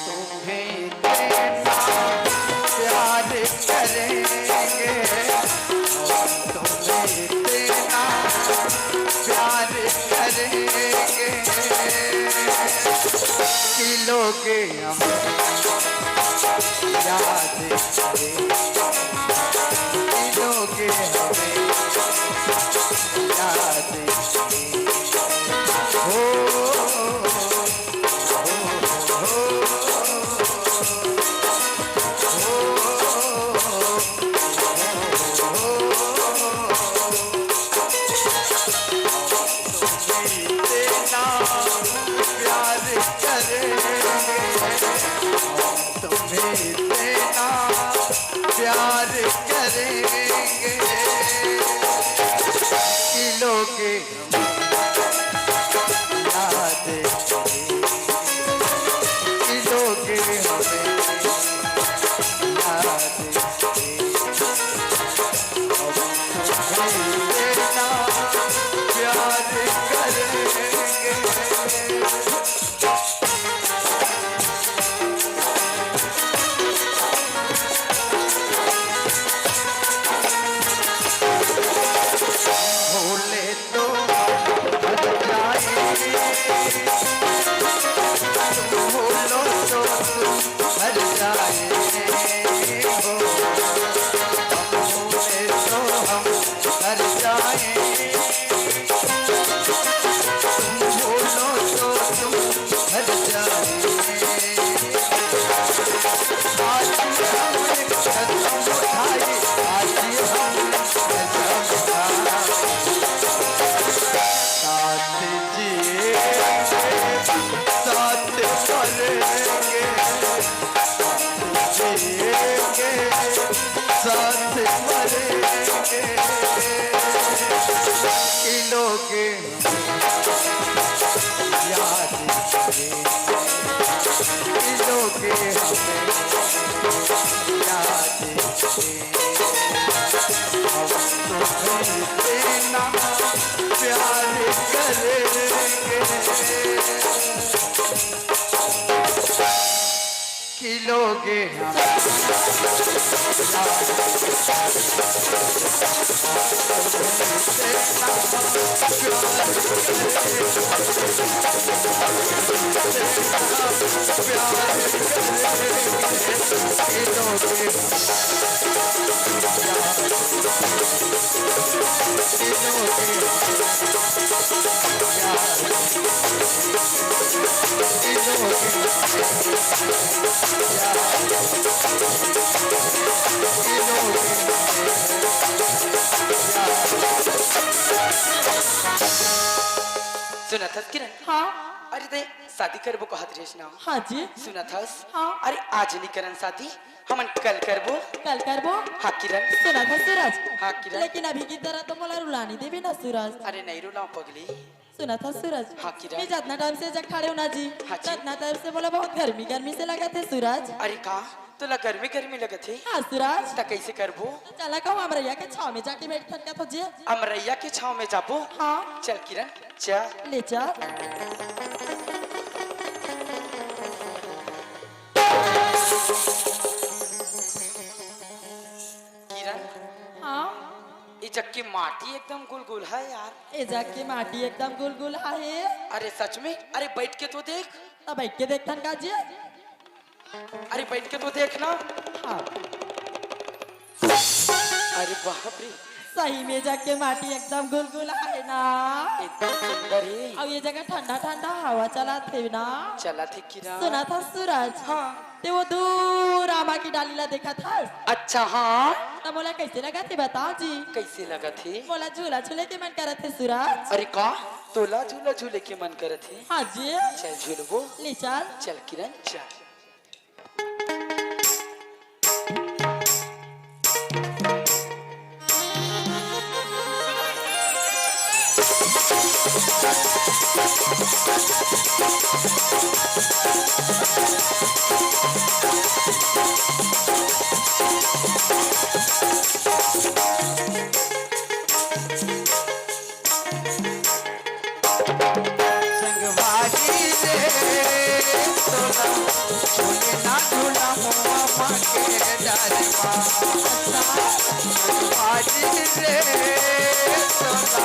तुम्हें इतना प्यार करेंगे, हम तुम्हें इतना प्यार करेंगे कि लोग हमें याद करें, कि लोग हमें याद करें। हो, हो, हो, हो। प्यार करेंगे, हम तुम्हें इतना प्यार करेंगे कि लोग याद, कि लोग हमें याद, हम तुम्हें इतना प्यार करेंगे। भूले तो हम मर जाए, तुम भूलो तो तुम मर जाए हो। भूले तो हम मर जाए, तुम भूलो तो तुम मर जाए। आज हम कसम उठाए, आज हम कसम खाए। साथ जिएंगे, साथ मरेंगे, साथ जिएंगे, साथ मरेंगे। कि लोग याद करें, कि लोग हमें याद करें। हम तुम्हें इतना प्यार करेंगे। कि लोग हमें सुनत हस किरण? हाँ। अरे तैं शादी करबो कहत रहिस ना? हाँ जी। सुनत हस? हाँ। अरे आज नइ करन शादी, हमन कल करबो। कल करबो? हाँ किरण। सुनत हस सूरज? हाँ किरण। लेकिन अभी की तरह तो मोला रुला नइ देबे ना सूरज। अरे नइ रुलांव पगली। सुनत हस सूरज? हाँ किरण। मैं जतना टाइम से जग खड़े हूँ ना जी, हाँ जी। ततना टाइम से मोला बहुत गर्मी गर्मी से लगत हे सूरज। अरे का? तोला गर्मी गर्मी लगत हे? हाँ, सूरज। त कइसे करबो? चला कहूँ, अमरैया के छाँव में जाके बइठथन का तो जे। अमरैया के छाँव में जाबो? हाँ। चल किरण, चल। ले चल। किरण। हाँ। ए जग के माटी एकदम गुलगुल हे यार। ए जग के माटी एकदम गुलगुल हे। अरे सच में? अरे बइठ के तो देख। त बइठ के देखथन का जी? अरे बइठ के तो देख ना। हाँ। अरे बाप रे। सही में ए जग के माटी एकदम गुलगुल हे ना। एकदम सुंदर हे। अउ ए जगह ठंडा ठंडा हवा चलत हे ना। चलत हे किरण। सुनत हस सूरज? हाँ। ते वो दूर आमा के डाली ला देखत हस? अच्छा, हाँ। त मोला कइसे लगत हे बता जी? कइसे लगत हे? मोला झूला झूले के मन करत हे सूरज। अरे का? तोला झूला झूले के मन करत हे? हाँ जी। चल झूलबो। ले चल। चल किरण, चल। संगवारी रे, तोला झूले ना झूला मुआ माँ के डारे माँ। संगवारी रे, तोला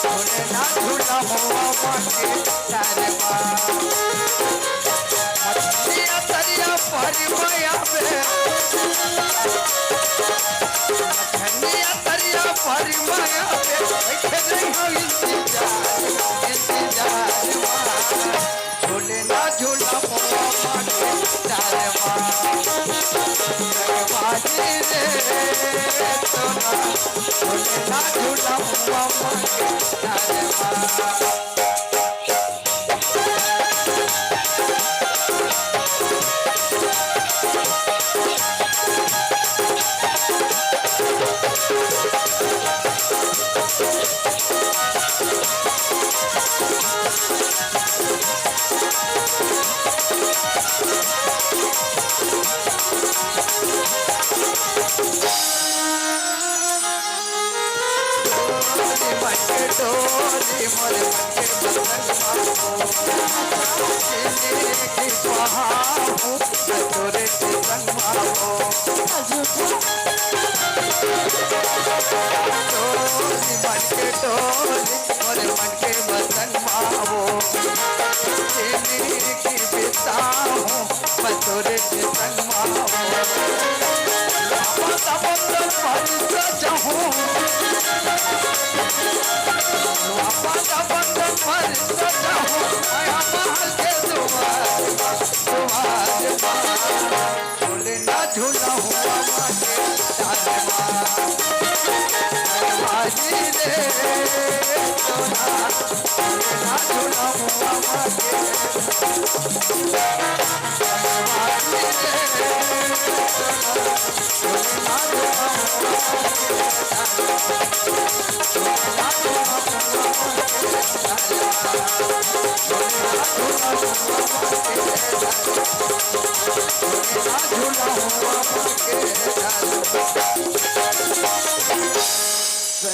झूले ना झूला मुआ माँ के डारे माँ। मछलिया तरिया पर माया बे। धनिया तरिया पर माया बे, बैठे रही हो इंतजार, इंतजार मा। झूले ना झूला मोआ माँ के डारे मा। बाजी रे तोला, झूले ना झूला मोआ माँ के डारे मा।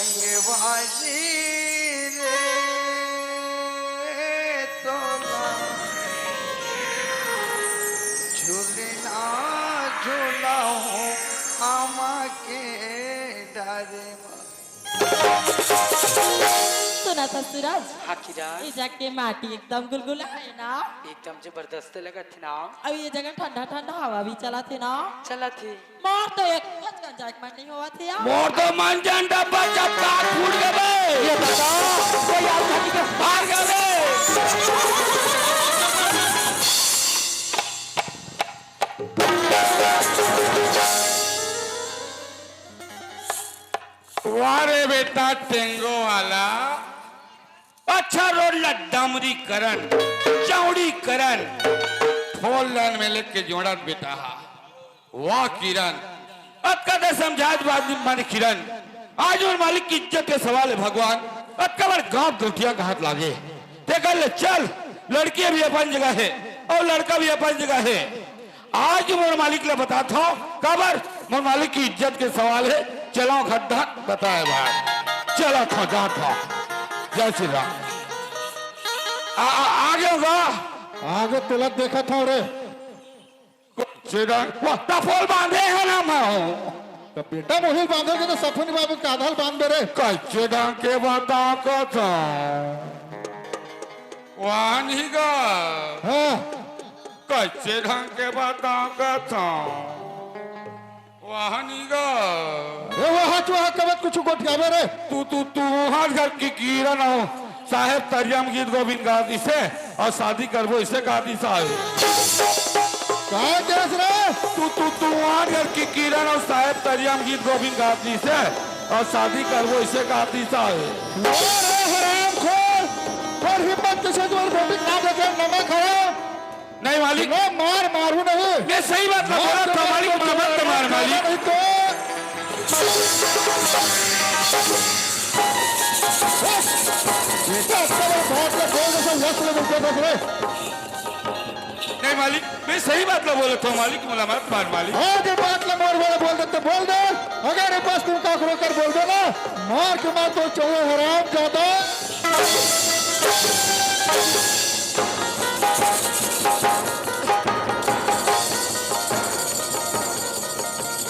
संगवारी रे तोला झूलना झूलाहूँ आमा के डारे मा। सुनत हस सूरज? हाँ किरण। ए जग के माटी एकदम गुलगुला हे ना? एकदम जबरदस्त लगत हे ना? अउ ए जगह ठंडा ठंडा हवा भी चलत हे ना? चलत हे। मोर तो एक कचकन जाए के मन नहीं होवत हे यार। मोर तो मन जन डब्बा चपका फूट गए। ये बता, कोई आदमी के मार गए। वाह रे बेटा टेंगो वाला, अच्छा रोड ला डामरीकरण, चौड़ीकरण, फोर लेन में लेके जोड़त बेटा हा। वाह किरण, अतका दे समझात बात नहीं माने किरण। आज मोर मालिक की इज्जत के सवाल हे भगवान, अतका बड़ गांव गोटिया घात लागे। ते कर ले चल, लड़की भी अपन जगह हे अउ लड़का भी अपन जगह हे। आज मोर मालिक ला बताथव, काबर मोर मालिक के इज्जत के सवाल हे। चलव खड्डा बताए बर, चलत हव, जात हव। जय श्री राम। आ, आ, आ गए गा। आगे तुला देखत हव रे। कइसे ढंग, वाह, तपोल बांधे हे ना मैं हूँ। त बेटा, मोहिल बांधे के त सफुन बाबू का आधार बांध दे रे। कइसे ढंग के बताव कथव। वाह नहीं गा। हाँ। कइसे ढंग के बताव कथव। वाह नहीं गा। ए, वाह, चुहा कबत कुछ गोठियावे रे। तू, तू, तू हर घर की किरण हो। साहेब तरिया म गीत गोविंद गात रिहिसे अउ शादी करबो अइसे गात रिहिसे। का कहेस रे? तू, तू, तू हर घर की किरण हो। साहेब तरिया म गीत गोविंद गात रिहिसे अउ शादी करबो अइसे गात रिहिसे। अरे हरामखोर, तोर हिम्मत कइसे, तोर बेटी का देखे नमक हराम। नहीं मालिक। मैं मार मारू नहीं। मैं सही बात ला बोलत हूँ मालिक, मोला मत मार मालिक। नहीं तो बेटा, तेरे बाप का बोल दे, सब वस्त्र में उठे बस रे। नहीं मालिक, मैं सही बात ला बोलत हूँ मालिक, मोला मत मार मालिक। हाँ, जे बात ला मोर वाला बोल दे तो बोल दे, अगर ये बस तुम काकरो कर बोल दे ना, मार के मार तो चलो हराम ज्यादा।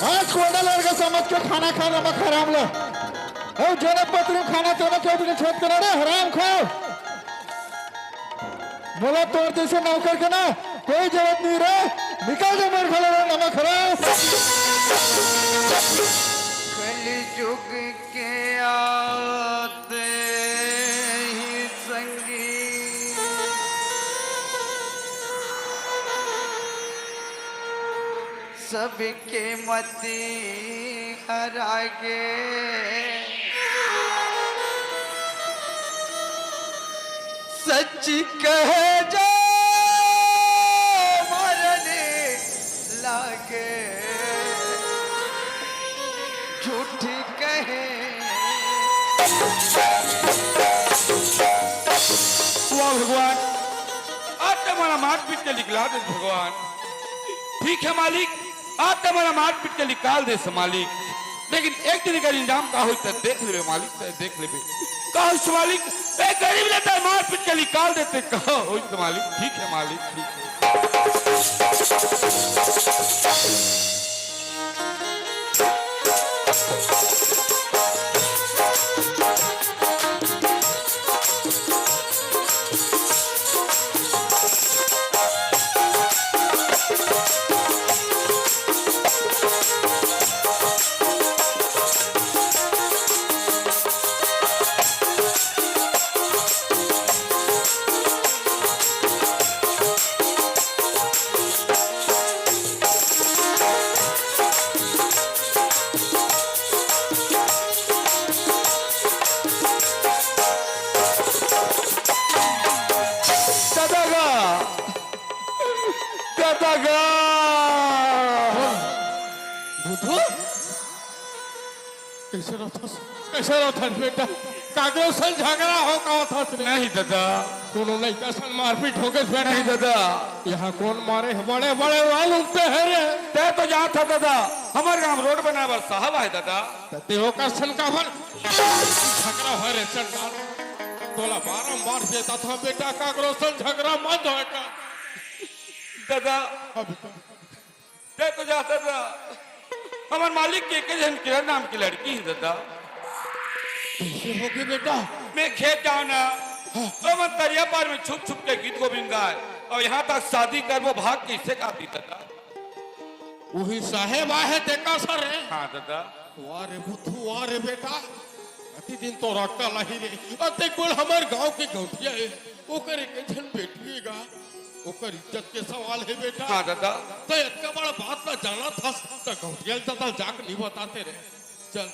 आज कोंडा लड़का समझ के खाना खा रहा, मत हराम लो। ओ जनक पत्रू खाना तेरा क्यों बिना छेद करा रे, हराम खाओ। मोला तोर जइसे नौकर के ना कोई जरूरत नहीं रे, निकल जा मोर घर ले नमक हराम। कलयुग के आते ही संगी सबके मति हरा गे। सच कहे जो मरने लागे, झूठ कहे। वाह भगवान, आज तो हमारा मारपीट के निकला दे भगवान। ठीक है मालिक, आज तो हमारा मारपीट के निकाल दे से मालिक, लेकिन एक दिन एकर इंजाम का होई त देख लेबे मालिक, त देख लेबे। का होई से मालिक, ए गरीब ले त मारपीट के निकाल देते, का होई त मालिक। ठीक है मालिक, ठीक है। दादा गा, दादा गा। बुधू, कइसे रथस, कइसे रथस बेटा? काकरो संग झगड़ा हो का होथस रे? नहीं दादा। कोनो लइका संग मारपीट हो गे बेटा? नहीं दादा। यहाँ कौन मारे हे? बड़े बड़े वाल उगते हैं रे। तैं तो जानत हस दादा, हमर गांव रोड बनाए बर साहब आए दादा। त तैं ओकर संग काबर झगड़ा होय रे चंडाल? तोला बारंबार चेताथंव बेटा, काकरो संग झगड़ा मत होय का। दादा, हाँ बेटा। तैं तो जानत हस, हमर मालिक के एक झन किरण नाम के लड़की हे दादा। कइसे हो गे बेटा? मैं खेत जांव ना, हाँ। तो मन तरिया पार में छुप छुप के गीत गोविंद गाय अउ यहाँ तक शादी करबो भाग कइसे गाती दादा। उही साहेब आहे तेकर संग रे। हाँ दादा। वाह रे बुद्धू, वाह रे बेटा, अति दिन तोर अक्कल आही रे। अतेक बड़ हमर गांव के गौंटिया हे, ओकर एक झन बेटी हे गा, ओकर इज्जत के सवाल हे बेटा। हाँ दादा। तैं अतका बड़ बात ला जानत हस, त गौंटिया ल जाके नइ बताते रे। चल,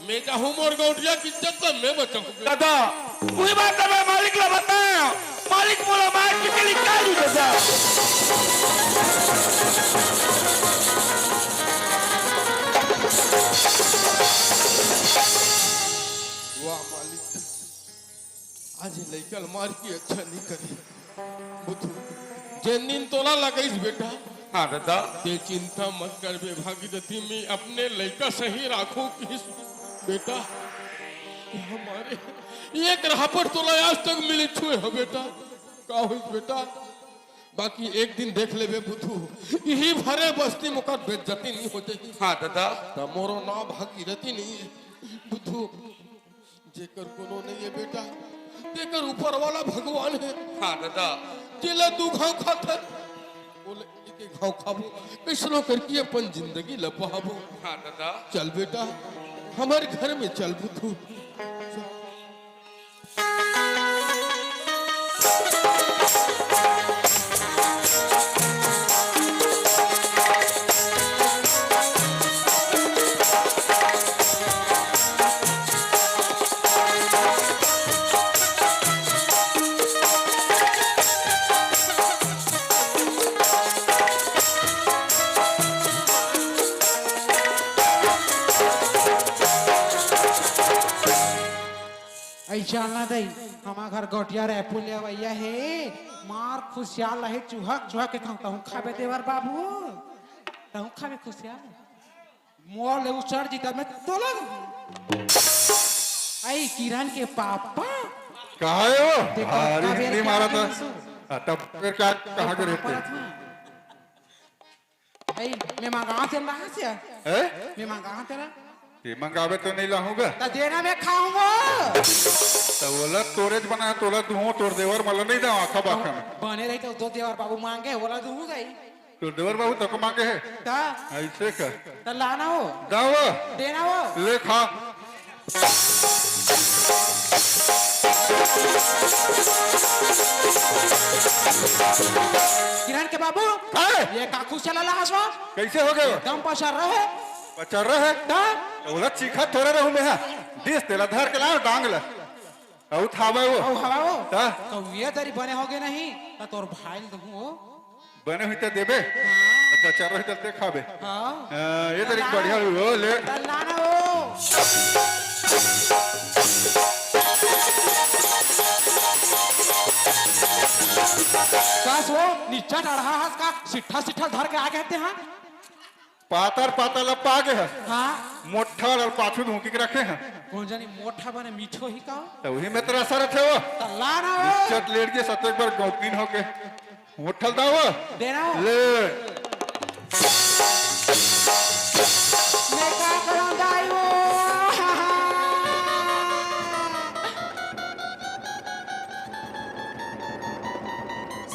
मैं जाहूं, मोर गौंटिया के इज्जत ला मैं बचाहूं। दादा, उही बात ला मैं मालिक ला बताएंव। मालिक मोला मार के निकाल दू दादा। वाह मालिक, आज ये लइका ल मार के अच्छा नइ करे। बुधू, जेन दिन तोला लगाइस बेटा, हाँ दादा। ते चिंता मत करबे भागीरथी, मैं अपने लइका सही राखूं किहिस बेटा। ये हमारे एक राहपट तोला आज तक मिले छुए हो बेटा। का होइस बेटा? बाकी एक दिन देख लेबे बुधू, इही भरे बस्ती म ओकर बेइज्जती नहीं हो जाही। हाँ दादा। त मोरो नाव भागीरथी नहीं है बुधू। जेकर कोनो नहीं है बेटा, तेकर ऊपर वाला भगवान है। हाँ दादा। जेला दू घाव खाथे, ओला एक एक घाव खाबो, कइसनो करके अपन जिंदगी ल पहाबो। हाँ दादा। चल बेटा, हमर घर में चल बुधू। अई चल ना दई, हमर घर गोटिया रैपुर ले अवइया हे, मार खुसियार लहे चुहक चुहक के खाऊं, तहूं खाबे देवर बाबू, तहूं खाबे खुसियार। मोर ले उचर जी त मैं तोला। अई किरण के पापा। कहाँ है वो? देखो, भारी कावेर हिंदी क्या मारा था। किरण सु- हाँ, तब फिर क्या, कहाँ के रहते? पापा था। अई, मैं मंगावत रहा से। हैं? मैं मंगावत रहा। ये मंगावे तो नहीं लाहूंगा। त देना मैं खाऊंगा। त ओला तोरेच बना, तोला दुहूं, तोर देवर मला नहीं दा, आखा बाखा में। बने रही तो दो देवर बाबू मांगे, ओला दुहूं जाई। तोर देवर बाबू तको मांगे है। त? ऐसे का? त लाना हो। दावा। देना हो। ले खा। किरण के बाबू, हैं? ये का खुसियार ला हसवा? कैसे हो गए? एकदम पचर रहे। पचर रहे? त? ओला चीखा थोड़े रहूं मैं, हाँ। दिस तेला धर के लाओ, डांग ला। अउ थावे वो। अउ हवा वो। त? कौआ तरी बने होगे नहीं, त तोर भाई ल दुहूं हो। बने हुई त देबे। हाँ। अच्छा, चल रही चलते खाबे। हाँ। हाँ, ये तरीक बढ़िया हुई हो, ले। तल्ला ना हो। कस हो, नीचा डढ़ा हस का, सिट्ठा सिट्ठा धर के आ गए थे, हाँ? पातर पातर ल पा गे हस। हाँ। मोट्ठा ल पाछू धोंकी के रखे हस। कोन जानी मोट्ठा बने मीठो ही का? त उही में त रसा रथे वो। तल्ला ना हो। इज्जत लेट के सतेक बार गौतीन होके। मोट्ठा ल दावा। देना हो। ले। मैं का करूं दाई वो?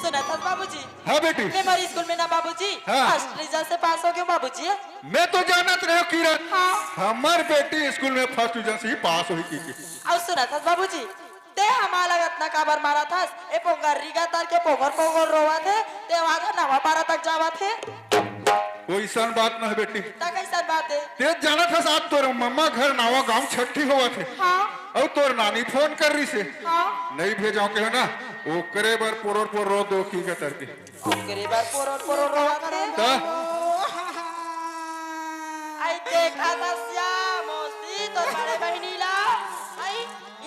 सुनत हस बाबूजी? हाँ बेटी। मैं मोर स्कूल में ना बाबूजी, हाँ। फर्स्ट डिवीजन से पास हो गयो बाबूजी। मैं तो जानत रहे किरण, हाँ। हमर बेटी स्कूल में फर्स्ट डिवीजन से ही पास होही कहिके। अउ सुनत हस बाबूजी, ते हमला अतना काबर मारत हस? ए पोंगरी गा तर के पोंगर पोंगर रोवत हे, ते वादा नवा पारा तक जावत हे। कोई सन बात न हे बेटी। त कइसन बात हे? ते जानत हस, आज तोर मम्मा घर नवा गांव छट्ठी होवत हे। हाँ। अउ तोर नानी फोन कर रही से। हाँ। नहीं भेजाओ कहे ना, ओकरे बर पोरोर पोरोर रो दो की गतर के। ओकरे बर पोरोर पोरोर रोवत हे। त? आई देख आदर्शिया, मौसी, तोर बड़े बहिनी ला। आई,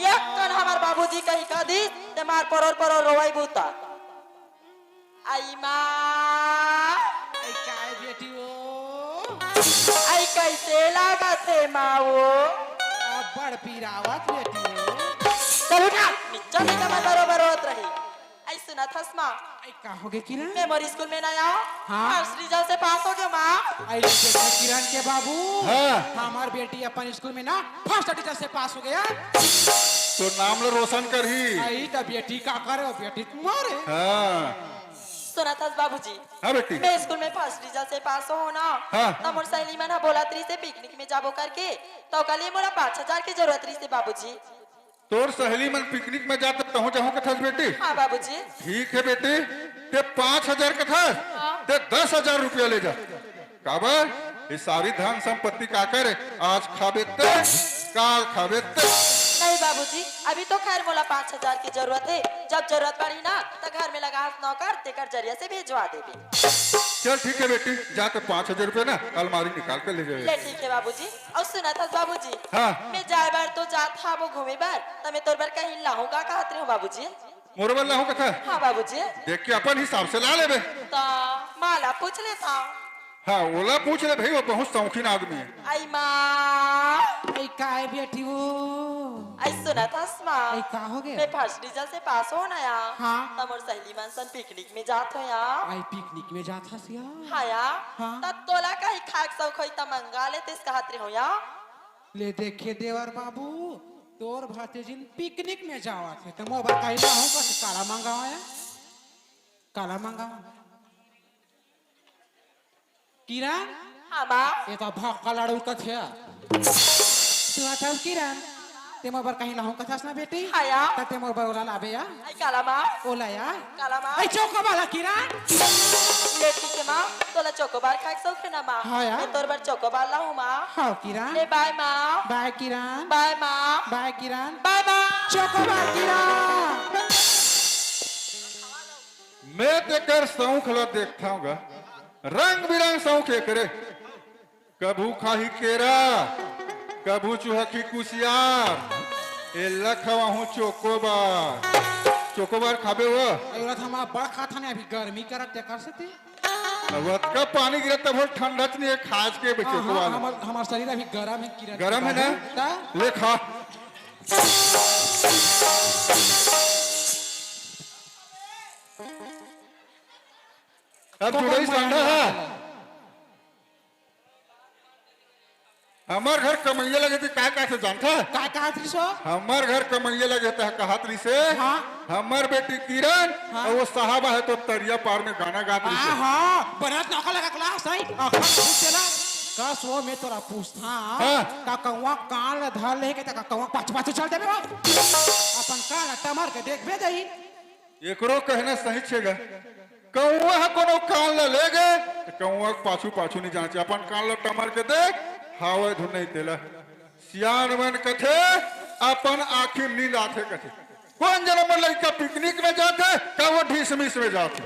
एक कन हमर बाबूजी कही का दिस, ते मार पोरोर पोरोर रोवई बूता। आई माँ। आई काय बेटी वो? आई कैसे लागत हे माँ वो? अब्बड़ पीरावत बेटी वो। चल उठा, निच्चा नहीं कमर बरोबर होत रही। आई सुनत हस माँ। आई का होगे किरण? मैं मोर स्कूल में ना आयो। हाँ। फर्स्ट डिवीजन से पास हो गयो माँ। आई देख किरण के बाबू। हाँ। हमार बेटी अपन स्कूल में ना फर्स्ट डिवीजन से पास हो गया। तो नाम लो रोशन करही। आई त बेटी का करे, बेटी तुम्हारे। हाँ। सुनत हस बाबूजी। हाँ बेटी। मैं स्कूल में फर्स्ट डिवीजन से पास हो ना। हाँ। त मोर सहेली मन ह बोलत रहिसे पिकनिक में जाबो करके, त ओकर लिए मोला पाँच हजार के जरूरत रहिसे बाबूजी। तोर सहेली मन पिकनिक में जात तहूँ जाहूँ कथस बेटी? हाँ बाबूजी। ठीक है बेटी, ते पाँच हजार कथस, हाँ। ते दस हजार रुपया ले जा। काबर? ये सारी धन संपत्ति काकर हे? आज खाबे ते, काल खाबे ते। नहीं बाबूजी, अभी तो खैर मोला पाँच हजार की जरूरत हे, जब जरूरत पड़ही ना त घर में लगा हस नौकर, तेकर जरिया से भेजवा देबे। चल ठीक है बेटी, जा तो पाँच हजार रुपया ना अलमारी निकाल के ले जाबे। ले ठीक है बाबूजी। अउ सुनत हस बाबूजी, हाँ। मैं जाए बर तो जात हवों घूमे बर, त मैं तोर बर कहीं लाहूँ का कहत रहेंव बाबूजी। मोर बर लाहूँ कथस? हाँ बाबूजी। देख के अपन हिसाब से ला लेबे। त माँ ला पूछ लेथंव। हाँ, ओला पूछ ले भई, वो बहुत सौखीन आदमी हे। अई माँ। अई काय बेटी वो? अई सुनत हस माँ? अई का होगे? मैं फर्स्ट डिवीजन से पास हों ना या। हाँ। त मोर सहेली मन संग पिकनिक में जात हों या। अई पिकनिक में जात हस या? हाँ या। हाँ। त तोला कहीं खाए के सौख होही त मंगा लेतेस कहत रेहेंव या। ले देखे देवर बाबू, तोर भतीजिन पिकनिक में जावत हे, त मोर बर कहीं लाहूँ कस, काला मंगावंव या? काला मंगावंव? किरण? हाँ माँ। ए तो भक्का लड़ू कथे। सुनत हस किरण, ते मोर बर कहीं लाहूँ कथस ना बेटी? हाँ या। त ते मोर बर ओला लाबे या? अई काला माँ? ओला या? काला माँ? अई चोकोबार ला किरण। ले ठीक हे माँ, तोला चोकोबार खाए के सौख हे ना माँ? हाँ या। मैं तोर बर चोकोबार लाहूँ माँ। हाँ किरण। ले बाय माँ। बाय किरण। बाय माँ। बाय किरण। बाय माँ। चोकोबार किरण। मैं तेकर सौख ला देखथंव गा, रंग बिरंग सौख एकरे। कभू खाही केरा, कभू चुहकी कुसियार। एला खवाहूँ चोकोबार। चोकोबार खाबे वो? अरे, ओला त हम बड़ खाथन, अभी गर्मी करत तेकर सेती। अब अतका पानी गिरत, तब ठंडा च नइ हे, खास के बे हाँ, चोकोबार। हाँ, हमर, हमर शरीर अभी गरम हे किरण। गरम हे ना? त? ले खा। अब तो चुड़ई हम ठंडा हे। हमर घर कमइया लगे त काय कहत हे जानथस? काय कहत रिहिस ओ? हमर घर कमइया लगे त कहत रिहिसे, हाँ। हमर बेटी किरण हाँ। अउ वो साहब हे तो तरिया पार में गाना गात रिहिसे। हाँ, हाँ, बनत नौका लगा क्लास है, अखन पूछ देला। कस वो मैं तोला पूछथंव, हाँ। का कौवा कान ल धर ले के त का कौवा पाछू पाछू चल देबे वो? अपन कान ल टमर के देखबे दही। एकरो कहना सही छे गा। कौवा ह कोनो कान ल ले गे, त कौवा के पाछू पाछू नइ जाना चाही। अपन कान ल टमर के देख, हावय धुन नहीं तेला। सियान मन कथे, अपन आँखी नींद आथे कथे। कोन जनम म लइका पिकनिक में जाथे, का वो ढिसमिस में जाथे?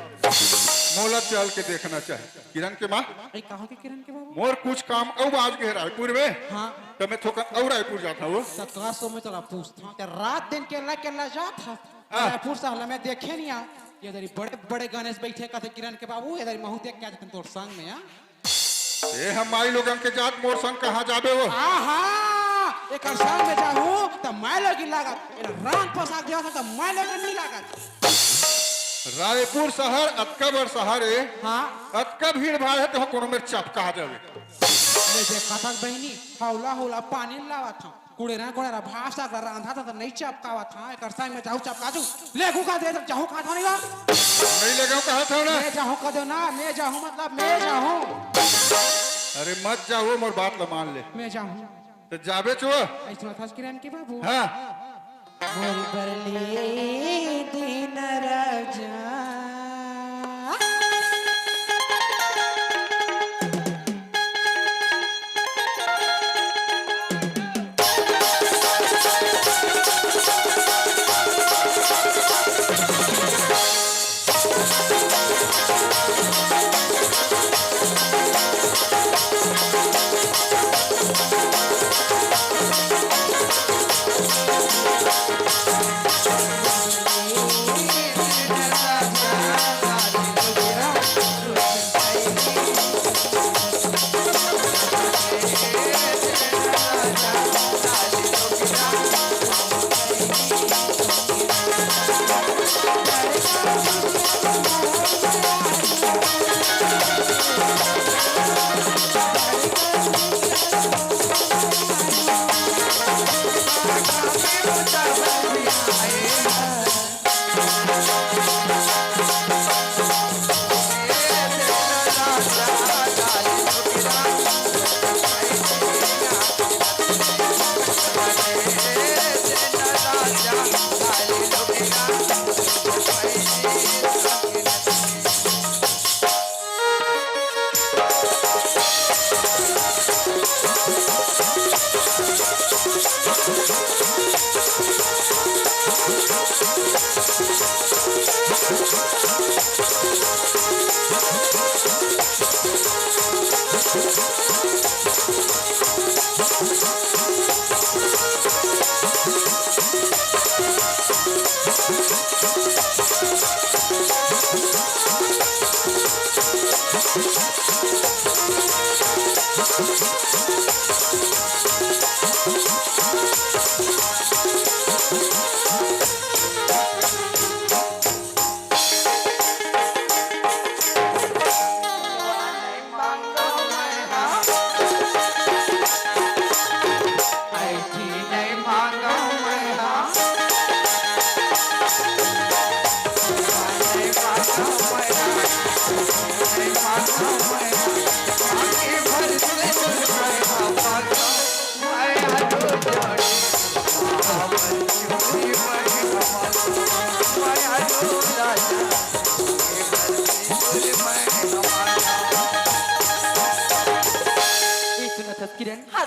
मोला चल के देखना चाही। किरण के माँ, अरे, कहाँ के किरण के बाबू? मोर कुछ काम अउ बाच गे हे रायपुर में। हाँ। त मैं थोकन अउ रायपुर जात हँव। त का सो मैं तोला पूछथंव, ते रात दिन केला केला जात हस? हाँ। रायपुर सहर ल मैं देखे नइ हँव। ए दरी बड़े बड़े गणेश बइठे कथे किरण के बाबू, ए दरी महूँ देख के आ जाथंव तोर संग में, हाँ? ए हम माई लोगन के जात, मोर संग कहाँ जाबे वो? आहा, एकर संग में जाहूँ त माई लोगिन लागत, एला रांध पसार देवत त माई लोगिन नइ लागत। रायपुर सहर अतका बड़ सहर हे, हाँ। अतका भीड़ भाड़ हे, त कोनो मेर चपका जाबे। ले देख कथक बहिनी, हौला हौला पानी लावत हँव। कुड़ेरा कुड़ेरा भात साग ला रांधत हँव त नइ चपकावत हँव, एकर संग में जाहूँ चपका जहूँ। लेगहूँ का दे, जाहूँ का धोनी ला। नइ लेगहूँ कहत हँव ना। ले जाहूँ का दे ना, ले जाहूँ मतलब मैं जाहूँ। अरे मत जाहू, मोर बात ला मान ले। मैं जाहूँ। त जाबे चो। अइसे मत हँस किरण के बाबू। हाँ। मोर बर ले दिन राजा।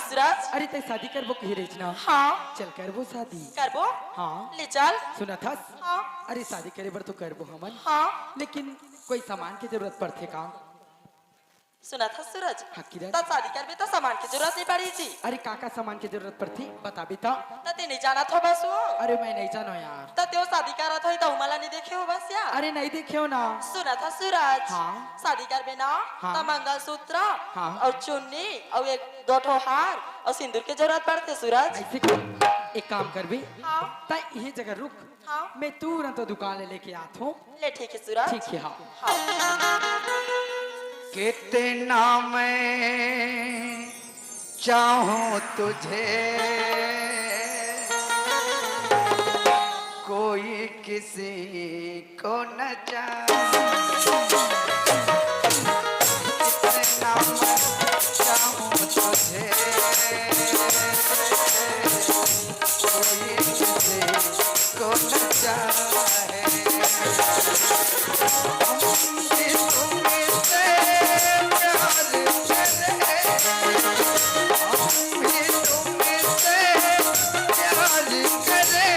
सूरज। अरे, तैं शादी करबो कहे रहिस ना? हाँ। चल करबो शादी। करबो? हाँ। ले चल। सुनत हस? हाँ। अरे, शादी करे बर तो करबो हमन। हाँ। लेकिन कोई सामान के जरूरत पड़थे का? सुनत हस सूरज? हाँ, किरण। त शादी करबे त सामान के जरूरत नइ पड़ही जी। अरे, का का सामान के जरूरत पड़थे, बताबे त? त तैं नइ जानत होबस वो। अरे, मैं नइ जानों यार। त तैं शादी करत होही त उमन ला नइ देखे होबस यार। अरे, नइ देखे हों ना। सुनत हस सूरज? हाँ। शादी करबे ना, हाँ। त मंगलसूत्र हाँ। अउ चुन्नी अउ एक दो ठो हार अउ सिंदूर के जरूरत पड़थे सूरज। अइसे कर, एक काम करबे, हाँ। तैं इही जगह रुक, हाँ। मैं तुरंत दुकान ले लेके आत हों। ले ठीक हे सूरज। ठीक हे, हाँ। हाँ। कितना मैं चाहूं तुझे, कोई किसी को न जाने। कितना मैं चाहूं तुझे, कोई किसी को न चाहे। हम भी तुमसे प्यार करें, हम भी तुमसे प्यार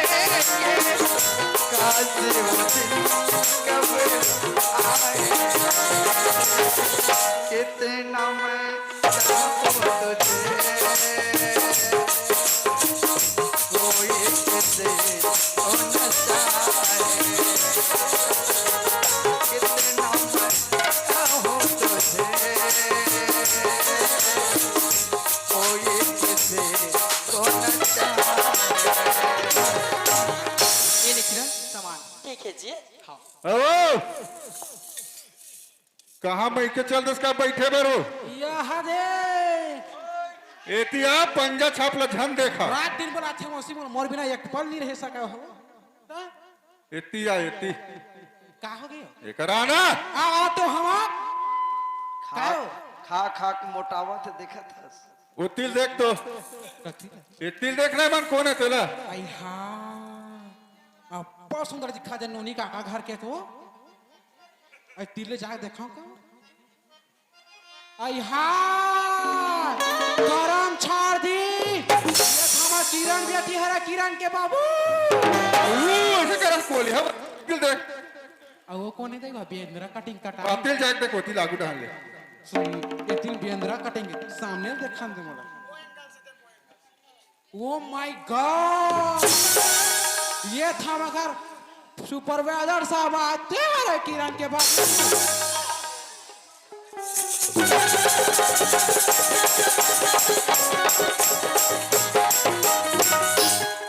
करेंगे। काश वो दिन कब आए। कितना मैं चाहूं तुझे, कोई किसी को न चाहे। कितना मैं चाहूं तुझे, कोई किसी को न चाहे। ये लिख रहा सामान। ठीक हे जी। हाँ। ओ! कहाँ बइठ के चल दस का बइठे बर हो? यह दे। एती आ, पंजा छाप ला झन देखा। रात दिन बोलाथे मौसी मोर, मोर बिना एक पल नइ रह सका हो। त? एती आ, एती। का हो गयो? एकर आना। आ, आ तो हवा। खा, का हो? खा, खा के मोटावत हे, देखत हस। ओ तिल देख तो। कथी? ए तिल देख ना मन कोन हे तेला? आई हाँ। अब बहुत सुंदर दिखा दे नोनी काका घर के तो। आई तिल ले जाके देखाओ का? आई हाँ, करम छाड़ दी। ये थामा किरण बेटी हरा, किरण के बाबू। ओ, ऐसे करम कोली, हम दिल दे। आ वो कोन हे देखा, बेंदरा कटिंग कटा। बातिल जाके देखो, तिल आगू डाल ले। सुन, ये तिल बेंदरा कटिंग सामने देखा दे मोला। Oh my God! ये था मगर सुपरवाइजर साहब आते हरे किरण के बाद।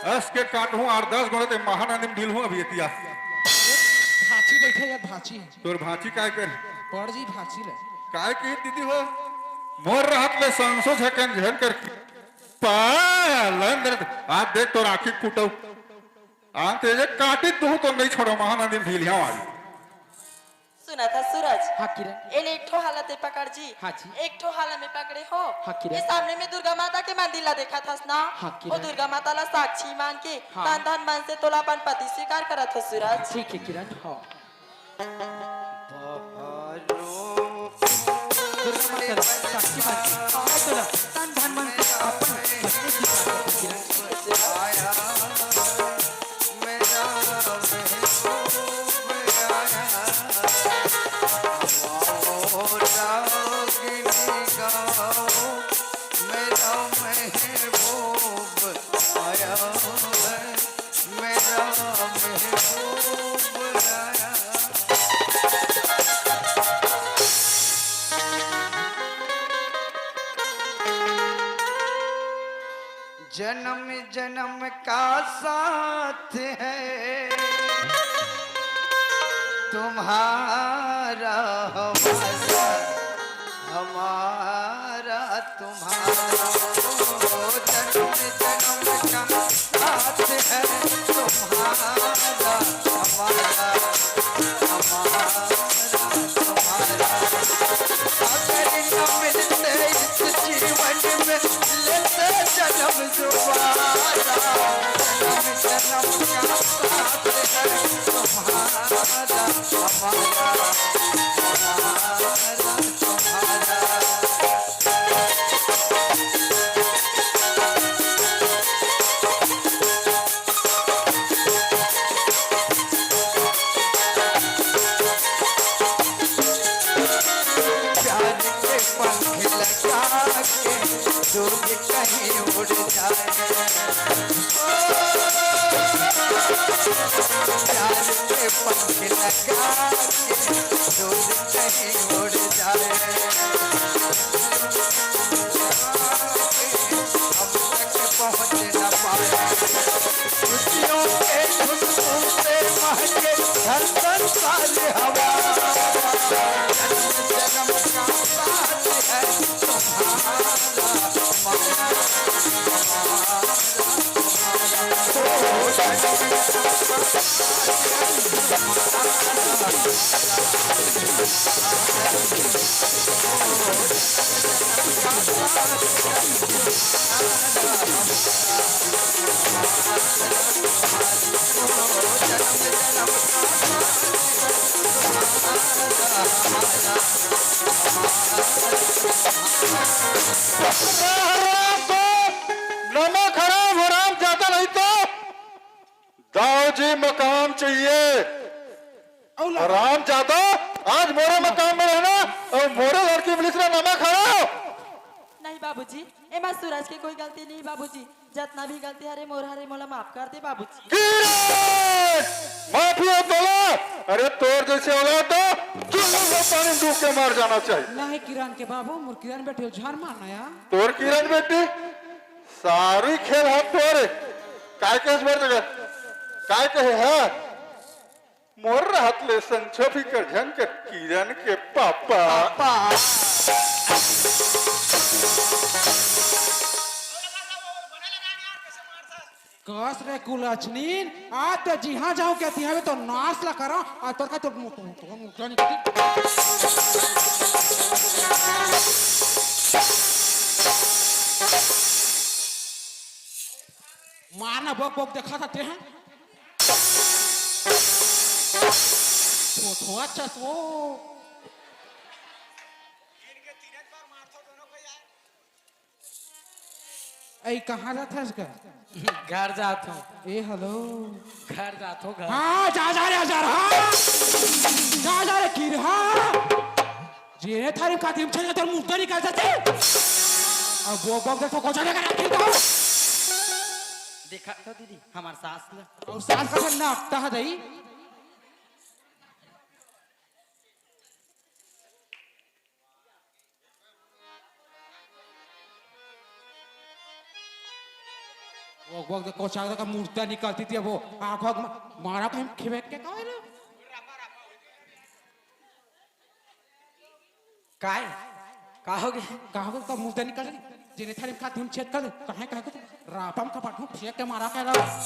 अस के काटहूँ आठ दस गोड़े ते महानंदी में ढील हूँ अभी एतिया। भांची बैठे या भांची। तोर भांची काय कर? पड़ जी भांची ले। काय कही दीदी हो? मोर रहत ले संसो झकन झन कर पालन दर्द। आज देख तोर आँखी फूटो। आन तेजे काटी तू तो नहीं छोड़ो महानंदी ढीलिया वाली। सुना था सूरज। हाँ किरण। एने एक ठो हाला ते पकड़ जी। हाँ जी। एक ठो हाला में पकड़े हो। हाँ किरण। ये सामने में दुर्गा माता के मंदिर ला देखा थस ना? हाँ किरण। वो दुर्गा माता ला साक्षी मान के हाँ। तन धन मन से तोला अपन पति स्वीकार करत हो सूरज। ठीक है किरण। हाँ। दुर्गा माता ला साक्षी मान के मैं तोला तन धन मन से अपन पति स्वीकार करत हो किरण। मेरा महबूब आया, आओ रागिनी गाओ, मेरा महबूब आया है, मेरा महबूब आया। जन्म जन्म का साथ है तुम्हारा हमारा, हमारा तुम्हारा। जन्म जन्म का साथ है तुम्हारा हमारा, हमारा तुम्हारा। अगर न मिलते इस जीवन में, लेते जन्म दोबारा। जन्म जन्म का साथ है तुम्हारा, हमारा, हमारा तुम्हारा। कहीं उड़ जाए। प्यार के पंख लगा के दूर कहीं उड़ जाए। हम तक पहुँच न पाए। खुशियों के खुशबू से महके हर संसार हवा। जन्म जन्म का साथ है तुम्हारा। नमक हराम, हराम ज्यादा नहीं तो दाऊ जी मकाम चाहिए। अउ ला- हराम ज्यादा, आज मोरे मकाम में रहना अउ मोरे लड़की मिलिस ना, नमक हराम। नहीं बाबूजी, एमा सूरज के कोई गलती नहीं बाबूजी, जतना भी गलती हरे मोर हरे, मोला माफ कर दे बाबूजी। किरण! माफी हो तोला? अरे तोर जैसे औलाद तो जहन्नम में पानी में डूब के मर जाना चाहिए। नहीं किरण के बाबू, मोर किरण बेटी झन मानना यार। तोर किरण बेटी सारी खेल हाथ तोरे। काय कहे इस बार जगह? काय कहे है? मोर रहत ले संचो फिकर झन कर किरण के पापा। पापा। कस रे कुलछनीन, आज तो जिहाँ जाऊँ के तिहाँ भी तो नाश ला करा, आज तोर का तो मु-, मु-, मु-, मु-, जाने के। मारना बोक बोक देखा था तेहा। फोटो अच्छा सो। ए, कहाँ जात हस का? घर जात हूँ। ए, हेलो। घर जात हूँ, घर। हाँ, जा, जा रे, जा, हाँ। जा, जा रे, किर, हाँ। जेने थारी खातिर में छे तोर मुर्दा निकल जाथे। अब वो बग देखो, कोचा लगा रखे तो। देखा तो दीदी, हमार सास ला। अउ सास का ना अट्टा है दई। वो, वो, वो कोचा का मुर्दा निकलती थी, वो आँख, आँख मा-, मारा कहीं खिवेक के का है रे? काय? का होगे? का होगे? का मुर्दा निकल रही? जेने थारी में खाती हम छेद कर दे। कहे, कहे कुछ रापम का पटहूँ फेंक के मारा कह रहा।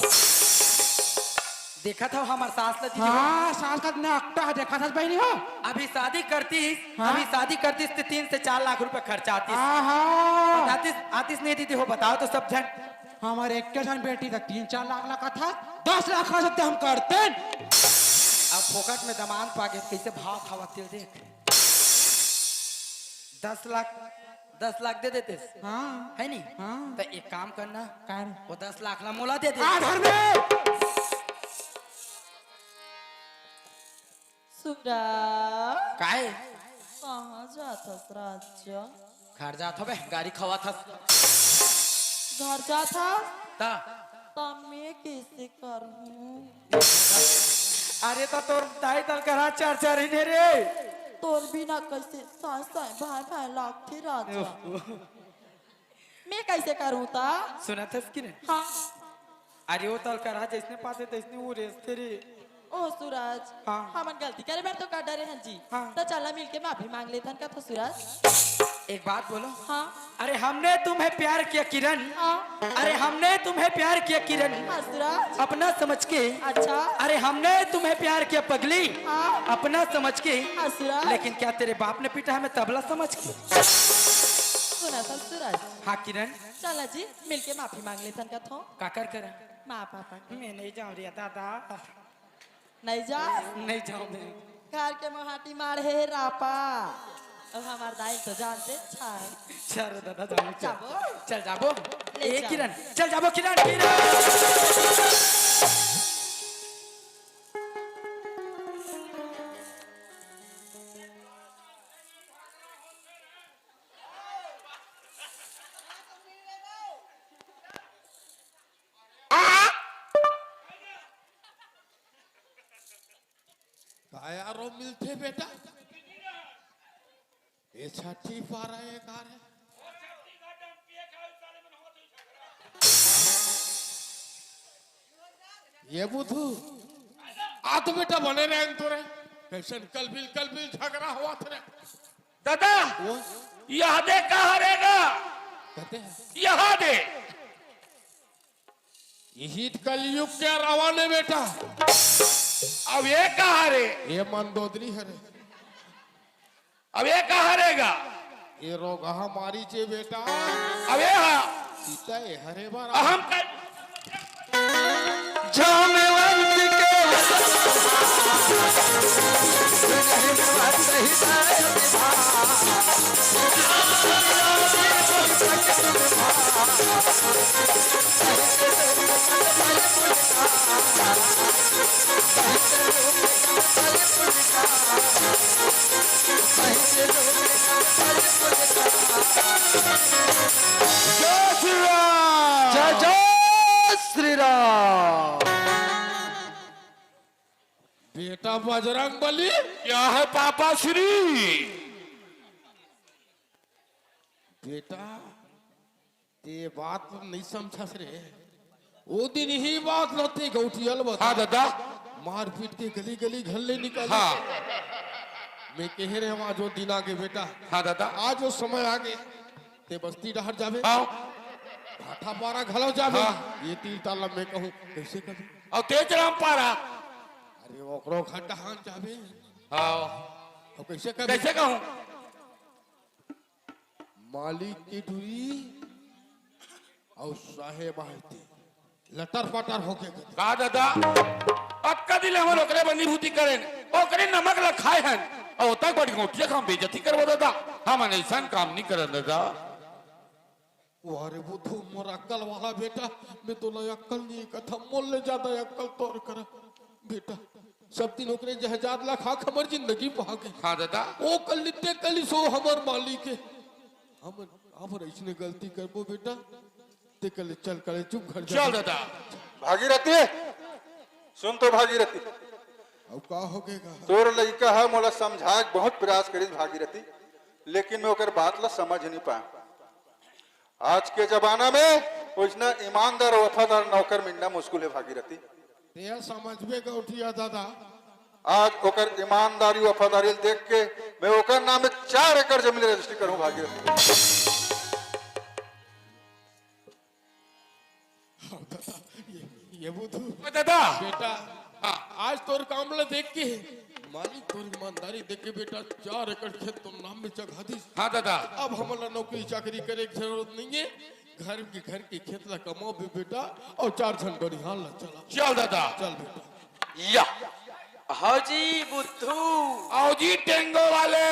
देखा था हमार सास ला दीदी हो? हाँ, सास का इतना अकटा है, देखा था बहनी हो? अभी शादी करतीस, हाँ? अभी शादी करतीस तो तीन से चार लाख रुपए खर्चा आतीस। आहा। बतातीस, आतीस नहीं दीदी हो, बताओ तो सब झन। हमारे एक के झन बेटी का तीन चार लाख लगा था, दस लाख खर्च तो हम करते। अब फोकट में दमान पागे, कैसे भाव खावा तेल देख। दस लाख, दस लाख दे देते। हाँ। है नी? हाँ। तो एक काम करना, काय? वो दस लाख ला मोला दे दे। आ, घर में। सूरज। काय? कहाँ जात हस राजा? घर जात हवे, गारी खवात हस। घर जात हस? ता? ता मैं कैसे करहूँ? अरे तो तोर दाई तलकरहा चार चार ही ने रे। तोर बिना कैसे साय साय भाय भाय लागथे राजा? मैं कैसे करूँ ता? सुनत हस कि नहीं? हाँ। अरे वो तलकरहा जैसने पाथे तैसने वो रेसथे रे। ओ सूरज, हाँ। हमन गलती करे बर तो कर डरे हन जी। हाँ। तो चला मिलके माफी मांग लेथन का तो सूरज। एक बात बोलो। हाँ। अरे हमने तुम्हें प्यार किया किरण। हाँ। अरे हमने तुम्हें प्यार किया किरण। हाँ सूरज। अपना समझ के। अच्छा। अरे हमने तुम्हें प्यार किया पगली। हाँ। अपना समझ के। हाँ सूरज। लेकिन क्या तेरे बाप ने पीटा हमें तबला समझ के? सुना था सूरज। हाँ किरण। चला जी, मिलके माफी मांग लेथन का थो। काकर करा? माँ पापा। मैं नहीं जाऊँ रे दादा। नहीं जा? नहीं जाऊँ मैं। घर के मोहाटी मार हे रापा। अब हमार दाई तो जानते छा। चल दादा जाऊँ, चल। जाबो? चल जाबो। ले ए जा। किरण, चल जाबो किरण, किरण। यार, वो मिलथे बेटा। ये छठी पारा ये कार है। ये बुधू, आ तो बेटा बने रहे तो रे। कैसन कलबिल कलबिल झगड़ा हुआ थे रे। दादा, वो यह दे कहा रहेगा? कहते हैं, यह दे। यही कलयुग के रावण है बेटा। अब ये कहा रे? ये मंदोदरी है रे। अब ये कहा रहेगा? ये रोगहा मारी चे बेटा। अब ये हा। सीता ये हरे बार। अहम कर जामवंत के जय श्री राम। जय जय श्री राम। बेटा बजरंग बली, क्या है पापा श्री? बेटा, ते बात नहीं समझस रे। वो दिन ही बात लते गौटियल बता। हाँ दादा। मारपीट के गली गली घर ले निकाल। हाँ। मैं कह रहे हूँ, आज वो दिन आगे बेटा। हाँ दादा। आज वो समय आगे। ते बस्ती डहर जाबे। हाँ। भाटा पारा घलो जाबे। हाँ। ये तीर ताला मैं कहूँ, कैसे कभी? और तेज राम पारा। अरे ओकरो घर डहान जाबे। हाँ। और कैसे कभी? कैसे कहूँ? मालिक के डुरी और साहेब आए थे। लटर पटर होके गए। का दादा? अतका दिन हमन ओकरे बनी भूती करेन, ओकरे नमक ला खाए हन, और तक बड़ी गोटिया का हम बेइज्जती करबो दादा। हमन ऐसन काम नहीं करन दादा। अरे वो तो मोर अक्कल वाला बेटा, मैं तोला अक्कल नहीं कथा, मोर ले ज्यादा अक्कल तोर करा बेटा। सब दिन ओकरे जहजाद ला खा हमर जिंदगी पहा गई। हाँ दादा। ओ कल नित्य कली सो हमर मालिक है। हम अब ऐसने गलती करबो बेटा, ते कल चल कल चुप घर जा। चल दादा। भागीरथी, सुन तो भागीरथी, अब का हो गएगा? तोर लइका है, मोला समझाए के बहुत प्रयास करिस भागीरथी, लेकिन मैं ओकर बात ला समझ नहीं पाए। आज के जमाना में ओइसना ईमानदार वफादार नौकर मिलना मुश्किल है भागीरथी। ते समझबे गौटिया दादा। आज ओकर ईमानदारी वफादारी देख के मैं ओकर नाम में चार एकड़ जमीन रजिस्ट्री करूं भागीरथी। ये, ये बुधू। ओ दादा। बेटा, हाँ। आज तोर काम ला देख के मालिक तोर ईमानदारी देख के बेटा चार एकड़ खेत तोर नाम में चघा दिस। हाँ दादा। अब हमला नौकरी चाकरी करे के जरूरत नहीं है। घर के घर के खेत ला कमाओ बे बेटा और चार झन बनिहार ला चला। चल दादा। चल बेटा। या। हौजी बुद्धू। आओ जी टेंगो वाले।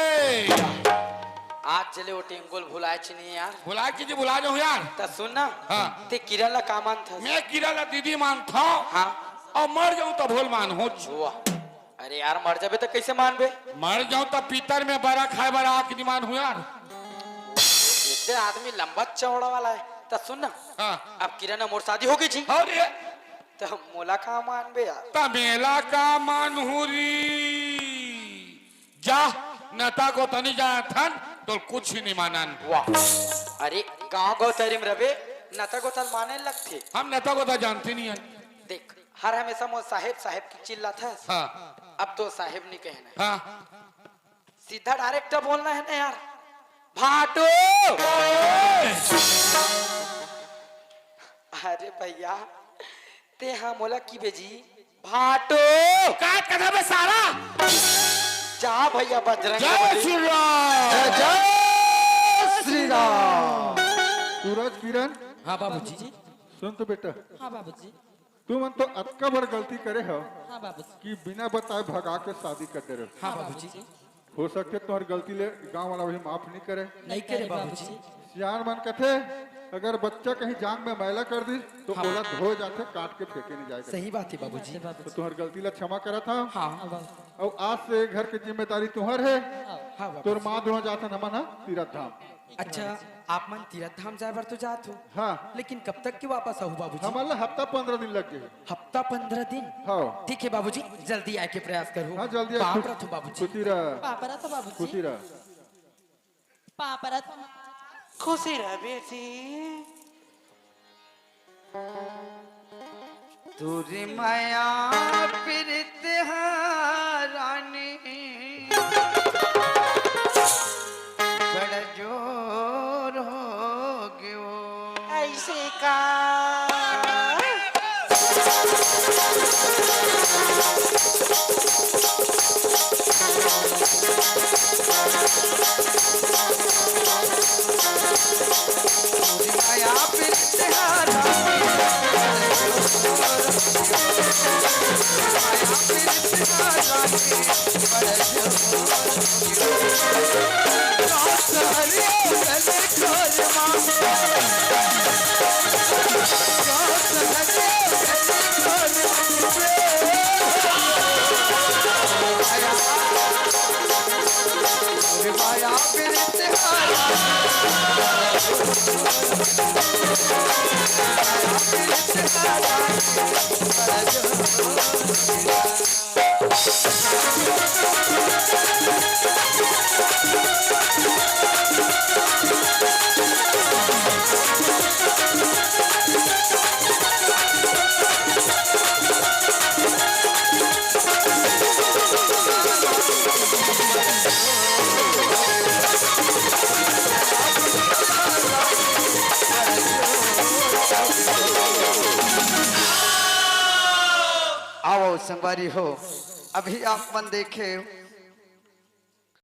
आज जले वो टेंगो ल भुलाए च नहीं यार। भुला कीजिए, भुला जाऊँ यार। त सुन ना। हाँ। ते किरण ला का मानथस? मैं किरण ला दीदी मानता हूँ। हाँ। और मर जाऊँ तो भोल मान हो। वाह। अरे यार, मर जाबे त कैसे मानबे? मर जाऊँ तो पीतर में बरा खाए बरा आँख निमान हूँ यार। इतने आदमी लंबा चौड़ा वाला है। त सुन ना। हाँ। अब किरण और मोर शादी हो गई जी। और ये त मोला का मानबे यार? तमेला का मान हूँ री। जा, नता को तनी जा थन, तो कुछ नहीं मानन। वाह। अरे गांव गौतरी में रबे, नता गोता ल माने लगथे। हम नता को तो जानते नहीं है। देख, हर हमेशा मोर साहेब साहेब की चिल्लाथस। हाँ। अब तो साहेब नहीं कहना है। हाँ। सीधा डायरेक्ट बोलना है ना यार। भाटो। अरे भैया, ते हा मोला की बेजी? भाटो। काट कथा में सारा। जा भैया बजरंग जय बली। श्री राम। जय श्री राम। सूरज किरण, हाँ बाबूजी। सुन तो बेटा, हाँ बाबूजी। तुमन तो अतका बड़ गलती करे हो हाँ बाबूजी। कि बिना बताए भगा के शादी कर दे रहे हो। हाँ बाबूजी। हो सकथे तुम्हारी गलती ले गांव वाला भी माफ नहीं करे। नहीं करे बाबूजी। सियान मन कथे, अगर बच्चा कहीं जांग में मैला कर दिस तो हाँ। ओला धोए जाथे, काट के फेंके नहीं जाए। सही बात है बाबूजी। तो तुम्हारी गलती ला क्षमा करत हंव। हाँ। और आज से घर के जिम्मेदारी तुम्हार है। हाँ बाबूजी। तोर माँ दुनो जाथन हमन ह तीरथ धाम। अच्छा, आप मन तीरथ धाम जाए बर तो जात हो, हाँ। लेकिन कब तक के वापस आहू बाबूजी? हमन ला हफ्ता पंद्रह दिन लग गे। हफ्ता पंद्रह दिन? हाँ। ठीक है बाबूजी, जल्दी आए के प्रयास करहू। हाँ, जल्दी आए। पाँव परत हो बाबूजी। खुशी रह। पाँव परत हो बाबूजी। खुशी रह। पाँव परत हो। खुशी रह बेटी। तोरी मया पीरित ह रानी, बड़ा जोर हो गयो। ऐसे का? आओ संगवारी हो, अभी आप मन देखे